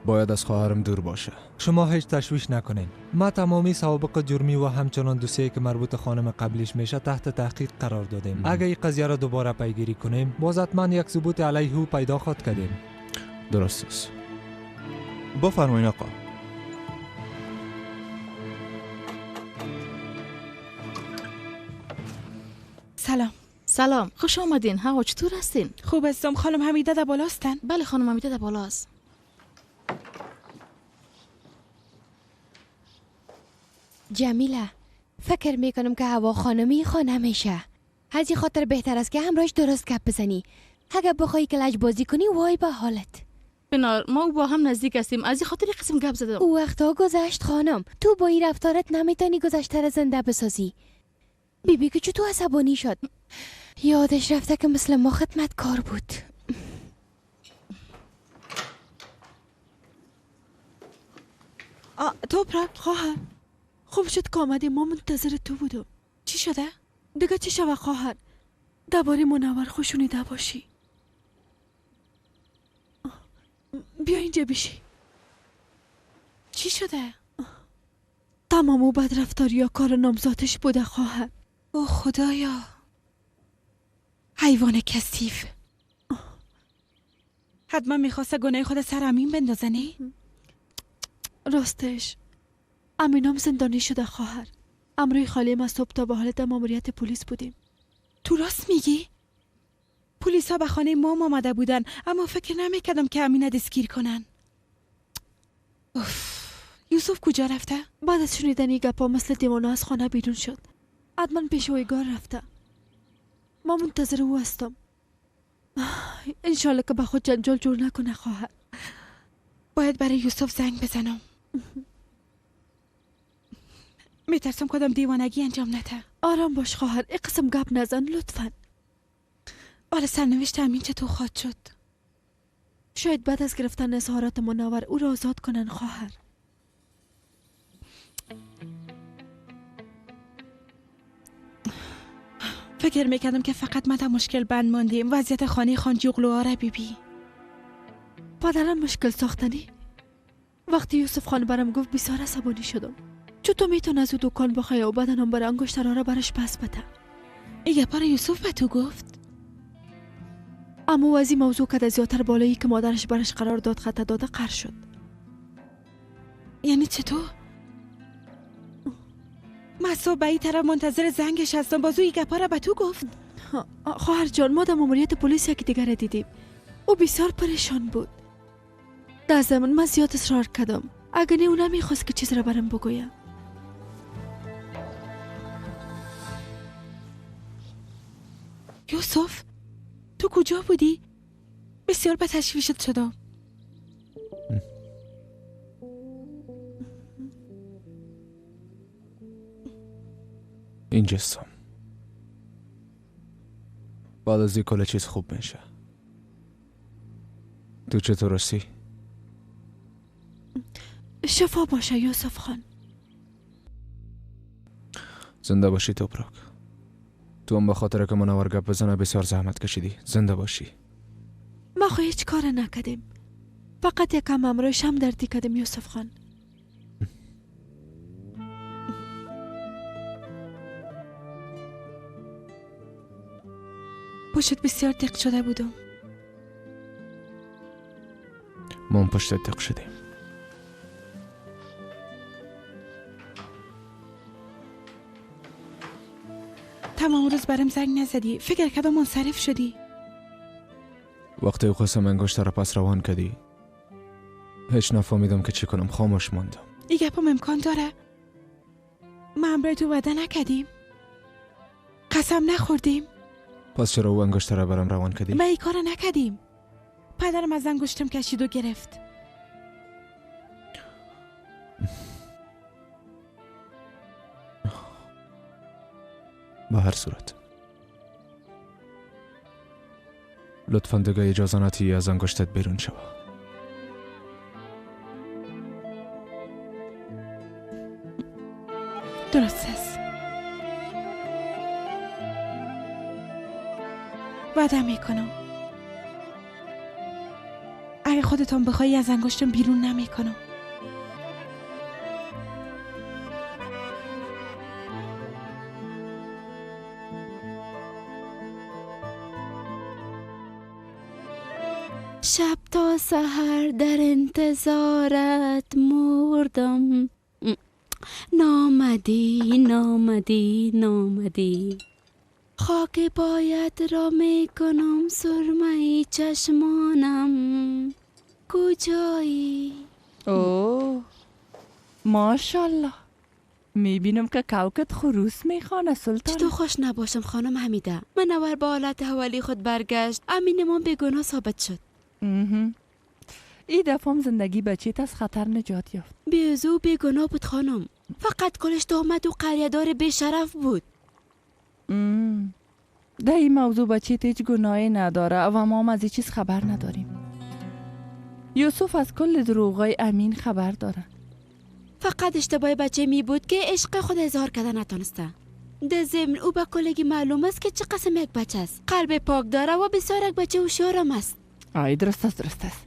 باید از خواهرم دور باشه. شما هیچ تشویش نکنین. ما تمامی سوابق جرمی و همچنان دوسیه که مربوط خانم قبلیش میشه تحت تحقیق قرار دادیم. اگر این قضیه را دوباره پیگیری کنیم، باز حتما یک ثبوت علیه او پیدا خواهد کردیم. درست است. بفرمایید آقا. سلام. سلام، خوش آمدین. هوا چطور هستین؟ خوب هستم. خانم حمیده در بالا هستن؟ بله خانم حمیده در بالا است. جمیله، فکر میکنم که هوا خانمی خانه میشه. از این خاطر بهتر است که همراهش درست گپ بزنی. اگر بخوای که لج بازی کنی وای به حالت. بنار ما با هم نزدیک هستیم، از این خاطر قسم گپ زدم. او وقتا گذشت خانم، تو با این رفتارت نمیتونی گذشته را زنده بسازی. بیبی که چطور عصبانی شد، یادش رفته که مثل ما خدمتکار بود. توپرک خواهر، خوب شد که آمدی، ما منتظر تو بودم. چی شده؟ دیگه چی شوه خواهر؟ درباره منور خوشونیده باشی. بیا اینجا بشی. چی شده؟ تمام او بدرفتاری یا کار نامزادش بوده خواهر. او خدایا، حیوان کثیف. حتما میخواسته گناه خود سر امین بندازه. نه؟ راستش امینام زندانی شده خواهر. امروی خالی ما صبح تا به حالت ماموریت پلیس بودیم. تو راست میگی؟ پلیس ها به خانه ما آمده بودن، اما فکر نمیکردم که امینه دستگیر کنن. اوف، یوسف کجا رفته؟ بعد از شنیدن این گپا مثل دیوانه از خانه بیرون شد. حتما پیش اویگار رفته. ما منتظر او هستم. انشالله که به خود جنجال جور نکنه خواهر. باید برای یوسف زنگ بزنم. میترسم کدام دیوانگی انجام نده. آرام باش خواهر، این قسم گپ نزن لطفا. آره سرنوشت امین چطور خواهد شد؟ شاید بعد از گرفتن اظهارات منور او را آزاد کنن خواهر. فکر میکردم که فقط ما در مشکل بند ماندیم. وضعیت خانه خانجوغلوها را بیبی. پدرم مشکل ساختنی. وقتی یوسف خان برام گفت بسیار عصبانی شدم. چطور میتونه از او دکان بخواه و بدنم برای انگشترها را برش پس بده؟ ای گپا یوسف به تو گفت؟ اما از این موضوع که زیادتر بالایی که مادرش برش قرار داد خطا داده قهر شد. یعنی چطور؟ من صبح به این طرف منتظر زنگش هستم، باز او این گپا را به تو گفت؟ خواهر جان، ما در ماموریت پلیس یکی دیگر دیدیم. او بسیار پریشان بود. در زمان من زیاد اصرار کردم، اگر نه او نمیخواست که چیز را برم بگویم. یوسف تو کجا بودی؟ بسیار به تشویشت شدم. اینجاستم. بعد از این کل چیز خوب میشه. تو چطور هستی؟ شفا باشه یوسف خان. زنده باشی توپراک. تو هم به خاطر که منور گپ بزنه بسیار زحمت کشیدی. زنده باشی. ما خو هیچ کار نکردیم، فقط یکم امروش هم دردی کردیم یوسف خان. پشت بسیار دق شده بودم. ما پشت دق شدیم. تمام روز برام زنگ نزدی، فکر کردم منصرف شدی. وقتی خواستم انگشت را پس روان کردی هیچ نفهمیدم که چی کنم، خاموش ماندم. این گپم امکان داره؟ ما همراه تو وعده نکردیم، قسم نخوردیم. پس چرا او انگشت را برام روان کردی؟ ما این کارو نکردیم. پدرم از انگشتم کشید و گرفت. به هر صورت لطفاً دیگه اجازه ندی از انگشتت بیرون شوه. درست است. وعده میکنم اگه خودتان بخوایی از انگشتم بیرون نمیکنم. شب تا سحر در انتظارت مردم، نامدی نامدی نامدی. خاک پایت را میکنم سرمه چشمانم، کجایی؟ اوه ماشاءالله، میبینم که کوکت خروس میخوانه سلطان. چطور خوش نباشم خانم حمیده؟ منور به حالت حوالی خود برگشت، امین ما بیگناه ثابت شد. این دفعه زندگی بچیت از خطر نجات یافت. بیزو بیگناه بود خانم، فقط کلش تهمت و قریه‌دار بیشرف بود. در این موضوع بچیت هیچ گناهی نداره و ما هم از این چیز خبر نداریم. یوسف از کل دروغای امین خبر داره. فقط اشتباه بچه می بود که عشق خود اظهار کرده نتانسته. در ضمن او به کلگی معلوم است که چه قسم یک بچه است. قلب پاک داره و بسیار یک بچه هوشیارم است. آی درست است، درست است.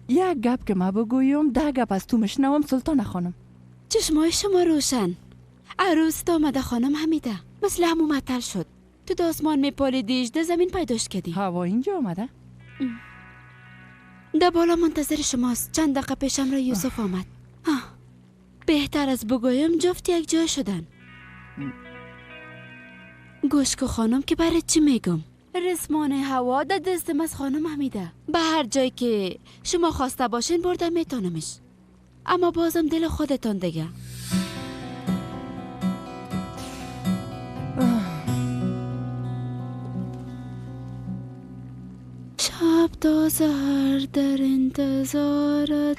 یک گپ که ما بگویم 10 گپ از تو مشنوم سلطان خانم. چشمای شما روشن. عروس آمده خانم حمیده، مثل همو معطل شد. تو د آسمان میپالیدیش، ده زمین پیداش کردی. هوا اینجا آمده؟ ده بالا منتظر شماست. چند دقیقه پیشم را یوسف آمد. بهتر از بگویم جفت یک جای شدن. گوش کو خانم که برای چی میگم. رسمان هوا در دستم از خانم حمیده. به هر جایی که شما خواسته باشین برده میتونمش، اما بازم دل خودتان دیگه. شب تا سحر در انتظارت.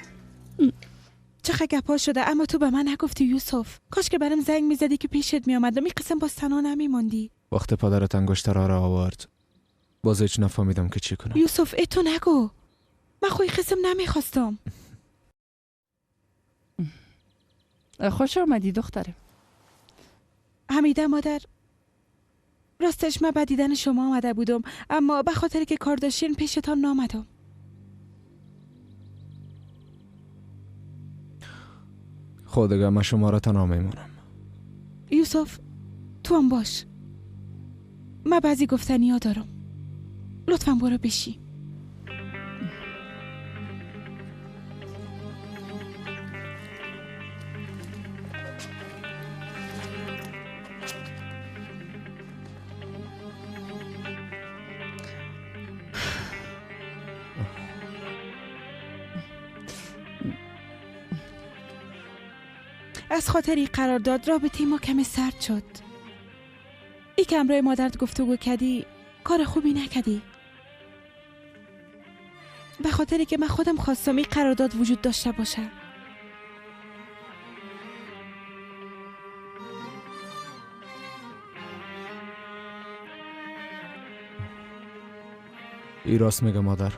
چقدر گپا شده اما تو به من نگفتی یوسف. کاش که برام زنگ میزدی که پیشت میآمدم. این قسم باز تنها نمیماندی. وقت پدرت انگشترها را آورد باز هیچ نفهمیدم که چی کنم. یوسف ای تو نگو، من خوی قسم نمیخواستم. خوش آمدی دخترم. حمیده مادر، راستش من به دیدن شما آمده بودم، اما به خاطر که کار داشتین پیشتان نامدم. خب دیگه من شما را تنها میمانم. یوسف تو هم باش، من بعضی گفتنی ها دارم. لطفا برو بشی. از خاطر این قرارداد رابطه ما کمی سرد شد. ای که همراه مادرت گفتگو کردی کار خوبی نکردی. به خاطر که من خودم خواستم این قرارداد وجود داشته باشه. ای راست میگه مادر.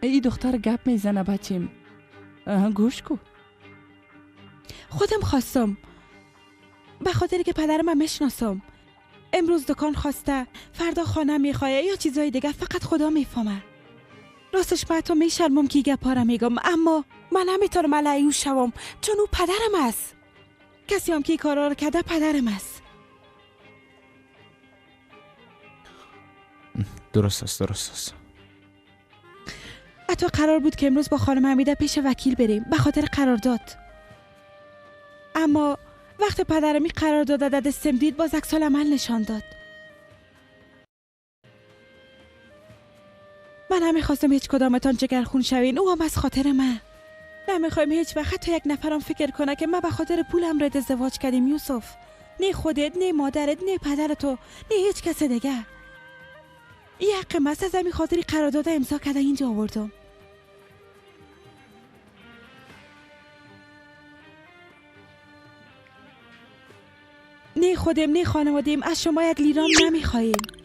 ای دختر گپ میزنه بچیم، گوش کو. خودم خواستم، به خاطر که پدرم میشناسم. امروز دکان خواسته، فردا خانه میخواه یا چیزای دیگه، فقط خدا میفهمه. راستش من تو میشرمم که گپا را میگم، اما من نمیتونم علیه او شوم چون او پدرم است. کسی هم که کارا رو کرده پدرم است. درست است، درست است. حتی قرار بود که امروز با خانم حمیده پیش وکیل بریم به خاطر قرارداد، اما وقت پدرمی قرار داده در دستم دید، باز عکس العمل نشان داد. من نمیخواستم هیچ کدامتان جگرخون شوین، او هم از خاطر من. نمیخوایم هیچ وقت حتی یک نفرم فکر کنه که من به خاطر پولم رد ازدواج کردیم یوسف. نه خودت، نه مادرت، نه پدرت و نه هیچ کس دیگه. این حق من از همین خاطری قرارداد امضا کرده اینجا آوردم. نه خودم نه خانوادیم از شما یک لیرام نمیخواهیم.